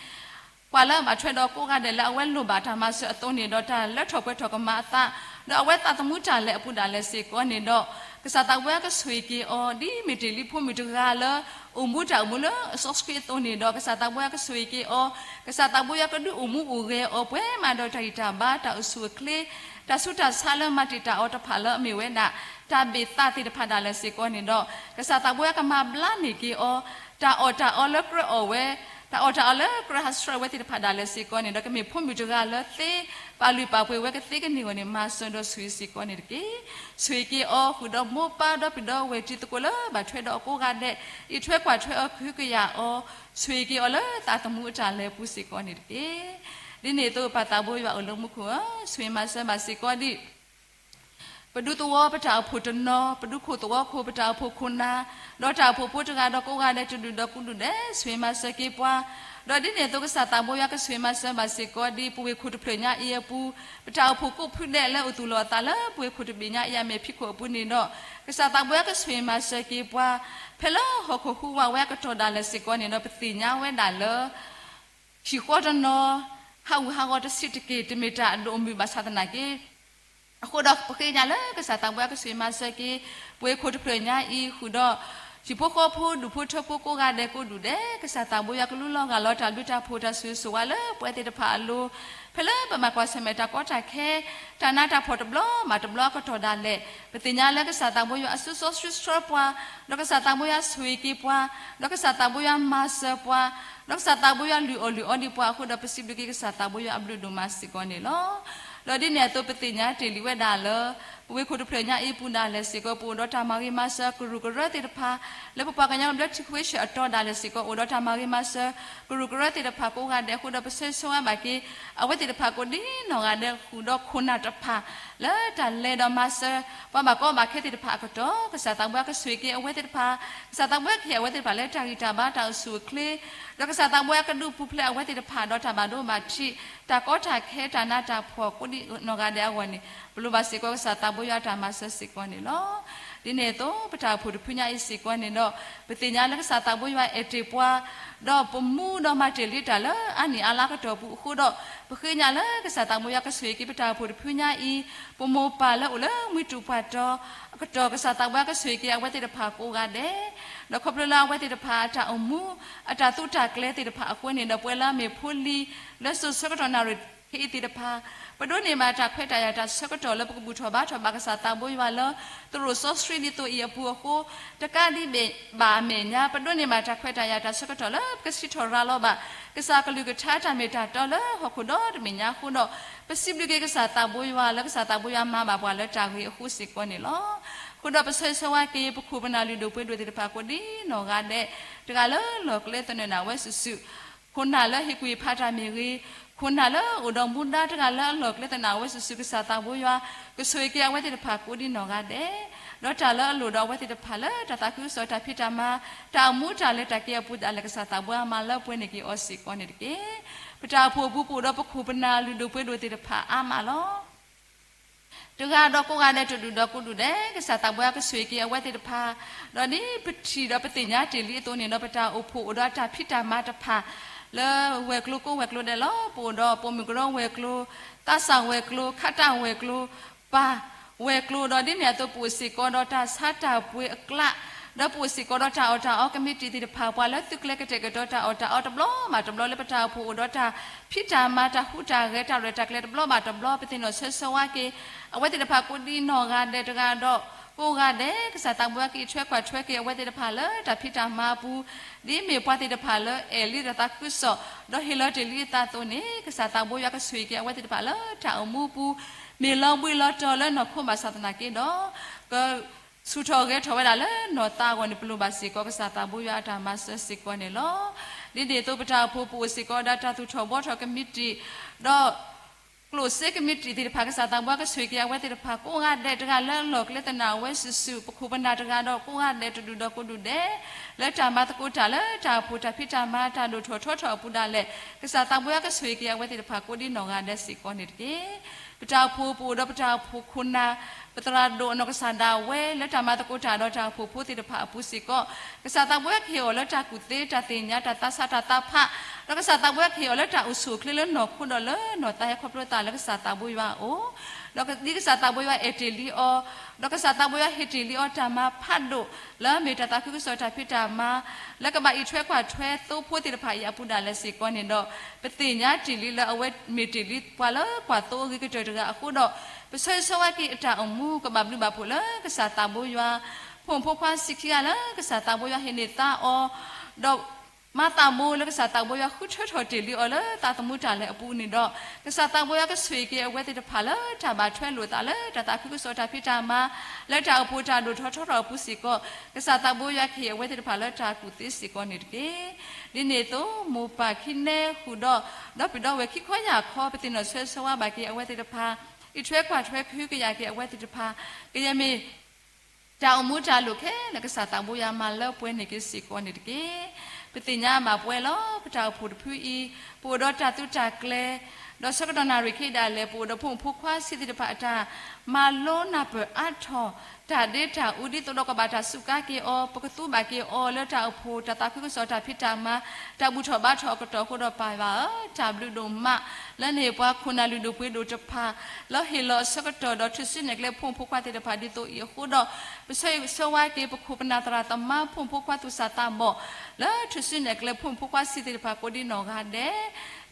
ပှၤလၢအဘၣ်ထွဲဒီးကိးဂၤဒဲးလၢအဝဲလိၣ်ဘၣ်တၢ်မၤစၢၤအသိးန့ၣ်ဒီး တၢ်လၢထီၣ်ပှဲၤထီၣ်ကမၤအသး, ဒီးအဝဲသးသမူတၢ်လဲၤအပူၤဒၣ်လဲာ်စ့ၢ်ကီးန့ၣ်ဒီး, ကစၢ်သးဘိယွၤကဆိၣ်ဂ့ၤက့ၤအီၤ ဒ်မ့ၢ်တ့ၢ်လံဖိမုၣ်တဂၤလၢ အိၣ်မူတၢ်အိၣ်မူလၢအစီဆှံအသိးန့ၣ်ဒီး ကစၢ်သးဘိယွၤကဆိၣ်ဂ့ၤက့ၤအီၤ, ကစၢ်သးဘိယွၤကဒုးအိၣ်မူအိၣ်ဂဲၤအီၤပှဲၤမးဒီးတၢ်ဂံၢ်တၢ်ဘါ တၢ်အိၣ်ဆူၣ်အိၣ်ချ့, တၢ်ဆူးတၢ်ဆါလၢမၤတံာ်တာ်အီၤတဖၣ်လၢအမ့ၢ်ဝဲဒၣ် တၢ်ဘ့ၣ်သးသ့ၣ်တဖၣ်ဒၣ်လဲာ်စ့ၢ်ကီးန့ၣ်ဒီး, ကစၢ်သးဘိယွၤကမၤဘျါန့ၢ်က့ၤအီၤ, တၢ်အီၣ်တၢ်အီလၢကြၢးအီၣ်ဝဲ, တၢ်အီၣ်တၢ်အီလၢကြၢးဟးဆှဲးဝဲသ့ၣ်တဖၣ်ဒၣ်လဲာ်စ့ၢ်ကီးန့ၣ်ဒီး ကမ့ၢ်ဖိမုၣ်တဂၤလၢသ့ ပာ်လုၢ်ပာ်ပှ့ၤဝဲကသ့ကန့ၢ်အဂီၢ်န့ၣ် မၤစၢၤဒီးဆိၣ်ဂ့ၤစ့ၢ်ကီးန့ၣ်တက့ၢ်. ဆိၣ်ဂ့ၤက့ၤအီၤ ဃုာ်ဒီးမိၢ်ပၢ်ဒီးပုၢ်ဒီဝဲၢ်တံၤသကိးလၢဘၣ်ထွဲဒီးအကိးဂၤဒဲး, အံးထွဲကွၢ်ထွဲအီၤ ကဟုကယာ်အီၤ, ဆိၣ်ဂ့ၤက့ၤအီၤလၢသးသမူအတၢ်လဲၤအပူၤစ့ၢ်ကီးန့ၣ်တက့ၢ်. ဒ်န့ၣ်အသိးပၢ်သးဘိယွၤအိၣ်လၢမူခိၣ်ဧၢ, ဆိၣ်ဂ့ၤမၤစၢၤဘၣ်စ့ၢ်ကီးဒံး ပဒူသဝီပတၢ်အိၣ်ဖှိၣ်တနီၤ, ပဒူခိၣ်သဝီခိၣ်ပတၢ်အိၣ်ဖှိၣ်ခိၣ်နၢ်, ဒီးတၢ်အိၣ်ဖှိၣ်ဖိတဂၤဒီးကိးဂၤဒဲးတဒူၣ်ဒီးကိးဒူၣ်ဒဲး ဆိၣ်ဂ့ၤမၤစၢၤက့ၤပှၤ, ဒီးဒ်န့ၣ်အသိးကစၢ်သးဘိယွၤကဆိၣ်ဂ့ၤမၤစၢၤဘၣ်စ့ၢ်ကီးဒ်ပဝ့ၢ်ခိၣ်တဖျၢၣ်ညါအံၤအပူၤ, ပတၢ်အိၣ်ဖှိၣ်ကိးဖုဒဲးလၢအိၣ်သူၣ်လီၤအသးလၢပဝ့ၢ်ခိၣ်တဘ့ၣ်ညါအံၤအမဲာ်ဖံးခိၣ်အပူၤန့ၣ်ဒီး, ကစၢ်သးဘိယွၤကဆိၣ်ဂ့ၤမၤစၢၤက့ၤပှၤ, ဖဲလၢဟီၣ်ခိၣ်ဟူးဝးဝဲအကတီၢ်ဒၣ်လဲာ်စ့ၢ်ကီးန့ၣ်ဒီး ပသ့ၣ်ညါဝဲဒၣ်လၢ ဟံၣ်ဃီတနီၤ ဟးဂူာ်ဟးဂီၤတဆံးတက့ၢ် တမ့ၢ်တၢ်အဒိၣ်အမုၢ်ဘၣ်ဆၣ်သနာ်က့ အဃိဒီးပဃ့ကညးလၢကစၢ်သးဘိယွၤကဆိၣ်ဂ့ၤမၤစၢၤက့ၤ ပဝ့ၢ်ခိၣ်တဖျၢၣ်ညါအံၤဃုာ်ဒီး ဟံၣ်ဖိဃီဖိဒူၣ်ဖိထၢဖိကိးဂၤဒဲးကိးဒူၣ်ဒဲး ကစၢ်သးဘိယွၤကလူလီၤဂာ်လီၤတၢ်ဘျုးတၢ်ဖှိၣ်တၢ်ဆိၣ်ဂ့ၤဆိၣ်ဝါလၢပဝဲသ့ၣ်တဖၣ်အလိၤ, ဖဲလၢပဘၣ်ကွၢ်ဆၢၣ်မဲာ်တၢ်ကီတၢ်ခဲ တၢ်နးတၢ်ဖှီၣ်တဘျီမးတဘျီအကတီၢ်ဒၣ်လဲာ် ပသ့ၣ်ညါလၢကစၢ်သးဘိယွၤအစိစိဆှံဆှၢပှၤ, ဒီးကစၢ်သးဘိယွၤဆိၣ်ဂ့ၤက့ၤပှၤ, ဒီးကစၢ်သးဘိယွၤမၤစၢၤပှၤ, ဒီးကစၢ်သးဘိယွၤလုၢ်အီၣ်လုၢ်အီဒံးပှၤအဃိဒီး ပစံးဘျုးက့ၤကစၢ်သးဘိယွၤအဘျုးဒိၣ်မးစ့ၢ်ကီးန့ၣ်လီၤ. ဒီးဒ်န့ၣ်အသိးပသ့ၣ်ညါတ့ၢ်လံဝဲဒၣ်လၢ ပဝ့ၢ်ခိၣ်တဖျၢၣ်ညါအံၤပူၤဒၣ်လဲာ်စ့ၢ်ကီး ပအိၣ်ဒီးတၢ်မၤဂ့ၤမၤစၢၤကရူၢ်ကရၢသ့ၣ်တဖၣ်, လၢပပှၤကညီဘျၢထံခဝ့ၡၢၣ်အတီဒၣ်လဲာ်စ့ၢ်ကီး အိၣ်ဒီးတၢ်မၤဂ့ၤမၤစၢၤကရူၢ်ကရၢသ့ၣ်တဖၣ်ကိးဂၤဒဲးအဃိဒီး ပဆၢဂ့ၤဆၢဝါဘၣ်က့ၤ အဝဲသ့ၣ်တဖၣ်ကိးဒံနီၢ်ဂၤဒဲးဃုာ်ဒီးခိၣ်နၢ်တဖၣ် လၢတၢ်လဲၤဒီးမၤစၢၤ ပှၤဘၣ်ကီဘၣ်ခဲသ့ၣ်တဖၣ်အကတီၢ် ကစၢ်သးဘိယွၤကဆိၣ်ဂ့ၤက့ၤအဝဲသ့ၣ်တဖၣ်, ကစၢ်သးဘိယွၤကဟ့ၣ်အဝဲသ့ၣ်တဖၣ်လၢတၢ်ဂံၢ်တၢ်ဘါတၢ်အိၣ်ဆူၣ်အိၣ်ချ့, ဒီးကစၢ်သးဘိယွၤကဒုးပူၤဖျဲးအဝဲသ့ၣ်တဖၣ်ဒီးတၢ်ဘၣ်ဒိဘၣ်ထံး တၢ်ကီတၢ်ခဲတၢ်နးတၢ်ဖှီၣ်ကိးဒံနီၢ်ဂၤဒဲးအဂီၢ်န့ၣ် ပလိၣ်ဘၣ်စ့ၢ်ကီးကစၢ်သးဘိယွၤအတၢ်မၤစၢၤစ့ၢ်ကီးန့ၣ်လီၤ. ဒ်န့ၣ်အသိး ပတၢ်အိၣ်ဖှိၣ်တဖုညါအံၤစ့ၢ်ကီးန့ၣ်ဒီး ပသ့ၣ်ညါလၢကစၢ်သးဘိယွၤအဲၣ်တ့ၢ်ပှၤ, ဒီးပမူဒီးမၤတ့ၢ်လံတၢ်လၢအါနံၣ်အါလါကတီၢ်ပူၤအဃိဒီး ပဃ့ကညးလၢကစၢ်သးဘိယွၤကဆိၣ်ဂ့ၤက့ၤပတၢ်အိၣ်ဖှိၣ်တဖုညါအံၤ, ပမိၢ်ပၢ်လၢအိၣ်လၢမှံတူၢ်ပှၢ်တီၤအကတီၢ် ကစၢ်သးဘိယွၤကဆိၣ်ဂ့ၤက့ၤအဝဲသ့ၣ်တဖၣ်ကိးဂၤဒဲး, ဒီးခီဖျိလၢအဝဲသ့ၣ်တဖၣ်အတၢ်အိၣ်မူ အတၢ်သူတၢ်ကျဲၤသ့ၣ်တဖၣ်အဃိန့ၣ်ဒီး ပဝဲလၢအမ့ၢ်ဖိလံၤ လၢစိၤဆၢကတီၢ်နၣ်ရံၣ် အံၤသ့ၣ်တဖၣ်, ပဒိးန့ၢ်ဘၣ်တၢ်ခွဲးတၢ်ယာ်တၢ်ဆၢကတီၢ်လၢပကဘူၣ်ထီၣ်ဘါထီၣ်ဘၣ်ကစၢ်သးဘိယွၤလၢ သရိာ်စီဆှံဒ်သိးအံၤအပူၤအဃိ, တကးဒံးဘၣ်အမဲာ်ညါ ပဒိးန့ၢ်ဘၣ်တၢ်ခွဲးတၢ်ယာ်တၢ်ဆၢကတီၢ်လၢပကစံးထီၣ်ရၤလီၤဘၣ် ကစၢ်ကလုၢ်ကထါတၢ်မ့ၢ်တၢ်တီလၢဟီၣ်ခိၣ်ဒီတဘ့ၣ်ညါအဃိဒီး, ပစံးဘျုးက့ၤကစၢ်သးဘိယွၤလၢကစၢ်သးဘိယွၤမၤဘၣ်ပှၤလၢတၢ်ဂ့ၤအဃိစ့ၢ်ကီးန့ၣ်လီၤ. အဃိဒီးပဆၢဂ့ၤဆၢဝါက့ၤ ပခိၣ်ပနၢ်လုၢ်ဒိၣ်ပှ့ၤဒိၣ်သ့ၣ်တဖၣ်ကိးဒံနီၢ်ဂၤဒဲး, တဂၤလၢလီၢ်ကျဲသနၢၣ်ဒၣ်ဝဲစုာ်စုာ်, ခိၣ်နၢ်လၢဟ့ၣ်ကူၣ်ဟ့ၣ်ဖးတၢ်မ့ၢ်ဂ့ၤ, ခိၣ်နၢ်လၢအိၣ်ဒီးမူဒါတဂၤလၢအလီၢ်ကျဲသနၢၣ်ဝဲစုာ်စုာ် ကစၢ်သးဘိယွၤ ကဆိၣ်ဂ့ၤက့ၤအဝဲသ့ၣ်တဖၣ်ကိးဒံနီၢ်ဂၤဒဲး, ဒီးတၢ်လၢအလိၣ်ဒီးအဝဲသ့ၣ်တဖၣ်လၢတၢ်သးခုကစီၣ်တၢ်ဖံးတၢ်မၤ, တၢ်အိၣ်မူတၢ်လဲၤတၢ်က့ၤအပူၤဒၣ်လဲာ် ကစၢ်သးဘိယွၤမၤလၢပှဲၤန့ၢ်က့ၤအီၤစ့ၢ်ကီးန့ၣ်တက့ၢ်. ပတၢ်အိၣ်ဖှိၣ်အပူၤပအိၣ်ဒီးပခိၣ်ပနၢ်လုၢ်ဒိၣ်ပှ့ၤဒိၣ်သ့ၣ်တဖၣ်အါမးလီၤ. တဂၤဒီးကိးဂၤဒဲးတဒူၣ်ဒီးကိးဒူၣ်ဒဲး ကစၢ်သးဘိယွၤကဆိၣ်ဂ့ၤက့ၤအဝဲသ့ၣ်တဖၣ်, ဒီးဒ်ပထံၣ်ဒီးပသ့ၣ်ညါတ့ၢ်လံအသိးန့ၣ်ဒီး ပတၢ်အိၣ်ဖှိၣ်အိၣ်ဒီးအတၢ်ဖံးတၢ်မၤတဖၣ် လၢဝဲၤကျိၤကိးဝဲၤကျိၤဒဲးလီၤ. ပအိၣ်ဒီးပိာ်မုၣ်ကရၢဝဲၤကျိၤ, သးစၢ်ဝဲၤကျိၤ, ခးတၢ်ဝဲၤကျိၤ, ပၢ်ဝဲၤကျိၤ, ဒီးဒ်န့ၣ်အသိးပအိၣ်စ့ၢ်ကီးဒီးတၢ်ဆါတၢ်ပှ့ၤအကျး, ဒီးပအိၣ်စ့ၢ်ကီးဒီးတၢ်အီၣ်တၢ်အီကမံးတံာ်သ့ၣ်တဖၣ် ပှၤလၢသုးကျဲၤကတဲာ်ကတီၤတၢ်အီၣ်တၢ်အီတဘျီဘၣ်တဘျီ လၢပတၢ်အိၣ်ဖှိၣ်အိၣ်ဒီးတၢ်ဖံးတၢ်မၤ တၢ်ဟူးတၢ်ဂဲၤ တၢ်ရဲၣ်တၢ်ကျဲၤတဘျီဘၣ်တဘျီ ပသ့ၣ်နီၣ်ဆၢဂ့ၤဆၢဝါက့ၤ အဝဲသ့ၣ်တဖၣ်ကိးဒံနီၢ်ဂၤဒဲးတဂၤဒီးကိးဂၤဒဲး ကစၢ်သးဘိယွၤကအံးထွဲကွၢ်ထွဲက့ၤအဝဲသ့ၣ်တဖၣ်လၢတၢ်ဖံးတၢ်မၤအပူၤ, ဒ်မ့ၢ်ပှၤသ့ၣ်တဖၣ်လၢအဲၣ်လံတၢ်သးခုကစီၣ် ဒီးဟ့ၣ်လီၤတ့ၢ်လံအသးအသိးန့ၣ် ကစၢ်သးဘိယွၤကဆိၣ်ဂ့ၤက့ၤအဝဲသ့ၣ်တဖၣ်လၢတၢ်အိၣ်မူအပူၤ မ့ၢ်လီၤဘှံးလီၤတီၤလၢနီၢ်ခိဘၣ်ဆၣ်သနာ်က့ဒီး က ဆူၣ်ထီၣ်ဂဲၤထီၣ်ဝဲဒၣ်လၢနီၢ်သးအဂီၢ်န့ၣ် ပလိၣ်ဘၣ်စ့ၢ်ကီး ကစၢ်သးဘိယွၤအတၢ်မၤစၢၤစ့ၢ်ကီးန့ၣ်လီၤ. ဒ်န့ၣ်အသိး ပတၢ်အိၣ်ဖှိၣ်ပအိၣ်စ့ၢ်ကီးဒီးတၢ်သူၣ်ထီၣ်ဘှီထီၣ်ကမံးတံာ် ဒီး ကျိၣ်စ့ကမံးတံာ်သ့ၣ်တဖၣ် ကစၢ်သးဘိယွၤကဆိၣ်ဂ့ၤက့ၤအဝဲသ့ၣ်တဖၣ် ကိးဂၤဒဲးတဂၤလၢအလီၢ်ကျဲသနၢၣ်ဝဲစုာ်စုာ် ပခိၣ်ပနၢ်တဂၤဒီးကိးဂၤဒဲးတဒူၣ်ဒီးကိးဒူၣ်ဒဲး လၢတၢ်မၤသကိးတၢ်လၢတၢ်အိၣ်ဖှိၣ်တၢ်ဖံးတၢ်မၤ တၢ်ဒိၣ်ထီၣ်ထီထီၣ်အပူၤဒၣ်လဲာ် ကစၢ်သးဘိယွၤကဆိၣ်ဂ့ၤက့ၤအဝဲသ့ၣ်တဖၣ်ကိးဒံနီၢ်ဂၤဒဲးစ့ၢ်ကီးန့ၣ်တက့ၢ်. ပတၢ်အိၣ်ဖှိၣ်ပအိၣ်ဒီးပတၢ်အိၣ်ဖှိၣ်ခိၣ်နၢ် ပသရၣ်ဒိၣ်အနီၢ်ကစၢ်ဒၣ်ဝဲ လၢတၢ်မၤသကိးတၢ်ဒီးတၢ်အိၣ်ဖှိၣ်ဖိသ့ၣ်တဖၣ်အပူၤစ့ၢ်ကီး ကစၢ်သးဘိယွၤကဟ့ၣ်အီၤလၢတၢ်ကူၣ်သ့ တၢ်သ့ၣ်ညါ တၢ်သးစၢ်တၢ်သးဖး ဒီးကစၢ်သးဘိယွၤကဟ့ၣ်အီၤလၢတၢ်အိၣ်ဆူၣ်အိၣ်ချ့လၢနီၢ်ခိဒီးလၢနီၢ်သးဟဲခီဖျိသးလၢကစၢ်သးဘိယွၤအအိၣ် ဒီးဒ်ကစၢ်သးဘိယွၤအဲၣ်တ့ၢ်လံအီၤ ဒီးကစၢ်သးဘိယွၤဟ့ၣ်တ့ၢ်လံအီၤတၢ်မၤဖးဒိၣ် လၢအမ့ၢ်တၢ်သးခုကစီၣ်တၢ်ဖံးတၢ်မၤ လၢကဘၣ်အံးထွဲကွၢ်ထွဲသိဖိသ့ၣ်တဖၣ်အံၤအပူၤဒၣ်လဲာ်စ့ၢ်ကီးန့ၣ်ဒီး ပသ့ၣ်ညါတ့ၢ်လံလၢအဝဲမ့ၢ်တ့ၢ်လံပှၤလၢကွၢ်သိအဂ့ၤကတၢၢ်တဂၤအဃိဒီး ပဆၢဂ့ၤဆၢဝါက့ၤအတၢ်အိၣ်မူကဘၣ်ဘျုးဘၣ်ဖှိၣ်လၢကစၢ်သးဘိယွၤ ဖိမုၣ်ဖိခွါဆံးခံဂၤလၢကစၢ်သးဘိယွၤဟ့ၣ်န့ၢ်သါအီၤ ဒီး မၤသးဘိလၢကစၢ်သးဘိယွၤဃုထၢထီၣ်တ့ၢ်လံအီၤလၢသးသမူတၢ်လဲၤအပူၤန့ၣ်ဒီး ကစၢ်သးဘိယွၤကဆိၣ်ဂ့ၤက့ၤအဝဲသ့ၣ်တဖၣ်လၢတၢ်ဘၣ်ထွဲလိာ်သးလၢတၢ်သးခုကစီၣ်တၢ်ဖံးတၢ်မၤ လၢတၢ်အိၣ်ဖှိၣ်တၢ်ဒိၣ်ထီၣ်ထီထီၣ်အပူၤစ့ၢ်ကီး ကစၢ်သးဘိယွၤကဟ့ၣ်အဝဲသ့ၣ်တဖၣ်လၢတၢ်ကူၣ်သ့စ့ၢ်ကီးန့ၣ်တက့ၢ်. ဒ်န့ၣ်အသိး မိၢ်ပၢ်ခံနဲဃုာ်ဒီး ဒီပုၢ်ဒီဝဲၢ်ခံခီယၢ်ခီ ပသ့ၣ်နီၣ်ဆၢဂ့ၤဆၢဝါဘၣ်က့ၤအဝဲသ့ၣ်တဖၣ် အံးထွဲကွၢ်ထွဲကဟုကယာ်က့ၤအဝဲသ့ၣ်တဖၣ် ကယဲၢ်မ့ၢ် တၢ်အိၣ်မူတၢ်လိၣ်ခဲလၢာ် ကစၢ်သးဘိယွၤမၤလၢပှဲၤန့ၢ်က့ၤစ့ၢ်ကီးန့ၣ်တက့ၢ်. ပသ့ၣ်ညါဘၣ်ပဝဲလီၤ. ပတၢ်အိၣ်ဖှိၣ်တဖုအံၤ ပအိၣ်ဒီးတၢ်သုးတၢ်ကျဲၤ ဒီးဆၢကတီၢ်နၣ်ရံၣ်ခံဒၣ်လဲာ် ပအိၣ်ဒီးဖိမုၣ်ဖိခွါဆံးသ့ၣ်တဖၣ်အတၢ်မၤလိနၢ်ပၢၢ်အါထီၣ် တၢ်ဒ့တၢ်အူဒ်သိးဒီးကဘၣ်တၢ်စူးကါက့ၤအီၤ ပကသူဘၣ်က့ၤအီၤလၢတၢ်အိၣ်ဖှိၣ် တၢ်သးခုကစီၣ်တၢ်ဖံးတၢ်မၤ တၢ်ဘူၣ်ထီၣ်ဘါထီၣ်အကတီၢ်အဃိဒီးပၢ်ယွၤဧၢ, တၢ်ဘျုးဒိၣ်မး လၢန့ၣ်ပှၤခိၣ်နၢ်လုၢ်ဒိၣ်ပှ့ၤဒိၣ်တဖၣ် လၢဟ့ၣ်လီၤအဆၢကတီၢ်ဒီးထုးစုနဲၣ်ကျဲဖိမုၣ်ဖိခွါသ့ၣ်တဖၣ်ဒ်သိးအံၤအဃိဒီး ပဆၢဂ့ၤဆၢဝါက့ၤ ပခိၣ်ပနၢ်သရၣ်သမါဖိမုၣ်ဖိခွါသူၣ်စၢ်သးဘီၣ် လၢထုးစုနဲၣ်ကျဲဖိမုၣ်ဖိခွါဆံးသ့ၣ်တဖၣ်ကိးဒံနီၢ်ဂၤဒဲး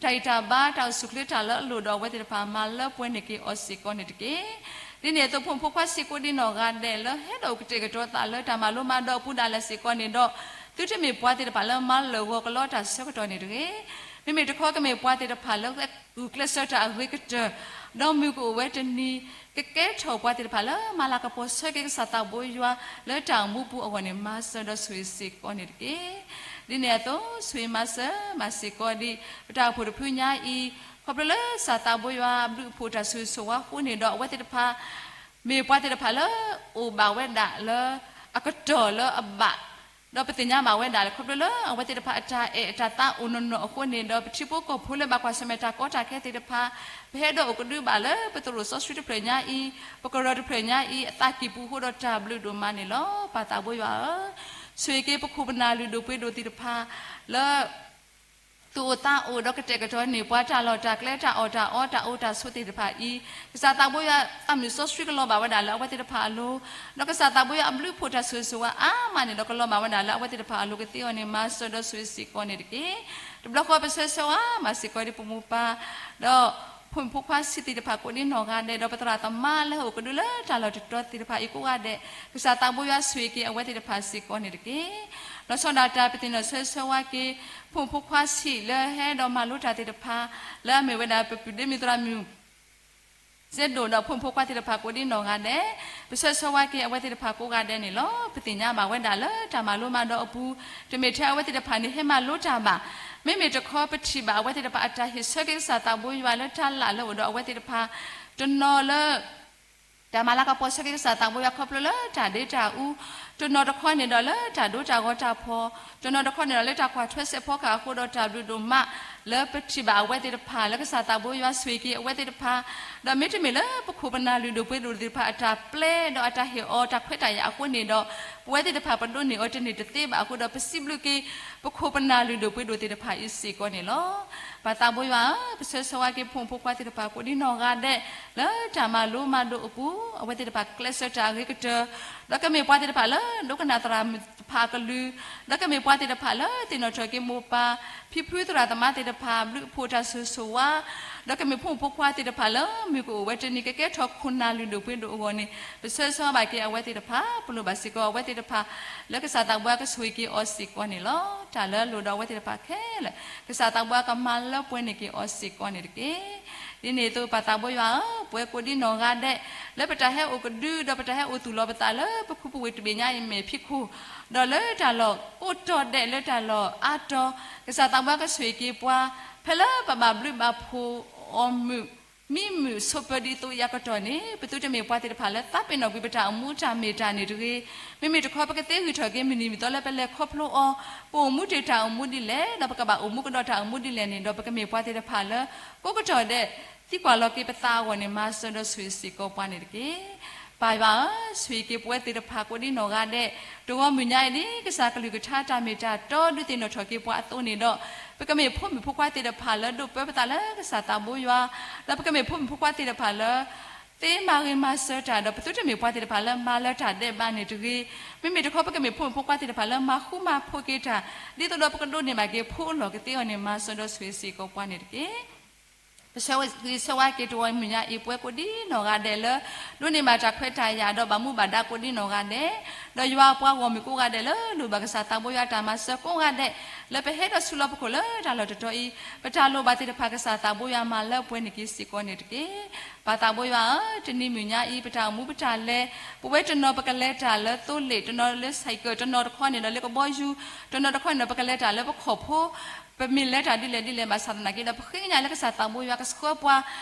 တၢ်ဂံၢ်တၢ်ဘါ တၢ်အိၣ်ဆူၣ်အိၣ်ချ့တၢ်လၢအလိၣ်ဒီးအဝဲသ့ၣ်တဖၣ်မၤလၢပှဲၤန့ၢ်က့ၤအီၤစ့ၢ်ကီးန့ၣ်တက့ၢ်. ဒ်န့ၣ်အသိး ဖိမုၣ်ဖိခွါဆံးကိးဒံနီၢ်ဂၤဒဲး လၢဟဲဒီးအိၣ်ကတဲာ်ကတီၤသးလၢတၢ်မၤလိမၤဒိးအပူၤဒၣ်လဲာ်စ့ၢ်ကီးန့ၣ်ဒီး သုတမ့ၢ်ပှၤသ့ၣ်တဖၣ်လၢမၤလၢာ်ဂီၤကလီတၢ်ဆၢကတီၢ်န့ၣ်တဂ့ၤ. မ့မ့ၢ်တခီကမ့ၢ်ပှၤသ့ၣ်တဖၣ်လၢဂုာ်ကျဲးစၢးတၢ်အဂ့ၤကတၢၢ် ဒီးမုၢ်ကအိၣ်ဝဲတနံၤ ကကဲထီၣ်ပှၤသ့ၣ်တဖၣ်လၢမၤလၤကပီၤဆၢက့ၤကစၢ်သးဘိယွၤ လၢတၢ်အိၣ်မူပူၤအဂီၢ်န့ၣ် မၤစၢၤဒီးဆိၣ်ဂ့ၤစ့ၢ်ကီးန့ၣ်တက့ၢ်. ဒ်န့ၣ်အသိး ဆိၣ်ဂ့ၤမၤစၢၤမၤစ့ၢ်ကီးဒံး ပတၢ်အိၣ်ဖှိၣ်တဖုညါအံၤ ခီဖျိလၢကစၢ်သးဘိယွၤအဘျုးအဖှိၣ်တၢ်ဆိၣ်ဂ့ၤဆိၣ်ဝါအဃိန့ၣ်ဒီး အဝဲသ့ၣ်တဖၣ် မ့ၢ်ပှၤသ့ၣ်တဖၣ်လၢ အိၣ်ဘၣ်ဝဲဒၣ်လၢ အကတီၢ်လၢအဘၣ် ဒီးပသ့ၣ်ညါဘၣ်ဝဲဒၣ်လၢ ခီဖျိလၢအဝဲသ့ၣ်တဖၣ်အတၢ်အဲၣ်အတၢ်သးအိၣ်နီၢ်နီၢ်အဃိန့ၣ်ဒီး ပထံဖိကီၢ်ဖိလၢဘၣ်ကွၢ်ဆၢၣ်မဲာ်တၢ်ကီတၢ်ခဲသ့ၣ်တဖၣ် ပဟဲဒီးအိၣ်ကဒုဘၣ်လၢပသရိာ်စီဆှံတဖျၢၣ်ညါအံၤ ပကရၢတဖျၢၣ်ညါအံၤ အသးကံၢ်ပူၤအဃိဒီးတၢ်ဘျုးဒိၣ်မးန့ၣ်လီၤ. ပၢ်သးဘိယွၤဧၢ, ဆိၣ်ဂ့ၤက့ၤပခိၣ်ပနၢ်လုၢ်ဒိၣ်ပှ့ၤဒိၣ်သ့ၣ်တဖၣ် လၢ သူၣ်အိၣ်သးအိၣ်ဒီးကတဲာ်ကတီၤန့ၢ်ပှၤတၢ်လီၢ်တၢ်ကျဲ တၢ်အီၣ်တၢ်အီ တၢ်အိၣ်တၢ်ဆိးသ့ၣ်တဖၣ်အံၤ, ကစၢ်သးဘိယွၤသးမုာ်စီဆှံကလီၤဘၣ်ဝဲဒၣ်လၢအဝဲသ့ၣ်တဖၣ်အလိၤ, ဒီးကစၢ်သးဘိယွၤအဘျုးဖှိၣ်တၢ်ဆိၣ်ဂ့ၤဆိၣ်ဝါအါမးန့ၣ်ဒီးကလီၤဘၣ်ဝဲဒၣ်လၢအဝဲသ့ၣ်တဖၣ်အလိၤကသ့အီၤန့ၣ် မၤစၢၤဒီးဆိၣ်ဂ့ၤစ့ၢ်ကီးန့ၣ်တက့ၢ်. တဘျီဃီပဆၢဂ့ၤဆၢဝါမၤစ့ၢ်ကီးဒ်ပမိၢ်ပၢ်, ဒီး ဖိမုၣ်ဖိခွါဆံးသ့ၣ်တဖၣ်ကိးဒံနီၢ်ဂၤဒဲး ဒီးပသရၣ်သမါလၢဟဲအိၣ်ကဒုလၢတၢ်လီၢ်တတီၤသ့ၣ်တဖၣ်အံၤကိးဂၤဒဲး, ကစၢ်သးဘိယွၤဆိၣ်ဂ့ၤက့ၤအဝဲသ့ၣ်တဖၣ်စ့ၢ်ကီးန့ၣ်တက့ၢ်. လီၤဆီဒၣ်တၢ်ပသ့ၣ်နီၣ်ဆၢဂ့ၤဆၢဝါက့ၤ ဖိမုၣ်ဖိခွါဆံးလၢဟဲဒီးမၤလိတၢ်သ့ၣ်တဖၣ် လၢအမ့ၢ်ဝဲဒၣ်ပပုၢ်ဒ့မုၣ်သရၣ်မုၣ် စဲဒိၣ်ဒီးဖိမုၣ်ဖိခွါသ့ၣ်တဖၣ်ကိးဒံနီၢ်ဂၤဒဲး, ပဆၢဂ့ၤဆၢဝါက့ၤအဝဲသ့ၣ်တဖၣ်ကိးဂၤဒဲးန့ၣ်လီၤ. ပသ့ၣ်ညါဘၣ်ဝဲဒၣ်လၢတၢ်မၤလိမၤဒိးအပူၤ, တမ့ၢ်ထဲအဝဲသ့ၣ်တဖၣ်န့ၣ်ဟဲမၤလိတၢ်ဘၣ်. မ့မ့ၢ်တခီပထံၣ်ဘၣ်အဝဲသ့ၣ်တဖၣ်အတၢ်ဟ့ၣ်ဆၢက့ၤကစၢ်သးဘိယွၤလၢတၢ်လၢ်လၢအိၣ်ဒီးအဝဲသ့ၣ်တဖၣ်, တနီၤလၢ တၢ်မၤလၤကပီၤဆၢက့ၤကစၢ်သးဘိယွၤခီဖျိလၢတၢ်ဒ့တၢ်အူ, တနီၤတခီန့ၣ်ဒီးလၢတၢ်ဒိတၢ်ဂီၤတၢ်ဖီၣ်, တနီၤတခီန့ၣ်ဒီးလၢတၢ်ကွၢ်ထွဲစဲးဖီကဟၣ်အဃိဒီးတၢ်ဘျုးဒိၣ်မး လၢပထံၣ်ဘၣ်အဝဲသ့ၣ်တဖၣ် လၢကစၢ်သးဘိယွၤဆိၣ်ဂ့ၤက့ၤအဝဲသ့ၣ်တဖၣ်, ဒီးမ့တမ့ၢ်လၢပခိၣ်ပနၢ်လုၢ်ဒိၣ်ပှ့ၤဒိၣ်သ့ၣ်တဖၣ်အတၢ်ပျဲဒီးအတၢ်ဟ့ၣ်အီၤတၢ်ခွဲးတၢ်ယာ်အဃိန့ၣ်ဒီး ပဝဲသ့ၣ်တဖၣ်ပဒိးန့ၢ်အီၤတန့ၢ်တသ့ဘၣ်အဃိဒီး ပစံးဘျုးက့ၤ ပခိၣ်ပနၢ်လုၢ်ဒိၣ်ပှ့ၤဒိၣ်သ့ၣ်တဖၣ်အံၤစ့ၢ်ကီးန့ၣ်လီၤ. ပၢ်သးဘိယွၤဧၢ, ပဆၢဂ့ၤဆၢဝါက့ၤဖိမုၣ်ဖိခွါသ့ၣ်တဖၣ်ကိးဒံနီၢ်ဂၤဒဲး လၢတၢ်မၤလိမၤဒိးအပူၤ, အဝဲသ့ၣ်တဖၣ်ကျဲးစၢးတၢ်အဂ့ၤကတၢၢ်, ဒီးကမ့ၢ်ပှၤသ့ၣ်တဖၣ်လၢဒိကနၣ်သရၣ်မုၣ်တဖၣ်အကလုၢ်, ဒီးကမ့ၢ်ပှၤသ့ၣ်တဖၣ်လၢသ့ၣ်နီၣ်ထီၣ်က့ၤမိၢ်ပၢ်, ဖံဖုသရၣ်သမါသ့ၣ်တဖၣ် ဘျုးဖှိၣ်တၢ်ဆိၣ်ဂ့ၤဆိၣ်ဝါ, ဒီးကမ့ၢ်ဖိမုၣ်ဖိခွါသ့ၣ်တဖၣ်လၢမုၢ်ကအိၣ်ဝဲတနံၤကကဲထီၣ်ခိၣ်နၢ်လုၢ်ဒိၣ်ပှ့ၤဒိၣ်အဂီၢ်န့ၣ် ပဆၢဂ့ၤဆၢဝါဘၣ်က့ၤအဝဲသ့ၣ်တဖၣ်, ပလိၣ်ဘၣ်စ့ၢ်ကီးအဝဲသ့ၣ်တဖၣ် လၢကစၢ်သးဘိယွၤကဆိၣ်ဂ့ၤက့ၤအီၤစ့ၢ်ကီးန့ၣ်လီၤ. တၢ်လၢလိၣ်ဒီးအဝဲသ့ၣ်တဖၣ်ခဲလၢာ် ကစၢ်သးဘိယွၤကမၤလၢပှဲၤန့ၢ်က့ၤအီၤစ့ၢ်ကီးန့ၣ်တက့ၢ်. ဒ်န့ၣ်အသိးပၢ်သးဘိယွၤဧၢ, ပဝဲကိးဒံနီၢ်ဂၤဒဲး လၢပတၢ်ဟဲအိၣ်ကဒု ဒီးပတၢ်ဟဲအိၣ်သူၣ်လီၤပသးလၢပခူပဝ့ၢ်တဘ့ၣ်ညါအံၤမ့ၢ်ဖံးခိၣ်, ဒီးလၢတၢ်လီၢ်ကိးတီၤဒဲးလၢတၢ်လီၢ်အါတီၤ, ကစၢ်သးဘိယွၤကဆိၣ်ဂ့ၤက့ၤပှၤ ဖဲလၢပဘၣ်ဘျုးဘၣ်ဖှိၣ်အီၤမုာ် မံမုာ်ဆိးပၢၤဒ်သိးအံၤအကတီၢ်န့ၣ် ပသုတမ့ၢ်ပှၤသ့ၣ်တဖၣ်လၢသးပ့ၤနီၣ်ကွံာ်ပတၢ်အိၣ်မူတၢ်မ့ၢ်တၢ်န့ၣ်တဂ့ၤ. မ့မ့ၢ်တခီပကသ့ဂုာ်ထီၣ်က့ၤမုၢ်နံၤမုၢ်သီလၢပလဲၤခီဖျိအီၤ, ပအိၣ်မူတ့ၢ်တၢ်အိၣ်မူဒ်လဲၣ်, ဒီးပကဘၣ်အိၣ်မူကဒီးတၢ်အိၣ်မူဒ်လဲၣ်န့ၣ်ဒီး ပကမ့ၢ်ပှၤသ့ၣ်တဖၣ်လၢ ကိးကတီၢ်ဒဲး သံကွၢ်လီၤက့ၤပသးအဂီၢ်န့ၣ် မၤစၢၤဒီးဆိၣ်ဂ့ၤစ့ၢ်ကီးပှၤန့ၣ်တက့ၢ်. ပၢ်ယွၤဧၢ, ဆိၣ်ဂ့ၤက့ၤပဝဲသ့ၣ်တဖၣ်ကိးဒံနီၢ်ဂၤဒဲး, တဂီၤမုၢ်ညါအံၤဒ် ကစၢ်ကလုၢ်ကထါတၢ်မ့ၢ်တၢ်တီဒုးသ့ၣ်နီၣ်ထီၣ်က့ၤပှၤအသိးန့ၣ်ဒီး, ပကမ့ၢ်ဖိမုၣ်ဖိခွါသ့ၣ်တဖၣ်လၢဒိးပၢပသးလၢကစၢ်သးဘိယွၤ, ဒီးပကမ့ၢ်ဖိမုၣ်ဖိခွါသ့ၣ်တဖၣ်လၢ သ့မၤဂ့ၤမၤစၢၤတၢ်ဒီး ပသုတမ့ၢ်ပှၤသ့ၣ်တဖၣ်လၢမၤလၢတၢ်ဒဲးဘးန့ၣ်တဂ့ၤ. မ့မ့ၢ်တခီပကမ့ၢ်ဖိမုၣ်ဖိခွါသ့ၣ်တဖၣ်လၢမၤဃူမၤဖိးက့ၤတၢ်, ဒ်သိးဒီးပကဒိးန့ၢ်ဘၣ်က့ၤဖိအလီၢ်ကသ့အဂီၢ်န့ၣ် မၤစၢၤဒီးဆိၣ်ဂ့ၤစ့ၢ်ကီးပှၤန့ၣ်တက့ၢ်. ပဆၢဂ့ၤဆၢဝါက့ၤတဂီၤမုၢ်ညါအံၤ ပဝဲကိးဒံနီၢ်ဂၤဒဲးလၢ ဒိးန့ၢ်ဘၣ်တၢ်ခွဲးတၢ်ယာ်ဒီးဘၣ်မူဘၣ်ဒါကိးဒံနီၢ်ဂၤဒဲး, ဒီးယွၤအပှၤဂီၢ်မုၢ်ကိးဂၤဒဲးလၢ လိၣ်ဘၣ်ကစၢ်သးဘိယွၤတၢ်မၤစၢၤကိးဂၤဒဲး, လၢပဟဲဒီးဆူလီၢ်ပခိၣ်လၢတၢ်လီၢ်တတီၤအံၤ, ပတၢ်လိၣ်ဘၣ်သ့ၣ်တဖၣ်ကစၢ်သးဘိယွၤမၤလၢပှဲၤန့ၢ်က့ၤစ့ၢ်ကီးန့ၣ်တက့ၢ်. ပၢ်သးဘိယွၤဧၢ, တနံၤမုၢ်ညါအံၤ ပတၢ်အိၣ်မူပတၢ်လဲၤ, ပဝဲတနီၤပကလဲၤတၢ်လၢသိလ့ၣ်, တနီၤလၢဆဲးကၢး, တနီၤတခီန့ၣ်ဒီးလၢကဘီယူၤ, တနီၤတခီန့ၣ်ဒီးပကလဲၤတၢ်လၢပခီၣ်ဖိ ပမ့ၢ်လဲၤတၢ်ဒ်လဲၣ်ဒ်လဲၣ်ဘၣ်ဆၣ်သနာ်က့ဒီး ပဃ့ကညးလၢကစၢ်သးဘိယွၤကဆှၢပှၤ,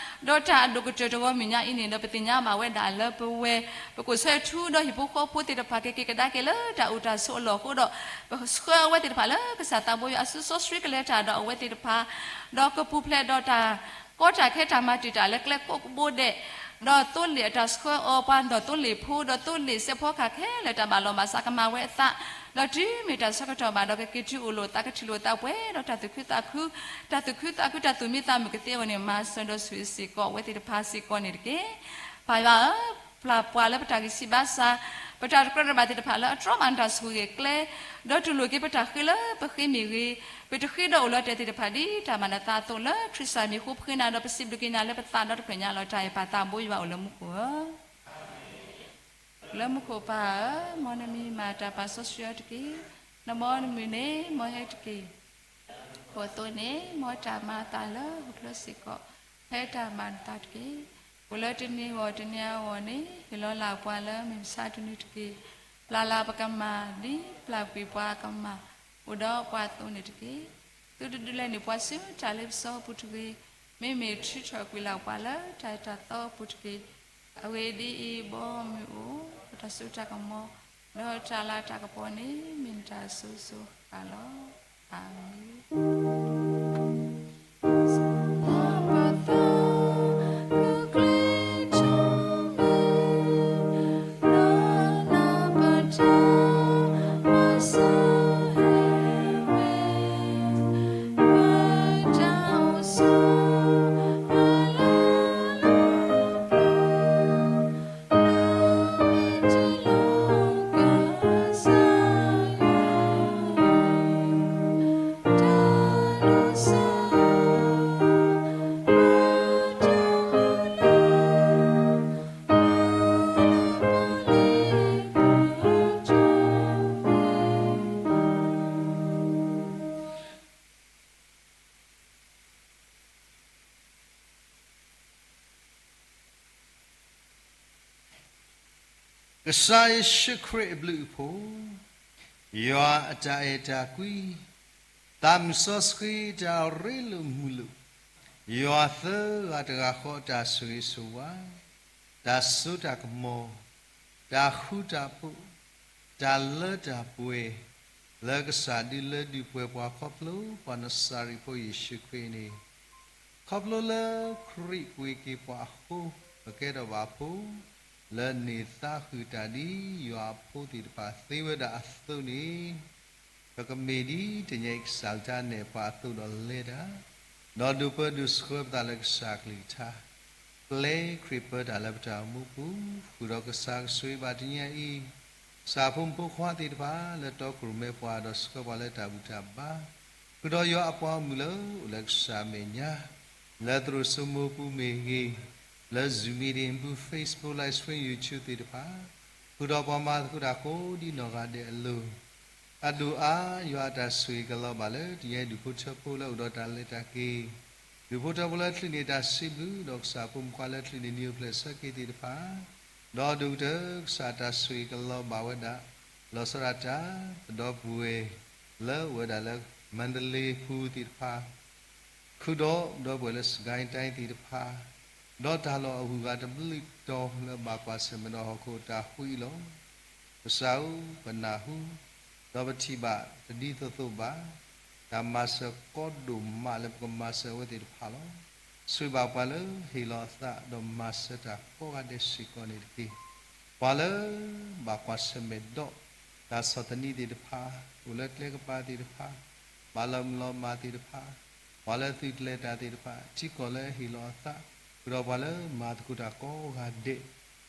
ဒီးတၢ်အဒိၣ်ကတၢၢ်တဂီၤမုၢ်ညါအံၤန့ၣ်ဒီး ပသ့ၣ်ညါဘၣ်ဝဲဒၣ်လၢပဝဲ ပကိးဆၢထူဒီးဟံၣ်ဖိဃီဖိသ့ၣ်တဖၣ်ကက့ၤကဒါက့ၤလၢတၢ်အိၣ်တၢ်ဆိးအလီၢ်အဃိဒီး ပဆှၢအဝဲသ့ၣ်တဖၣ်လၢကစၢ်သးဘိယွၤအစုစီဆှံကလဲၤတၢ်ဒီးအဝဲသ့ၣ်တဖၣ်, ဒီးကပူၤဖျဲးဒီးတၢ် ကီတၢ်ခဲတၢ်မၤတံာ်တာ်လၢကျဲကိးကဘိဒဲး, ဒီးသိလ့ၣ်အတၢ်ဆှၢအီၤပှၤဒီးသိလ့ၣ်ဖိ, ဒီးသိလ့ၣ်စဲးဖီကဟၣ်ခဲလၢာ်တၢ်ဘၣ်လီၤဘၣ်စးကမၤဝဲအသး, ဒီးတုၤမ့ၢ်တၢ်ဆၢကတီၢ်ဘၣ်ဒီးကက့ၤတုၤအိၣ်လိာ်သးကထံၣ်လိာ်သးပှဲၤဒီးတၢ်သူၣ်ခုသးခု, တၢ်သူၣ်ခုသးခုတၢ်သူၣ်မံသးမုာ်ကသ့အဂီၢ်န့ၣ် မၤစၢၤဒီးဆိၣ်ဂ့ၤစ့ၢ်ကီးအဝဲသ့ၣ်တဖၣ်စ့ၢ်ကီးန့ၣ်တက့ၢ်. ပၢ်ယွၤဧၢ, ပျၢ်ပှၤလၢပတၢ်ဂံၢ်စၢ်ဘါစၢ်, ပတၢ်တကြၢးတဘၣ်သ့ၣ်တဖၣ်လၢအတြီမၤနၢၤတၢ်ဆိၣ်ဂ့ၤကျဲ, ဒီးတူၢ်လိာ်က့ၤပတၢ်ဃ့လၢပဃ့မ့ၢ်ဂ့ၤ, ပတဃ့ဒီးအိၣ်လၢတဲသ့ၣ်တဖၣ်ဒ်တၢ်မၤနၢၤသးအသိးလၢခရံာ်စၢ်မံၤအဃိ ပဃ့နၤဒီးပစံးဘျုးက့ၤနၤလၢပသးဒီတဖျၢၣ်ညါလီၤ. တၢ်အဲၣ်ပၢ်သးဘိယွၤအိၣ်လၢမူခိၣ်ဧၢ လၢမူခိၣ်ပၢ်ဧၢ, မ်နမံၤမၤတၢ်ပာ်စီဆှံအီၤတက့ၢ်. နဘီနမုၢ်န့ၣ် မ်ဟဲတက့ၢ်. ခိၣ်အသိးန့ၣ် မ်တၢ်မၤအသးလၢဟီၣ်ခိၣ်ချၢစ့ၢ်ကီး ဟဲတၢ်မၤနသးတက့ၢ်. အိၣ်လၢတနံၤအဂီၢ်တနံၤအဂီၢ်န့ၣ် ဟ့ၣ်လီၤလၢ်ပှၤလၢမုၢ်မဆါတနံၤတက့ၢ်. ပျၢ်လၢ်ပကမၢ် ဒ်ပျၢ်ကွံာ်ပှၤအကမၢ် အိၣ်ဒီးပှၤအသိးန့ၣ်တက့ၢ်. သုတဒုးလဲန့ၢ်ပှၤဆူတၢ်လ့ပစီအပူၤတဂ့ၤ, မ့မ့ၢ်ထုးထီၣ်ကွံာ်လၢ်ပှၤလၢတၢ်အၢတၢ်သီအပူၤတက့ၢ်. အဂ့ၢ်ဒ်အံၤ, ဘီမုၢ်အိၣ် ပတၢ်စိတၢ်ကမီၤ ဒီးတၢ်လၤတၢ်ကပီၤန့ၣ် မ့ၢ်နတၢ်အစိၤစိၤဃၣ်ဃၣ်လီၤ. အၤမ့ၣ်. ကစၢ်ယ့ၣ်ၡူးခရံာ်အဘျုးအဖှိၣ်, ယွၤအတၢ်အဲၣ်တၢ်ကွံ, သးမုၢ်စီဆှံတၢ်ရ့လိာ်မုာ်လိာ်, ယွၤသၢဂၤတဂၤဃီအတၢ်ဆိၣ်ဂ့ၤဆိၣ်ဝါ, တၢ်စိတၢ်ကမီၤ, တၢ်ဃူတၢ်ဖိး, တၢ်လၢတၢ်ပှဲၤ, လၢကစၢ်ဒုးလၢဒုးပှဲၤပှၤခီဖျိပှၤနစၤရ့းဖိယ့ၣ်ၡူးခရံာ်န့ၣ် ခီဖျိလၢခရံာ်ကွၢ်က့ၤပှၤအဃိ, ပကဲထီၣ်ဘၣ်ဖိ, လၢန့ၢ်သါဃုာ်တၢ်ဒ်ယွၤအဖိသ့ၣ်တဖၣ်သ့ဝဲဒၣ်အသိးန့ၣ်, ပကမ့ၢ်ဒ်တနံၤအံၤကစၢ်လၢတၢ်နဲၣ်ပှၤအသိးဒီးလဲၤတၢ်, ဒီးဒုးပၢဒုးဆှၢပသးလၢကစၢ်အကလုၢ်ကထါ, ပျဲခရံာ်ပၢတၢ်လၢပတၢ်အိၣ်မူပူၤ, ဃုာ်ဒီးကစၢ်ကဆိၣ်ဂ့ၤဘၣ်တနံၤအံၤ ကစၢ်ဖိမုၣ်ဖိခွါသ့ၣ်တဖၣ် လၢတီခိၣ်ရိၣ်မဲပှၤဒီးဆှၢပှၤလၢတၢ်ဘူၣ်တၢ်ဘါ, ဃုာ်ဒီးယွၤအပှၤဂီၢ်မုၢ်လၢအိၣ်လၢကစၢ်အမဲာ်ညါ, လၢသရိာ်စိမိပူၤမ့ၢ်ဂ့ၤ, လၢ Zoom meeting ပူၤ Facebook Live Stream YouTube သ့ၣ်တဖၣ်, ဃုာ်ဒီးပှၤမၤသကိးတၢ်ကိးဒ်နီၢ်ဂၤဒဲးအလိၤ အဒိၣ်အါ ယွၤအတၢ်ဆိၣ်ဂ့ၤကလီၤဘၣ်လၢတနံၤအံၤ ဒူၣ်ဖိထၢဖိလၢအိၣ်ဒီးတၢ်လဲၤတၢ်က့ၤ, ဒူၣ်ဖိထၢဖိလၢချုးန့ၢ်တၢ်စံးဘျုး ဒီးကစၢ်ဖိမုၣ်ဖိခွါလၢချုးန့ၢ်နံၣ်အိၣ်ဖျဲၣ်ဆၢက့ၤသ့ၣ်တဖၣ်, ဒီးဒိၣ်ကတၢၢ်ကစၢ်တၢ်ဆိၣ်ဂ့ၤကလီၤဘၣ်ဝဲဒၣ် လီၤဆီဒၣ်တၢ် ပဒီပုၢ်ဝဲၢ် လၢအိၣ်ဝဲဒၣ်လၢ မၣ်တလ့ပူၤသ့ၣ်တဖၣ် ဃုာ်ဒီးပဒီပုၢ်ဝဲၢ်လၢ စကဲတၢ်သ့ၣ်တဖၣ်, ဒီးတၢ်လီၢ်အဂုၤအဂၤတဘျုးတီၤလၢဘၣ်ကွၢ်ဆၢၣ်မဲာ်ဒီးဟီၣ်ခိၣ်တၢ်ဃံလီၤ, ကစၢ်ဧၢ, ပနၢ်ဟူ, ဒီးပထံၣ်ဘၣ်တဒ်သိးသိးဘၣ်, တၢ်မၤစၢၤကီဒိၣ်မးလၢပကမၤစၢၤအဝဲသ့ၣ်တဖၣ်လီၤ. ဆိၣ်ဂ့ၤဘၣ်ပှၤလၢဟ့ၣ်လီၤအသးဒီးမၤစၢၤတၢ်ကိးဂၤဒဲးစ့ၢ်ကီးန့ၣ်တက့ၢ်. ပှၤလၢ ဘၣ်ကွၢ်ဆၢၣ်မဲာ်ဒီး တၢ်ဆီၣ်သနံးသ့ၣ်တဖၣ်, အိၣ်လၢကျဲကပၤသ့ၣ်တဖၣ်, ဘၣ်လီၤမုၢ်လီၤမၢ်သ့ၣ်တဖၣ်, ပှၤလၢသုးကျဲၤတၢ်သ့ၣ်တဖၣ်, ထံကီၢ်လၢဟ့ၣ်လီၤအသး, ဃုာ်ဒီးပှၤလၢမၤသကိးတၢ်ကိးဂၤဒဲး,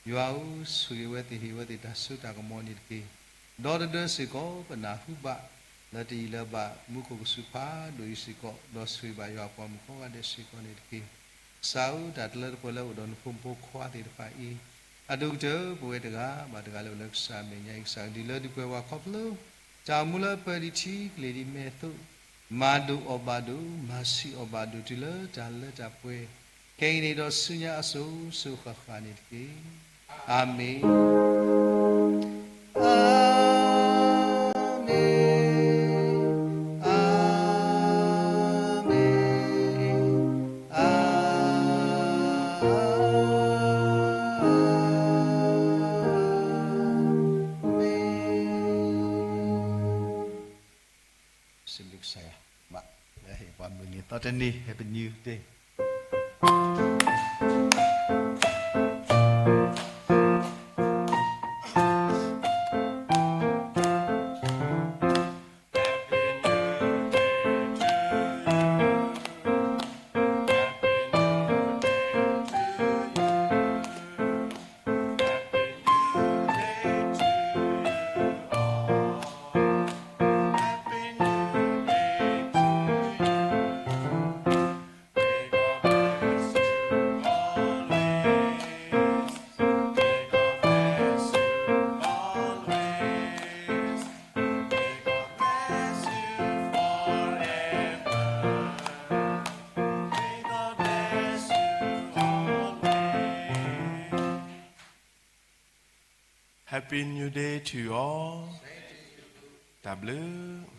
ယွၤဧၢ, ဆိၣ်ဂ့ၤဝဲသ့ၣ်ဟ့ၣ်ဝဲသ့ၣ်တၢ်စိတၢ်ကမီၤန့ၣ်တက့ၢ်. ဒီးတဒၢစ့ၢ်ကီး ပနၢ်ဟူဘၣ် လၢတယံာ်လၢဘၣ်မူခိၣ်ကစူၤဖးဒိၣ်အံၤစ့ၢ်ကီး, ဒီးဆိၣ်ဂ့ၤဘၣ်ယွၤအပှၤမုၣ်ကိးဂၤဒဲးစ့ၢ်ကီးန့ၣ်တက့ၢ်. ကစၢ်ဧၢ, တၢ်တလၢတပှဲၤလၢအိၣ်ဒီးနဖိမုၣ်ဖိခွါသ့ၣ်တဖၣ်အံၤ, အဒိၣ်ကတၢၢ် ပဝဲတဂၤဘၣ်တဂၤလၢအိၣ်လၢကစၢ်အမဲာ်ညါအံၤ ကစၢ်ကဒုးလၢဒုးပှဲၤပှၤခီဖျိ တၢ်အိၣ်မူလၢပၢၢ်ဒံးထံကလ့ၢ်ဒံးမဲာ်အသိး, မၤဒိၣ်အီၣ်ဘၣ်ဒိၣ်, မၤဆံးအီၣ်ဘၣ်ဒိၣ်တုၤလၢတၢ်လၢတၢ်ပှဲၤ, ခဲအံၤန့ၣ်ဒီးဆူညါအစိၤစိၤဃၣ်ဃၣ်န့ၣ်တက့ၢ်. အၤမ့ၣ်. အၤမ့ၣ်, အၤမ့ၣ်, အၤမ့ၣ်. စံးဘျုးကစၢ်ယွၤ, ဘၣ်လၢဟ့ၣ်ပှၤမုၢ်နံၤသီတနံၤ Happy New Day. Happy New Day to all. တၢ်ဘျုး